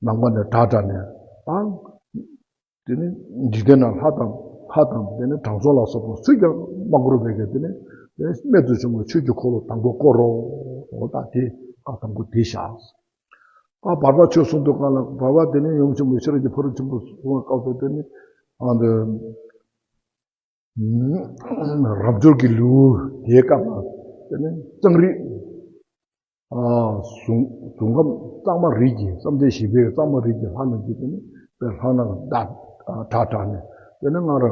ནམ་མཁའ་ནས་གྲགས་གྲགས་ནས་དང་། དེ་ནི་འཇིག་རྟེན་ན་ལྷ་དང་ལྷ་དང་དེ་ནི་དྲང་སྲོང་ལ་སོགས་པ་སུས་ཀྱང་མ་བསྐོར་བའི་གི་དེ་ནི་དེ་རྨད་དུ་བྱུང་བའི་ཆོས་ཀྱི་འཁོར་ལོ་དང་པོ་བསྐོར་རོ། འོ་ད་དེ་བཀའ་དང་པོ་དེ་བཞག་ཨ་བར་པ་ཆོས་གསུང་དུས་ག་ལ་བར་པ་དེ་ནས་ཡུམ་ཆེན་མོ་ཤེས་རབ་ཀྱི་ཕ་རོལ་ཏུ་ཕྱིན་པ་གསུང་བའི་སྐབས་སུ་དེ་ནི་ཨ་འདི་རབ་འབྱོར་གྱི་ལེའུ་དེའི་སྐབས་ལ་དེ་ནི་ཚངས་རིས་ གཟུགས་གཟུགས་ཁམས་གཙང་མ་རིགས་ཀྱི་བསམ་གཏན་བཞི་པའི་གཙང་མ་རིགས་ཀྱི་ལྷ་རྣམས་ཀྱིས་དེ་ནི་དཔེ་ལྷ་རྣམས་བདག་གྲགས་དྲགས་ནས་དེ་ནི་སྔར་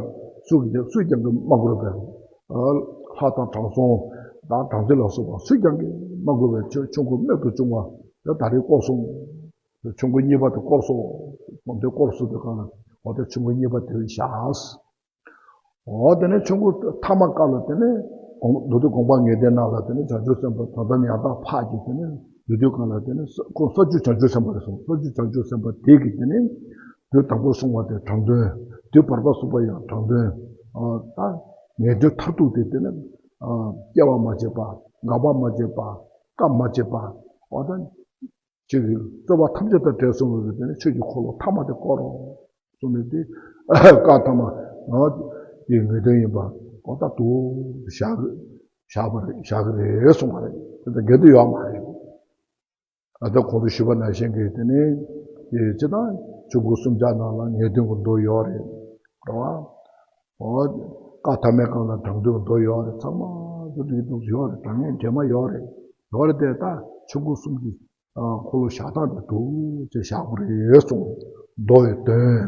སུས་ཀྱང་སུས་ཀྱང་གིས་མ་གོས་པའི་ལྷ་དང་དྲང་སྲོང་དང་དྲང་བདེན་ལ་སོགས་པ་སུས་ཀྱང་གིས་མ་གོས་པའི་ཆོས་ཆོས་འཁོར་རྨད་དུ་བྱུང་བ་དེ་ད་རེས་བསྐོར་སོང་། ཆོས་འཁོར་གཉིས་པ་དེ་བསྐོར་སོང་། དེ་བསྐོར་སོང་དེ་གང་ལ་འོ་དེ་ཆོས་འཁོར་གཉིས་པ་དེ་བཞག་འོ་དེ་ནས་ཆོས་འཁོར་ཐ་མ་སྐབས་ལ་དེ་ནས་དགོངས་མདོ་སྡེ་དགོངས་པ་ངེས་གཏན་ནང་ལ་དེ་ནས་བྱང་ཆུབ་སེམས་དཔའ་དོན་དམ་ཡང་དག་འཕགས་ཀྱི་དེ་ནས་འདུལ་དུས་གང་ལ་དེ་ནས་ཁོང་ས་བཅུ་བྱང་ཆུབ་སེམས་དཔའ་རེད་གསུངས། ས་བཅུ་བྱང་ཆུབ་སེམས་དཔའ་དེ་གིས་དེ་ནས་དུས་དང་པོ་གསུངས་པ་དེ་དྲང་དོན། དུས་བར་པ་གསུངས་པ་ཡང་དྲང་དོན། ད་ངེས་དོན་མཐར་ཐུག་དེ་དེ་ནས་སྐྱེ་བ་མ་བྱས་པ། འགག་པ་མ་བྱས་པ། སྐབས་མ་བྱས་པ། འོ་ད། ཆོས་ཀྱི་རྩོད་པ་ཐམས་ཅད་དང་བྲལ་སོང་བའི་དེ་ནི་ཆོས་ཀྱི་འཁོར་ལོ་ཐ་མ་དེ་བསྐོར་རོ་གསུངས་ནས་དེ་བཀའ་ཐ་མ་ནང་དེའི་ངེས་དོན་ཡིན་པ་གོ་ད་དུ་བཞག་བཞག་པ་རེད། བཞག་གི་རེད་གསུངས་པ་རེད། དེ་འདྲ་འགལ་དུ་ཡོད་མ་རེད། ཨ་ད་གོང་དུ་ཞུས་པ་ནང་བཞིན་གྱི་དེ་ནི་དེ་སྤྱི་དང་ཆོས་འཁོར་གསུམ་ཆར་ནང་ལ་ངེས་དོན་གྱི་མདོ་ཡོད་རེད། རེད་བ། འོ། བཀའ་ཐ་མའི་སྒང་ལ་དྲང་དོན་མདོ་ཡོད་རེད། ཚང་མ་དུ་རིགས་འདུག་ཡོད་རེད། དྲང་ངེས་འདྲེས་མ་ཡོད་རེད། ཡོད་རེད་དེ་ད་ཆོས་འཁོར་གསུམ་གྱི་འཁོར་ལོ་བཞག་སྟངས་དེ་འདུག་ཅེས་བཞག་པ་རེད་གསུངས། མདོ་ཡི་དོན།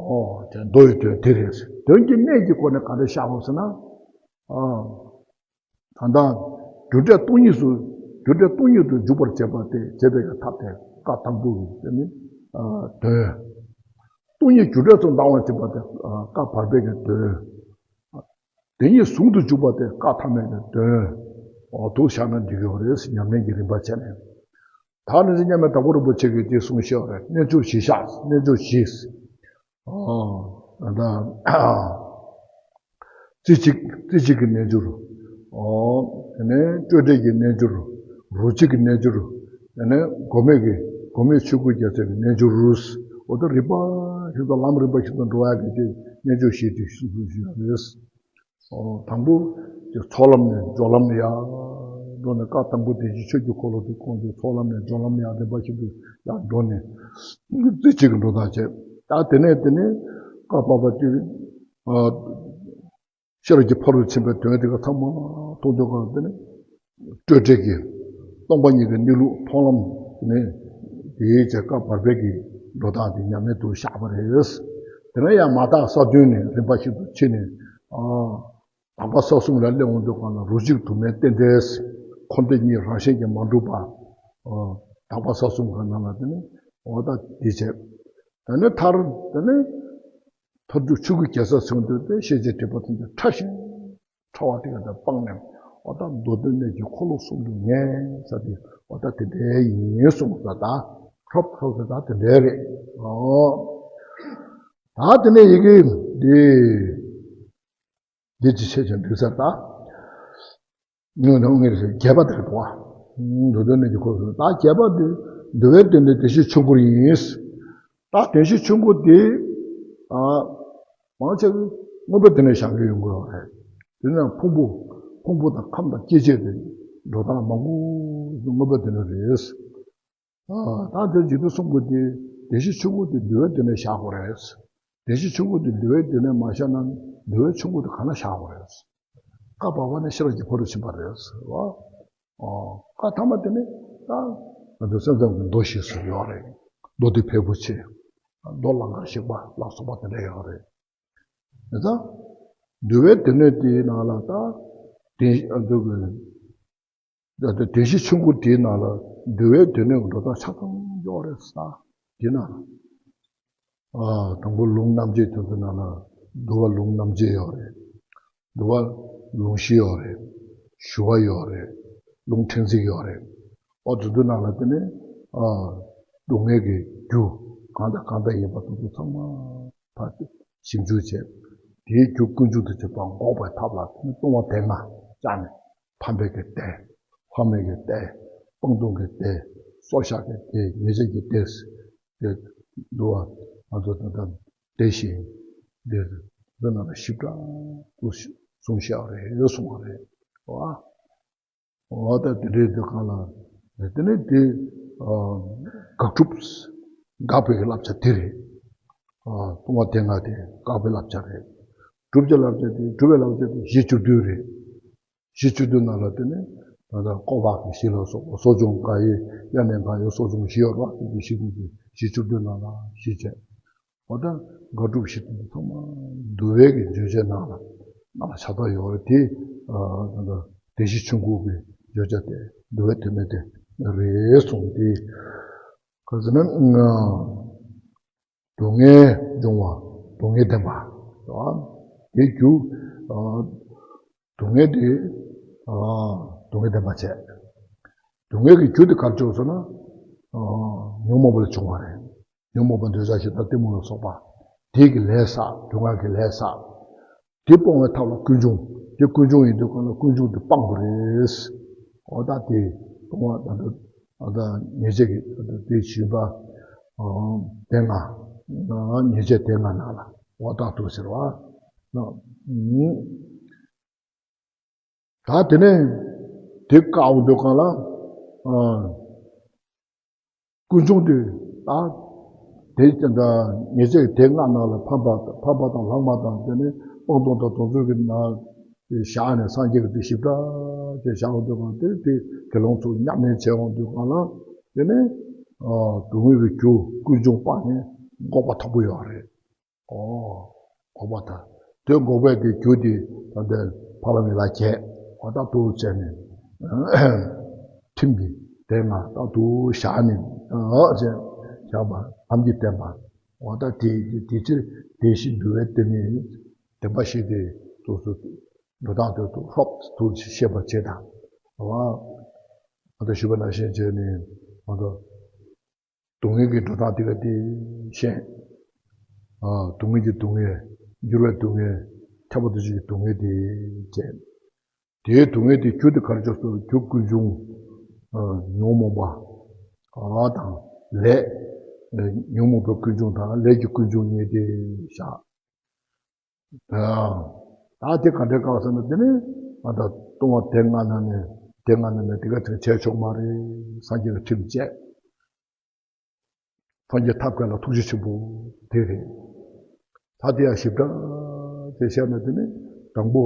ཨོ་དེ་མདོ་ཡི་དོན་དེ་རེད། དོན་གྱི་གནད་ཀྱི་སྒོ་ནས་ག་འདྲ་བཞག་པ་ཟེར་ན། ཨ། ད་ལྟ་རྒྱུ་འབྲས་སྟོང་ཉིད་སུ། རྒྱུ་འབྲས་སྟོང་ཉིད་དུ་འཇུག་པར་བྱེད་པ་དེ་བྱེད་པའི་ཐབས་དེ་བཀའ་དང་པོའི་དེ་ནི་དོན། སྟོང་ཉིད་རྒྱུ་འབྲས་སུ་ལྡང་བར་བྱེད་པ་དེ་བཀའ་བར་པའི་གི་དོན། དེ་ཉིད་ཟུང་དུ་འཇུག་པ་དེ་བཀའ་ཐ་མའི་གི་དོན། འོ་འདུག་བཞག་ན་འགྲིག་གི་རེད། ཉམས་ལེན་གྱི་རིམ་པ་བྱས་ནས། ད་ནི་མཉམ་མེད་དྭགས་པོ་རིན་པོ་ཆེ་གིས་དེ་གསུངས་བཞག་རེད། རྣལ་འབྱོར་བཞི་བཞག་རྣལ་འབྱོར་བཞི། ཨོ། ད་ལྟ། རྩེ་གཅིག་རྩེ་གཅིག་གི་རྣལ་འབྱོར། ཨོ། དེ་ནས་སྤྲོས་བྲལ་གྱི་རྣལ་འབྱོར། རོ་གཅིག་གི་རྣལ་འབྱོར། དེ་ནས་སྒོམ་མེད་ཀྱི་སྒོམ་མེད་ཆོས་སྐུ་རྒྱལ་མཚན་གྱི་རྣལ་འབྱོར། འོ་ད་རིམ་པ་བཞིན་དུ་ལམ་རིམ་པ་བཞིན་དུ་འགྲོ་ཡག་གི་དེ་རྣལ་འབྱོར་བཞི་དེ་གསུངས་གསུངས་ཞུ་ཡག་རེད། ཨོ། དང་པོ་དེ་ཚོགས་ལམ་ནས་སྦྱོར་ལམ་ལ་ཡར་འགྲོ་ནས། བཀའ་དང་པོ་བདེན་བཞིའི་ཆོས་ཀྱི་འཁོར་ལོ་དེ་ཁོང་ཚོས་ཚོགས་ལམ་ནས་སྦྱོར་ལམ་ལ་ཡར་རིམ་པ་བཞིན་དུ་ཡར་འགྲོ་ནས། རྩེ་གཅིག་གི་འགྲོ་སྟངས་བྱས། ད་དེ་ནས་དེ་ནས་བཀའ་བར་པ་དེ། ཨ། ཤེས་རབ་ཀྱི་ཕ་རོལ་ཕྱིན་པའི་དོན་དེ་ག་ཚང་མ་མཐོང་དུས་གང་དེ་ནས་སྤྲོས་བྲལ་གྱི་སྟོང་པ་ཉིད་ཀྱི་གནས་ལུགས་མཐོང་ལམ་ནས་དེའི་བྱས་བཀའ་བར་པའི་གི་འགྲོ་སྟངས་དེ་ཉམས་ལེན་དུ་བཞག་པ་རེད། དེ་ནས་ཡང་མ་དག་ས་བདུན་ནས་རིམ་པ་བཞིན་དུ་ཕྱེ་ནས། ཨ། དག་པ་ས་གསུམ་ལ་སླེབས་འོང་དུས་གང་ལ་རོ་གཅིག་དུ་མའི་རྟེན་འབྲེལ། འཁོར་འདས་གཉིས་རང་བཞིན་གྱིས་མ་གྲུབ་པ། ཨ། དག་པ་ས་གསུམ་གྱི་ནང་ལ་དེ་ནས་འོ་ད་དེ་བྱས། དེ་ནས་མཐར་དེ་ནས། མཐར་ཐུག་ཆོས་སྐུ་རྒྱལ་མཚན་ཟེར་དུས་དེ་ཤེས་བྱའི་དྲེགས་པ་ཐམས་ཅད་ཕྲ་ཞིང་ཕྲ་བ་དེ་ག་དེ་སྤངས་ནས། འོ་ད་མདོ་སྡེ་གནད་ཀྱི་འཁོར་ལོ་གསུམ་དུ་ངེས་ཟེར་དེ་འོ་ད་དེ་འདྲའི་ཡིན་གསུངས་པ་ད་ཧྲོབ་ཧྲོབ་ཀྱི་ད་དེ་འདྲའི་རེད། ཨོ། ད་དེ་ནས་ཡི་གེ་འདི་འདི་ཅི་བྱས་ཀྱང་འགྲིག་ས་ད། ངོས་ནང་ངེས་ཟེར་རྒྱས་པ་དེར་འགྲོ་བ། མདོ་སྡེ་གནད་ཀྱི་འཁོར་ལོ། ད་རྒྱས་པ་འདི་འདུལ་བའི་སྡེ་སྣོད་བདེན་བཞིའི་ཆོས་འཁོར་ཡིན། ད་བདེན་བཞིའི་ཆོས་འཁོར་དེ། ཨ། མང་ཆེ་བས་མངོན་པའི་སྡེ་སྣོད་བཞག་གི་ཡོང་གི་ཡོད་རེད། དེ་ནས་ཕུང་པོ། ཕུང་པོ་དང་ཁམས་དང་སྐྱེ་མཆེད་དེ་འགྲོ་སྟངས་མང་པོ་མངོན་པའི་སྡེ་སྣོད་རེད། ཨ། ད་དེ་འཇིག་རྟེན་གསུམ་པོ་དེ་བདེན་བཞིའི་ཆོས་འཁོར་དེ་འདུལ་བའི་སྡེ་སྣོད་བཞག་དགོས་རེད། བདེན་བཞིའི་ཆོས་འཁོར་དེ་འདུལ་བའི་སྡེ་སྣོད་མ་བཞག་ན་འདུལ་བའི་ཆོས་འཁོར་དེ་གང་ན་བཞག་དགོས་རེད། བཀའ་བར་པ་ནི་ཤེས་རབ་ཀྱི་ཕ་རོལ་ཕྱིན་པ་རེད་ཟེར་བ། ཨོ། བཀའ་ཐ་མ་དེ་ནི་ད་ང་ཚོ་སེམས་ཙམ་གྱི་མདོ་ཞིག་ཟེར་ཡོད་རེད། མདོ་སྡེ་ཕལ་པོ་ཆེ། མདོ་ལང་ཀར་གཤེགས་པ་ལ་སོགས་པ་དེ་འདྲ་ཡོད་རེད། དེ་ད་འདུལ་བའི་སྡེ་སྣོད་དེའི་ནང་ལ་ད་དེ་འདུལ་བའི་ད་ལྟ་བདེན་བཞིའི་ཆོས་འཁོར་དེའི་ནང་ལ་འདུལ་བའི་སྡེ་སྣོད་ཀྱི་འགྲོ་སྟངས་ཆ་ཚང་ཡོད་རེད་ཟེར། དེ་ན། ཨ། དང་པོ་ལུང་རྣམ་འབྱེད་དེ་ཚོའི་ནང་ལ་འདུལ་བ་ལུང་རྣམ་འབྱེད་ཡོད་རེད། འདུལ་བ་ལུང་གཞི་ཡོད་རེད། ཞུ་བ་ཡོད་རེད། ལུང་ཕྲན་ཚེགས་ཡོད་རེད། ཨོ་དེ་ཚོའི་ནང་ལ་དེ་ནས། ཨ། སྡུག་བསྔལ་གྱི་རྒྱུ་གང་དང་གང་དག་ཡིན་པ་དེ་ཚོ་ཚང་མ་ཕར་ཞིབ་འཇུག་བྱས། དེའི་རྒྱུ་ཀུན་འབྱུང་དུ་བྱེད་པ་འགོག་པའི་ཐབས་ལ་དེ་ནས་ལྟུང་བ་སྡེ་ལྔ་བཅད་ནས། ཕམ་པའི་གི་སྡེ། ཕམ་མེད་ཀྱི་སྡེ། སྤང་ལྟུང་གི་སྡེ། སྲོག་ཆགས་ཀྱི་སྡེ། ཉེས་བྱས་ཀྱི་སྡེ། དེ་འདུལ་བ་ང་ཚོ་ད་ལྟ་བདེ་ཞིང་འདིར་འདི་རྣམས་ལ་ཞིབ་ཕྲ་དུ་གསུངས་བཞག་རེད་གསུང་བ་རེད་བ། འོ་ད་དེ་འདྲའི་དུས་གང་ལ་དེ་ནི་དེ་དགག་སྒྲུབ་དགག་པའི་བསླབ་བྱ་དེ་རེད། ལྟུང་བ་སྡེ་ལྔ་དེ་དགག་པའི་བསླབ་བྱ་རེད། སྒྲུབ་ཀྱི་བསླབ་བྱ་དེ་སྒྲུབ་པའི་བསླབ་བྱ་དེ་གཞི་བཅུ་བདུན་རེད། གཞི་བཅུ་བདུན་ནང་ལ་དེ་ནི་ ད་ལྟ་ཀོ་བ་གི་བཞི་ལ་སོགས་པ་གསོ་སྦྱོང་འགའ་ཡི་གཡས་ནས་འགའ་ཡི་གསོ་སྦྱོང་བཞི་ཡོད་རེད་བ། དེ་བཞི་དེ་བཞི་བཅུ་བདུན་ནང་ལ་བཞི་བྱས། འོ་ད་དགག་སྒྲུབ་བཞི་དེ་ཚང་མ་འདུལ་བའི་གི་བརྗོད་བྱའི་ནང་ལ་ནང་ལ་ཕྱག་བཏབ་ཡོད་རེད། དེ་ད་ལྟ་བདེན་བཞི་ཆོས་འཁོར་གྱི་བརྗོད་བྱ་དེ་འདུལ་བའི་དོན་མེད་དེ་རེད་གསུངས་ཏེ། ག་ཟེར་ན། སྡུག་བསྔལ་འབྱུང་བ་སྡུག་བསྔལ་བདེན་པ། དེའི་རྒྱུ། སྡུག་བསྔལ་དེ། སྡུག་བསྔལ་བདེན་པ་བྱས། སྡུག་བསྔལ་གྱི་རྒྱུ་དེ་ག་རེ་བྱུང་ཟེར་ན། ཉོན་མོངས་པ་ལས་བྱུང་བ་རེད། ཉོན་མོངས་པ་འདོད་ཆགས་ཞེ་སྡང་གཏི་མུག་ལ་སོགས་པ། དེ་གི་ལས་བསགས། སྡུག་བསྔལ་གྱི་ལས་བསགས། དེ་སྤོང་བའི་ཐབས་ལ་ཀུན་འབྱུང་། དེ་ཀུན་འབྱུང་ཡིན་དུས་གང་ལ་ཀུན་འབྱུང་དེ་སྤང་དགོས་རེད། འོ་ད་དེ་སྤོང་བ་ད་ལྟ་ད་ལྟ་ཉེས་བྱས་ཀྱི་ད་ལྟ་དེ་ཞུས་པ། དེ་ལྔ། ཉེས་བྱས་དེ་ལྔ་ནང་ལ་འོ་ད་དུ་ཟེར་བ། ད་དེ་ནས་དེ་བཀག་འོང་དུས་གང་ལ། ཀུན་འབྱུང་དེ་ད་དེ་ད་ཉེས་བྱས་དེ་ལྔ་ནང་ལ་ཕམ་པ་ཕམ་པ་དང་ལྷག་མ་དང་། དེ་ནས་སྤངས་རྟོགས་དང་དོན་རྫོགས་ཀྱི་ནང་དེ་བཞག་ནས་སངས་རྒྱས་ཀྱི་དེ་ཞིབ་ཕྲ་དེ་བཞག་འོང་དུས་གང་དེ་དེ་དགེ་སློང་ཚོ་མཉམ་གནས་བྱས་འོང་དུས་གང་ལ། དེ་ནས་སྡུག་བསྔལ་གྱི་རྒྱུ་ཀུན་འབྱུང་སྤངས་ནས་འགོག་པ་ཐོབ་ཀྱི་ཡོད་རེད། ཨོ། འགོག་པ་དང་། དེ་འགོག་པའི་དེ་རྒྱུ་དེ་ད་ལྟའི་ཕ་རོལ་མི་ལ་བྱས། འོ་ད་དུ་བྱས་ནས། ཁྲིམས་ཀྱི་དེ་ལྔ་ད་དུ་བཞག་ནས། ཨོ་བྱས། བཞག་པ་ལམ་གྱི་བསྟན་པ། འོ་ད་དེ་དེ་ཚེ་དེ་བཞིན་འདུལ་བའི་དེ་ནི་བདེན་པ་བཞི་དེ་སོ་སོ་འགྲོ་སྟངས་དེ་ཚོ་ཧྲོབ་ཏུ་ཤེས་པར་བྱེད་དང་། འོ་ད་ཞུས་པ་ནང་བཞིན་བྱས་ནས་འོ་ད། སྡུག་བསྔལ་གྱི་འགྲོ་སྟངས་དེ་ག་དེ་ཤེས། ཨ། སྡུག་བསྔལ་གྱི་སྡུག་བསྔལ། འགྱུར་བའི་སྡུག་བསྔལ། ཁྱབ་པ་དང་བཅས་ཀྱི་སྡུག་བསྔལ་དེ་བྱས། དེའི་སྡུག་བསྔལ་དེ་རྒྱུ་དེ་ག་རེ་བྱུང་སོང་། རྒྱུ་ཀུན་འབྱུང་། ཨ། ཉོན་མོངས་པ། ཨ། དང་ལས། ཨ། ཉོན་མོངས་པའི་ཀུན་འབྱུང་དང་ལས་ཀྱི་ཀུན་འབྱུང་གཉིས་དེ་བཞག། ཨ། ད་དེ་ག་འདྲའི་སྐབས་ཟེར་ན། དེ་ནི་ང་ད་ལྟུང་བ་དེ་ལྔ་ནང་ནས་དེ་ལྔ་ནང་ནས་དེ་ག་དེ་བྱས་ཆོག་མ་རེད། སངས་རྒྱས་ཀྱི་ཁྲིམས་བཅས། སངས་རྒྱས་ཐབས་མཁས་ལ་ཐུགས་རྗེ་ཆེན་པོ་དེ་རེད། ད་དེ་ཡང་ཞིབ་ཕྲ་དེ་བཤད་ན། དེ་ནི་དང་པོ་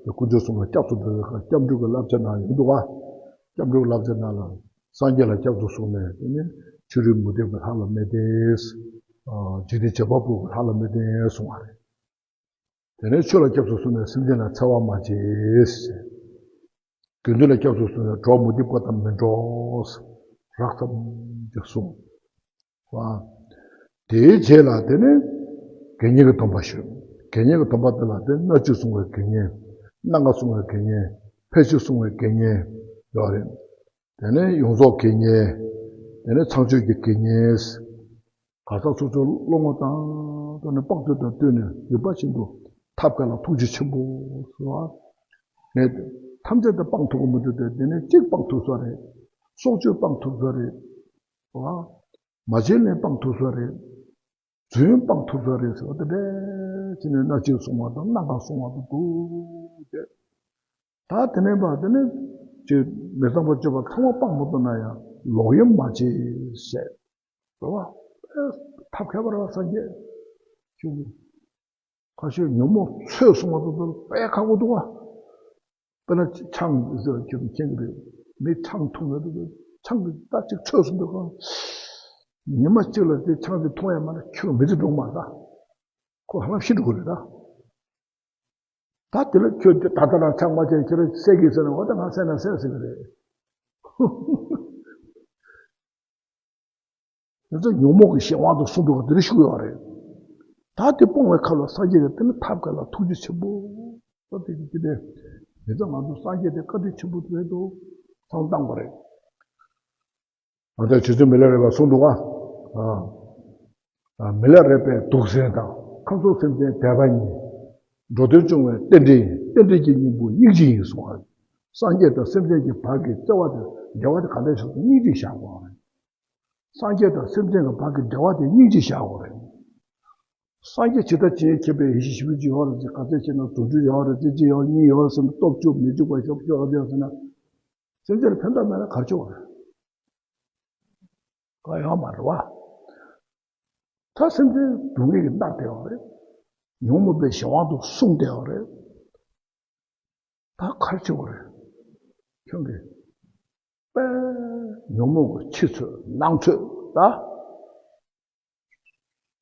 དེ་དཀོན་མཆོག་གསུམ་ལ་སྐྱབས་སུ་འགྲོ་བའི་སྐབས་སྐྱབས་འགྲོ་གི་བསླབ་བྱ་ནང་ཡོང་འདུག་བ། སྐྱབས་འགྲོ་གི་བསླབ་བྱ་ནང་ལ་སངས་རྒྱས་ལ་སྐྱབས་སུ་སོང་ནས། དེ་ནི་ཕྱི་རོལ་མུ་སྟེགས་པའི་ལྷ་ལ་མི་བརྟེན། འཇིག་རྟེན་བྱེད་པ་པོ་གི་ལྷ་ལ་མི་བརྟེན་གསུང་བ་རེད། དེ་ནས་ཆོས་ལ་སྐྱབས་སུ་སོང་ནས་སེམས་ཅན་ལ་འཚེ་བ་མ་བྱེད། དགེ་འདུན་ལ་སྐྱབས་སུ་སོང་ནས་གྲོགས་མུ་སྟེགས་པ་དང་མི་འགྲོགས། རགས་ཙམ་ཅིག་གསུངས། བ། དེའི་རྗེས་ལ་དེ་ནས་དགེ་བསྙེན་གྱི་སྡོམ་པ་ཞུ། དགེ་བསྙེན་གྱི་སྡོམ་པ་དེ་ལ་དེ་སྣོད་བཅུད་བསྲུང་བའི་དགེ་བསྙེན། སྣ་ཁ་བསྲུང་བའི་དགེ་བསྙེན། ཕད་ཅིག་བསྲུང་བའི་དགེ་བསྙེན་ཡོད་རེད། དེ་ནས་ཡོངས་རྫོགས་དགེ་བསྙེན། དེ་ནས་ཚངས་སྤྱོད་ཀྱི་དགེ་བསྙེན། གང་ཟག་སོ་སོའི་བློ་ངོ་དང་དུ་ནས་དཔག་ཚོད་དང་བསྟུན་ནས་རིམ་པ་བཞིན་དུ་ཐབས་མཁས་ལ་ཐུགས་རྗེ་ཆེན་པོ་ཟེར་བ། ངས་ཐམས་ཅད་དུ་སྤང་ཐུབ་ཀྱི་མི་འདུག་སྟེ། དེ་ནས་གཅིག་སྤང་ཐུབ་ས་རེད། སྲོག་གཅོད་སྤང་ཐུབ་ས་རེད། བ། མ་བྱིན་ལེན་སྤང་ཐུབ་ས་རེད། རྫུན་སྤང་ཐུབ་ས་རེད་ཟེར་བ་དེ་འདྲ་བྱས་ནས་སྣ་གཅིག་བསྲུང་བ་དང་སྣ་ཁ་བསྲུང་བ་དང་འདུག་སྟེ། ད་དེ་ནས་བ་དེ་ནས་ཅིག་མི་ཚངས་པ་སྤྱོད་པ་ཚང་མ་སྤང་མ་ཐུབ་ན་ཡང་ལོག་གཡེམ་མ་བྱེད་ཟེར། རེད་བ། ཐབས་མཁས་པ་རེད་བ་སངས་རྒྱས་ཆོས་ཀྱི། ཁ་ཤས་ཉོན་མོངས་ཚོས་སོང་བ་དེ་ཚོ་དཔེ་ཁག་པོ་འདུག་བ། དཔེར་ན་ཆང་ཟེར་ཁྱོད་མཁྱེན་གྱི་རེད། མི་ཆང་འཐུང་ཡོད་དེ་ཚོ་ཆང་གི་རྟ་གཅིག་ཚོས་སོང་དུས་གང་། ཉི་མ་གཅིག་ལ་དེ་ཆང་དེ་འཐུང་ཡ་མ་ན་ཁྱོད་མི་ཚེ་འགྲོ་མ་རེད་ད། ཁོ་ཧ་ལམ་ཤི་འགྲོ་གི་རེད་ད། ད་དེ་ལ་ཁྱོད་དེ་ད་ལྟ་རང་ཆགས་མ་བྱས་ཁྱེད་རང་བསད་ཀྱི་ཟེར་ན། འོ་ད་ང་བསད་ན་བསད་ཟེར་གྱི་རེད། དེ་ཚོ་ཉོན་མོངས་ཀྱི་གཞན་དབང་དུ་སོང་འདུག་ག་དེ་རེ་ཞུ་ཡོད་རེད། ད་དེ་སྤོང་བའི་ཁ་ལ་སངས་རྒྱས་ཀྱིས་དེ་ནི་ཐབས་མཁས་ལ་ཐུགས་རྗེ་ཆེན་པོ། ད་དེ་དེ་དེ་མི་ཚེ་ང་ཚོ་སངས་རྒྱས་དེ་བཀའ་དྲིན་ཆེན་པོ་རེད་འདུག་བསམ་བཏང་བ་རེད། ང་ཚོས་རྗེ་བཙུན་མི་ལ་རས་པས་གསུངས་འདུག་ག་ཨ། མི་ལ་རས་པས་གདུགས་སེམས་དང་། ཁམས་གསུམ་སེམས་ཅན་དད་པ་ཉིད། འགྲོ་དོན་སྐྱོང་བའི་རྟེན་འབྲེལ་ཡིན། རྟེན་འབྲེལ་གྱི་སྙིང་པོ་སྙིང་རྗེ་ཡིན་གསུངས་པ། སངས་རྒྱས་དང་སེམས་ཅན་གྱི་བར་གྱི་བརྩེ་བ་དང་འབྲེལ་བ་དེ་ག་འདྲ་ཞིག་སྙིང་རྗེ་བཞག་དགོས་པ་རེད། སངས་རྒྱས་དང་སེམས་ཅན་གྱི་བར་གྱི་འབྲེལ་བ་དེ་སྙིང་རྗེ་བཞག་དགོས་རེད། སངས་རྒྱས་ཇི་ལྟར་བྱེད་མཁྱེན་པའི་ཡེ་ཤེས་ཞེ་པོ་ཅིག་ཡོད་རེད་ཟེར། ག་ཚད་བྱས་ན་རྫུ་འཕྲུལ་ཡོད་རེད། རྩེ་གཅིག་ཡོད་གཉིས་ཡོད་ཟེར་ན་སྟོབས་བཅུ་མི་འཇིགས་པ་ཞབས་ཞུ་ཡོད་ཟེར་ན། སེམས་ཅན་ལ་ཕན་ཐོགས་མེད་ན་ག་རེ་བྱེད་དགོས་རེད། གང་ཡང་མ་རེད་བ། ད་སེམས་ཅན་སྡུག་བསྔལ་གྱིས་མནར་བསྡད་ཡོད་རེད། ཉོན་མོངས་པའི་གཞན་དབང་དུ་སོང་བསྡད་ཡོད་རེད། ད་ག་རེ་བྱེད་དགོས་རེད། ཁྱོད་ཀྱིས་ དཔེ་ཉོན་མོངས་ཀྱི་ཕྱི་ཚོད་ནང་ཚོད་ད།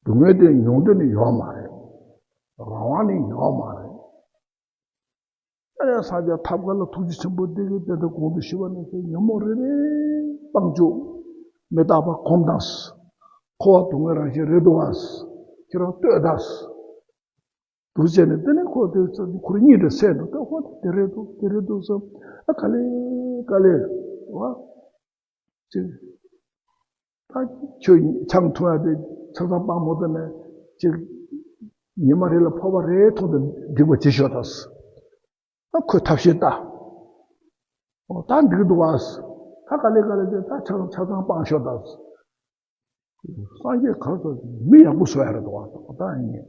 སྡུག་བསྔལ་དེ་མྱོང་འདོད་ནི་ཡོད་མ་རེད། རང་དབང་ནི་ཡོད་མ་རེད། ཨ་ནི་སངས་རྒྱས་ཐབས་མཁས་ལ་ཐུགས་རྗེ་ཆེན་པོ་འདི་གིས་དེ་འདྲ་གོང་དུ་ཞུས་པ་ནང་བཞིན་ཉོན་མོངས་རེ་རེ་སྤང་བཅུག་མི་རྟག་པ་གོམས་དང་། འཁོར་བ་སྡུག་བསྔལ་རང་བཞིན་རེད་འདུག་བ། ཁྱེད་རང་ལྟོས་དང་། འདུག་བྱས་ནས་དེ་ནས་ཁོ་དེ་ཚོ་ཁོ་རང་གཉིད་དུ་སད་འདུག་ད་ཁོ་དེ་རེད་འདུག་དེ་རེད་འདུག་བསམ། ཨ་ག་ལེ་ག་ལེ་བ། ཅིག་ད་ཁྱོད་ཆང་འཐུང་ཡ་དེ་ཆང་ཚང་སྤང་མོ་དེ་ནས་ཅིག་ཉི་མ་རེ་ལ་ཕོར་པ་རེ་འཐུང་དུ་འགྲིག་པ་བྱེད་ཤོག་ད། ད་ཁོས་ཐབས་ཤེས་ལྟ། ཨོ་ད་འགྲིག་འདུག་བ། ད་ག་ལེ་ག་ལེ་དེ་ད་ཆང་ཆང་ཚང་སྤང་ཤོག་ད། སངས་རྒྱས་ག་རེ་ཟེར་མི་ཡག་པོ་བཟོ་ཡ་རེད་འདུག་བ། ད་ཡིན།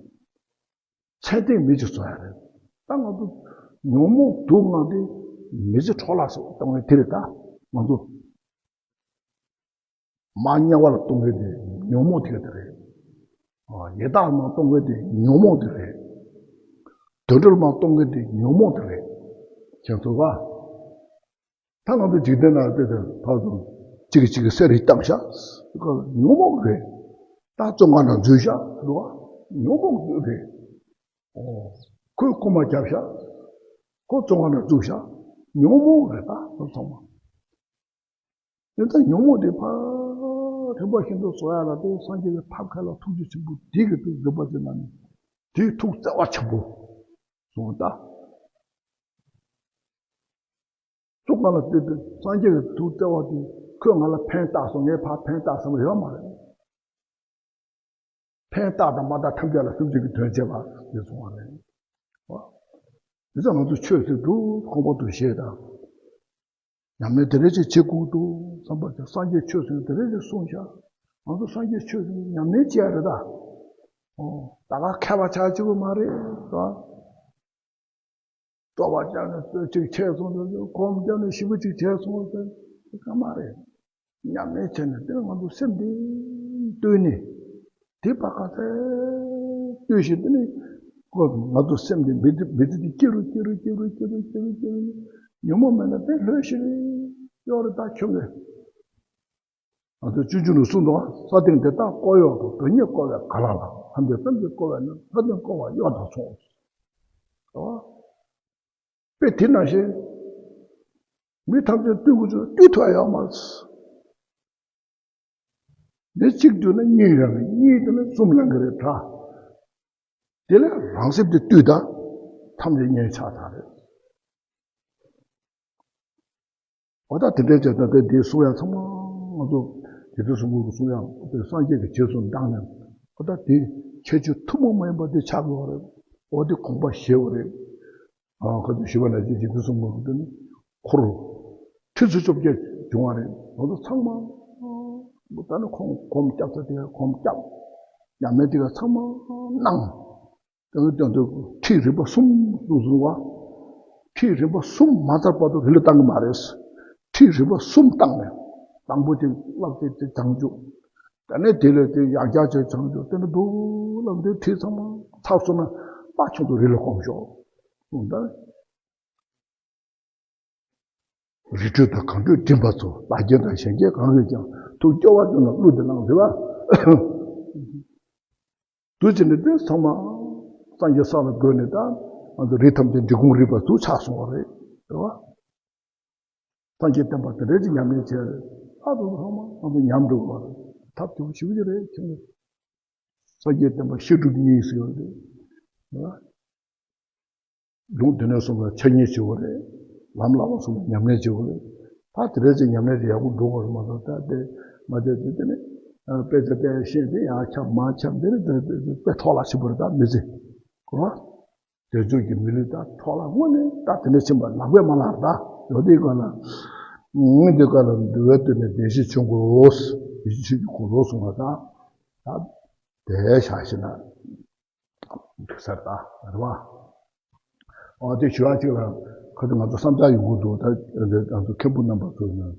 ཚད་ལྡན་མི་ཅིག་བཟོ་ཡ་རེད། ད་ང་ཚོ་ཉོན་མོངས་དུག་ལྔ་དེ་མི་ཚེ་འཕྲོ་བརླག་སོགས་གཏོང་བའི་དེ་རེད་ད། ང་ཚོ་མར་དམྱལ་བ་ལ་གཏོང་མཁན་དེ་ཉོན་མོངས་དེ་ག་དེ་རེད། ཡི་དྭགས་མར་གཏོང་མཁན་དེ་ཉོན་མོངས་དེ་རེད། དུད་འགྲོར་མར་གཏོང་མཁན་དེ་ཉོན་མོངས་དེ་རེད། ཁྱེད་ཚོ་བ། ད་ང་ཚོ་འཇིག་རྟེན་ནང་བལྟས་ཏེ་ཕར་ཚུར་གཅིག་གིས་གཅིག་གི་གསེར་རིལ་བཏང་ཤག་ཉོན་མོངས་རེད། ད་བཙོན་ཁང་ནང་འཛུལ་ཤག་རེད་བ། ཉོན་མོངས་རེད། ཨོ། ཁོས་རྐུན་མ་བརྒྱབ་ཤག་ཁོ་བཙོན་ཁང་ནང་བཙུགས་ཤག་ཉོན་མོངས་རེད་ད་ཚང་མ། དེ་ལྟར་ཉོན་མོངས་དེ་ཕར་རིམ་པ་བཞིན་དུ་བཟོ་ཡ་ལ་དེ་སངས་རྒྱས་ཀྱི་ཐབས་མཁས་ལ་ཐུགས་རྗེ་ཆེན་པོ་འདི་གིས་དེ་གཟིགས་པ་ཅིག་ན་ནི་དེའི་ཐུགས་བརྩེ་བ་ཆེན་པོ་གསུངས་ད། ཐུགས་ང་ལ་བལྟས་ཏེ་སངས་རྒྱས་ཀྱི་ཐུགས་བརྩེ་བ་དེ་ཁོས་ང་ལ་ཕན་བཏགས་སོང་ངས་ཕར་ཕན་བཏགས་བསམ་པ་ཡོད་མ་རེད། ཕན་བཏགས་དང་མ་བཏགས་ཐམས་ཅད་ལ་སེམས་ཅན་གྱི་དོན་བྱེད་པ་དེ་གསུངས་པ་རེད། བ། དེ་ཚོ་ང་ཚོ་ཆོས་ཟེར་འདུག་ཁོང་པ་དུ་ཞེས་དང་། ཉམས་ལེན་དེ་འདྲ་ཅིག་བྱེད་དགོས་འདུག་བསམ་པ་དེ་སངས་རྒྱས་ཆོས་ཟེར་དེ་འདྲ་ཅིག་གསུངས་ཤག་ང་ཚོ་སངས་རྒྱས་ཆོས་ཟེར་ཉམས་ལེན་བྱེད་ཡ་རེད་ད། ཨོ། ད་ག་མཁས་པ་ཆགས་བཅུག་གི་མ་རེད་ད། སྤྲོ་བ་བརྒྱབ་ནས་གཅིག་བྱས་སོང་ཟེར། གོམས་བརྒྱབ་ནས་ཞེ་པོ་གཅིག་བྱས་སོང་ཟེར། དེ་ག་མ་རེད། ཉམས་ལེན་བྱས་ནས་དེ་ང་ཚོ་སེམས་འདི་བཏུལ་ནས། དེ་བར་ག་ཚད་བཏུལ་ཞིང་དེ་ནས་ཁོ་ང་ཚོ་སེམས་འདི་མི་བདེ་མི་བདེ་དེ་སྐྱེ་རུ་སྐྱེ་རུ་སྐྱེ་རུ་སྐྱེ་རུ་སྐྱེ་རུ་སྐྱེ་རུ། ཉོན་མོངས་མེད་ན་དེ་ལྷོད་ཤིག་རེད། གཡོ་རེད་ད་ཁྱོད་ཀྱིས། ང་ཚོས་སྤྱོད་འཇུག་ནས་གསུངས་འདུག་ས་སྟེང་དེ་དག་བཀོད་གཡོ་དང་། དོན་གཉིས་བཀོད་པའི་ག་ལ་ལ། ལྷ་འདྲེ་ཐམས་ཅད་བཀོད་པས་ན། ལྷ་ལྡན་བཀོད་པ་གཡོ་དང་མཚུངས། དཔེ་དེ་ནང་བཞིན་མི་ཐམས་ཅད་བཏུལ་དགོས་ཚུལ་བཏུལ་ཐུབ་ཡ་ཡོད་མ་རེད། མི་གཅིག་བཏུལ་ན་གཉིས་རང་རེད། གཉིས་བཏུལ་ན་གསུམ་ལང་གི་རེད་ད། དེ་ལས་རང་སེམས་དེ་བཏུལ་ད་ཐམས་ཅད་ངན་ཆགས་ཚར་རེད། འོ་ད་དེ་འདྲའི་བྱས་ན་དེ་འདི་གསུང་ཡ་ཚང་མ་ང་ཚོ་རྗེ་བཙུན་སྲིན་པོ་གི་གསུང་ཡ་དེ་སངས་རྒྱས་ཀྱི་རྗེས་སུ་འབྲངས་ནས། འོ་ད་དེ་ཁྱད་ཆོས་ཐུན་མོང་མ་ཡིན་པ་དེ་ཆགས་ཡོད་རེད། འོ་དེ་དགོངས་པ་བཞེས་པ་རེད། ཨ་ཁ་ཅིག་ཞུས་པ་ནང་བཞིན་རྗེ་བཙུན་སྲིན་པོ་གི་དེ་ནི་འཁོར་ཁྲི་ཚོ་བཅོ་བརྒྱད་བྱུང་བ་རེད། ང་ཚོ་ཚང་མ་ད་ནི་ཁོང་གོམ་བརྒྱབ་ཚེ་དེ་གོམ་བརྒྱབ། ཉམས་ལེན་དེ་ག་ཚང་མ་གནང་། དེ་ནས་དོན་དུ་ཁྲིད་རིམ་པ་གསུམ་དུ་བཟུང་བ། ཁྲིད་རིམ་པ་གསུམ་མ་ཚར་བར་དུ་རི་ལ་བཏང་གི་མ་རེད། ཁྲིད་རིམ་པ་གསུམ་བཏང་ནས། དང་པོ་དེ་བསླབ་བྱ་དེ་བྱང་ཆུབ། དེ་ནས་དེ་ལས་དེ་ཡང་བསྐྱར་བྱས་བྱང་ཆུབ། དེ་ནས་འདུག་ལབ་དེ་ཁྲིད་ཚང་མ་ཚར་སོང་ན་དཔའ་ཆུང་དུ་རི་ལ་སྒོམ་ཤོག་གསུངས་ད། རི་ཁྲོད་དང་གངས་ཁྲོད་འགྲིམ་པ་ཚོ། ལ་རྒྱལ་དང་གཞན་རྒྱལ་གང་གིས་ཀྱང་། ཐུགས་སྐྱོ་བ་བྱུང་ན་གླུ་འདི་བླངས་ཟེར་བ། དུས་ཅི་ནས་དེ་ཚང་མ་སངས་རྒྱས་ས་ལ་བགོས་ནས། ད་ང་ཚོ་རི་ཐམས་ཅད་འབྲི་གུང་རིག་པ་ཚུར་ཆགས་སོང་བ་རེད། རེད་བ། སངས་རྒྱས་བསྟན་པ་དེ་འདྲའི་ཅིག་ཉམས་ལེན་བྱས་རེད། ཨ་ཚོ་ཚང་མ་ང་ཚོ་ཉམས་འགྲོ་གི་བ་རེད། ཐབས་སྐྱོ་པོ་ཞེ་པོ་ཅིག་རེད་ཁྱོད་ནི། སངས་རྒྱས་བསྟན་པ་བཤད་སྒྲུབ་གཉིས་ཟེར་བ་རེད། རེད་བ། ལུང་སྡེ་སྣོད་གསུམ་ལ་འཆད་ཉན་བྱེད་དགོས་རེད། ལམ་བསླབ་པ་གསུམ་ལ་ཉམས་ལེན་བྱེད་དགོས་རེད། ད་དེ་འདྲ་ཅིག་ཉམས་ལེན་དེ་ཡག་པོ་འགྲོ་དགོས་རེད་མ་གཏོགས། ད་དེ་མ་བྱས་ཚེ་དེ་ནི་དཔེ་ཆ་བལྟས་ཤེས་དེ་ཡར་ཁྱབ་མར་ཁྱབ་དེ་ནི་དཔེ་འཕྲོ་བརླག་ཆེན་པོ་རེད། ད་མི་ཚེ་གོ་བ། དལ་འབྱོར་གྱི་མི་ལུས་ད་འཕྲོ་བརླག་དངོས་གནས་ད་དེ་འདྲ་ཕྱིན་པ་ལག་པས་མ་བརླག་ད། ཡོད་དེ་ག་ལ། ངས་དེ་ག་ལ་འདུལ་བའི་སྟོད་ནས་བདེན་བཞིའི་ཆོས་འཁོར་ལོ། བདེན་བཞིའི་ཆོས་ཀྱི་འཁོར་ལོ་གསུངས་པ་ད། ད་དེ་བཞག་ཤེ་ན། འགྲིག་ས་རེད་ད། རེད་བ། ཨོ་དེ་ཞུ་བ་གཅིག་ལ་ཁ་ཐུག་ང་ཚོ་བསམ་འཆར་ཡོང་གི་འདུག་ད་ང་ཚོ་མཁན་པོ་རྣམ་པ་ཚོ་ནས་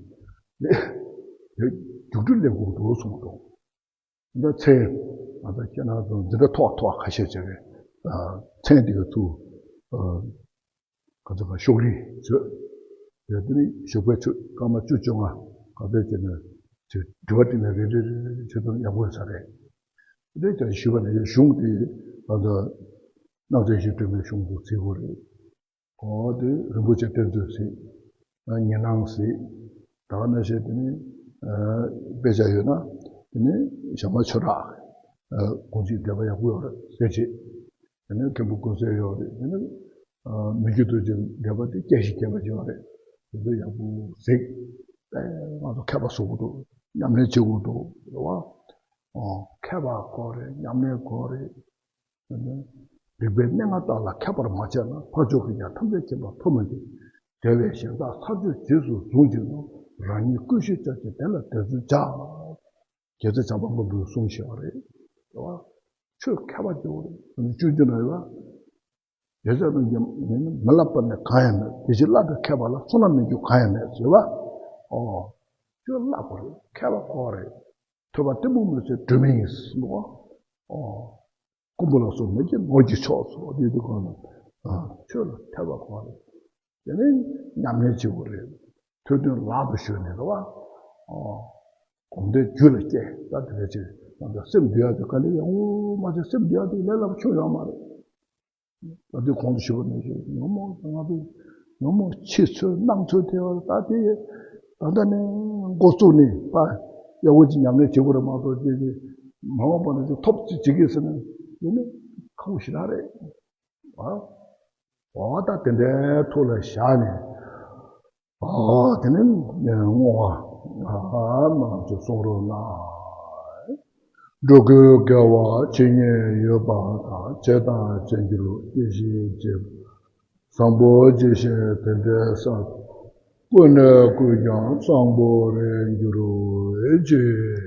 རྒྱུགས་སྤྲོད་ལེན་དགོས་འདུག་གསུངས་འདུག་འདི་མཚན་ང་ཚོ་ཁྱེད་རང་ཚོ་འཛིན་གྲྭ་མཐོ་བ་མཐོ་བ་ཁ་ཤས་བྱས་པའི་མཚན་འདི་ག་ཚུར་ག་ཚོད་ག་ཤོག་རིས་བཟོས། དེ་དེ་ནི་ཞོགས་པའི་ཆུ་སྐར་མ་བཅུ་བཅོ་ལྔ་ག་ཚོད་ཅིག་ནས་དྲི་བ་དྲིས་ལན་རེ་རེ་རེ་རེ་བྱེད་ཐུབ་ན་ཡག་པོ་ཡོད་ས་རེད། དེ་ཀྱང་ཞུས་པ་ནས་གཞུང་དེ་ད་ལྟ་སྣང་ཚད་བཞི་སྒྲོན་མའི་གཞུང་དུ་བརྩི་དགོས་རེད། ཨོ་དེ་རིན་པོ་ཆེ་གཏེར་མཛོད་ཟེར། ཉི་སྣང་ཟེར། ད་ག་ནང་བཞིན་དེ་ནི་དཔེ་ཆ་ཡོད་ན་དེ་ནི་ཞྭ་དམར་ཆོས་གྲགས་དགོངས་གཅིག་འགྲེལ་པ་ཡག་པོ་ཡོད་རེད་ཟེར་བྱས། དེ་ནི་མཁན་པོ་ཀུན་གསལ་ཡོད་རེད། དེ་ནི་མི་བསྐྱོད་རྡོ་རྗེ་འགྲེལ་པ་དེ་སྐྱེ་ཤི་སྐྱེ་བ་ཡོད་རེད། དེ་ཚོ་ཡག་པོ་གཟིགས། ཨེ་ང་ཚོ་མཁས་པ་བཟོ་དགོས་འདུག་ཉམས་ལེན་བྱེད་དགོས་འདུག་རེད་བ། ཨོ་མཁས་པ་དགོས་རེད། ཉམས་ལེན་དགོས་རེད། རིག་པའི་གནས་ལྔ་དག་ལ་མཁས་པར་མ་བྱས་ན། འཕགས་མཆོག་གིས་ཀྱང་ཐམས་ཅད་མཁྱེན་པ་ཐོབ་མི་ནུས། དེ་བས་གཞན་དག་ཚར་གཅོད་རྗེས་སུ་བཟུང་བྱས་ན། རང་ཉིད་ཀུན་ཤེས་ཅན་གྱིས་དེ་ལ་དད་བརྩོན་བྱ། རྒྱལ་སྲས་བྱམས་པ་མགོན་པོས་གསུངས་བཞག་པ་རེད། རེད་བ། ཆོས་མཁས་པ་སྐྱེ་བོ་རེད། བཅོས་བསྒྱུར་ན་ཡོད་པ། རྒྱལ་སྲས་རྣམས་ཀྱིས་མི་བསླབ་པ་ནི་གང་ཡང་མེད། དེ་བཞིན་བསླབ་པའི་མཁས་པ་ལ། བསླབ་ན་མི་འགྱུར་གང་ཡང་མེད་ཟེར་བ། ཨོ། ཆོས་བསླབ་པ་རེད། མཁས་པ་ཁོ་རེད། ཐོས་པ་ཐིམ་ཕུག་མི་ཚེ་སྒྲོན་མེ་ཡིན་ཟེར་བ། ཨོ། རྐུན་པོ་ལ་སོགས་མི་བགྱིད་ནོར་གྱི་མཆོག་ཟེར་བ་དེ་དུས་གང་ལ། ཨ། ཆོས་ལ་ཐོས་པ་ཁོ་རེད། དེ་ནས་ཉམས་ལེན་བྱེད་དགོས་རེད། ཐོས་དོན་ལག་ཏུ་ཞུས་ནས་རེད་བ། ཨོ། གོམས་འདྲིས་རྒྱུད་ལ་སྐྱེ། ད་དེ་འདྲ་བྱས་ང་ཚོ་སེམས་འདུལ་ཡག་དེ་དཀའ་ལས་ཡག་པོ་མ་བྱས། སེམས་འདུལ་ཡག་དེ་ལས་སླ་པོ་ཆུང་ཡོད་མ་རེད། ད་དུས་གོང་དུ་ཞུས་པ་ནང་བཞིན་ཉོན་མོངས་ང་ཚོ་ཉོན་མོངས་ཕྱི་ཚོད་ནང་ཚོད་ཐེ་བ་ད་དེ་ད་ལྟ་ནས་འགོ་བཙུགས་ནས་ད་ཡག་པོ་ཅིག་ཉམས་ལེན་བྱེད་དགོས་རེད་མ་གཏོགས། དེ་དེ་མ་འོངས་པ་ན་ཅིག་ཐོབ་ཅིག་བྱེད་ཀྱི་ཟེར་ན་དེ་ནི་ཁག་པོ་ཞེ་དྲག་རེད། ཨ། འོ་ད་དེ་འདྲའི་ཐོག་ལ་བཞག་ནས། ཨ། དེ་ནས་བསྔོ་བ་མང་ཙམ་གསུང་རོགས་གནང་། འགྲོ་ཀུན་དགེ་བ་ཇི་སྙེད་ཡོད་པ་དང་། བྱས་དང་བྱེད་འགྱུར་སྐྱེ་ཤི་བྱེད། བཟང་པོ་ཇི་བཞིན་དེ་འདྲའི་ས། ཀུན་ནས་བསྐུལ་ཀྱང་བཟང་པོར་འགྱུར་བའི་ཕྱིར།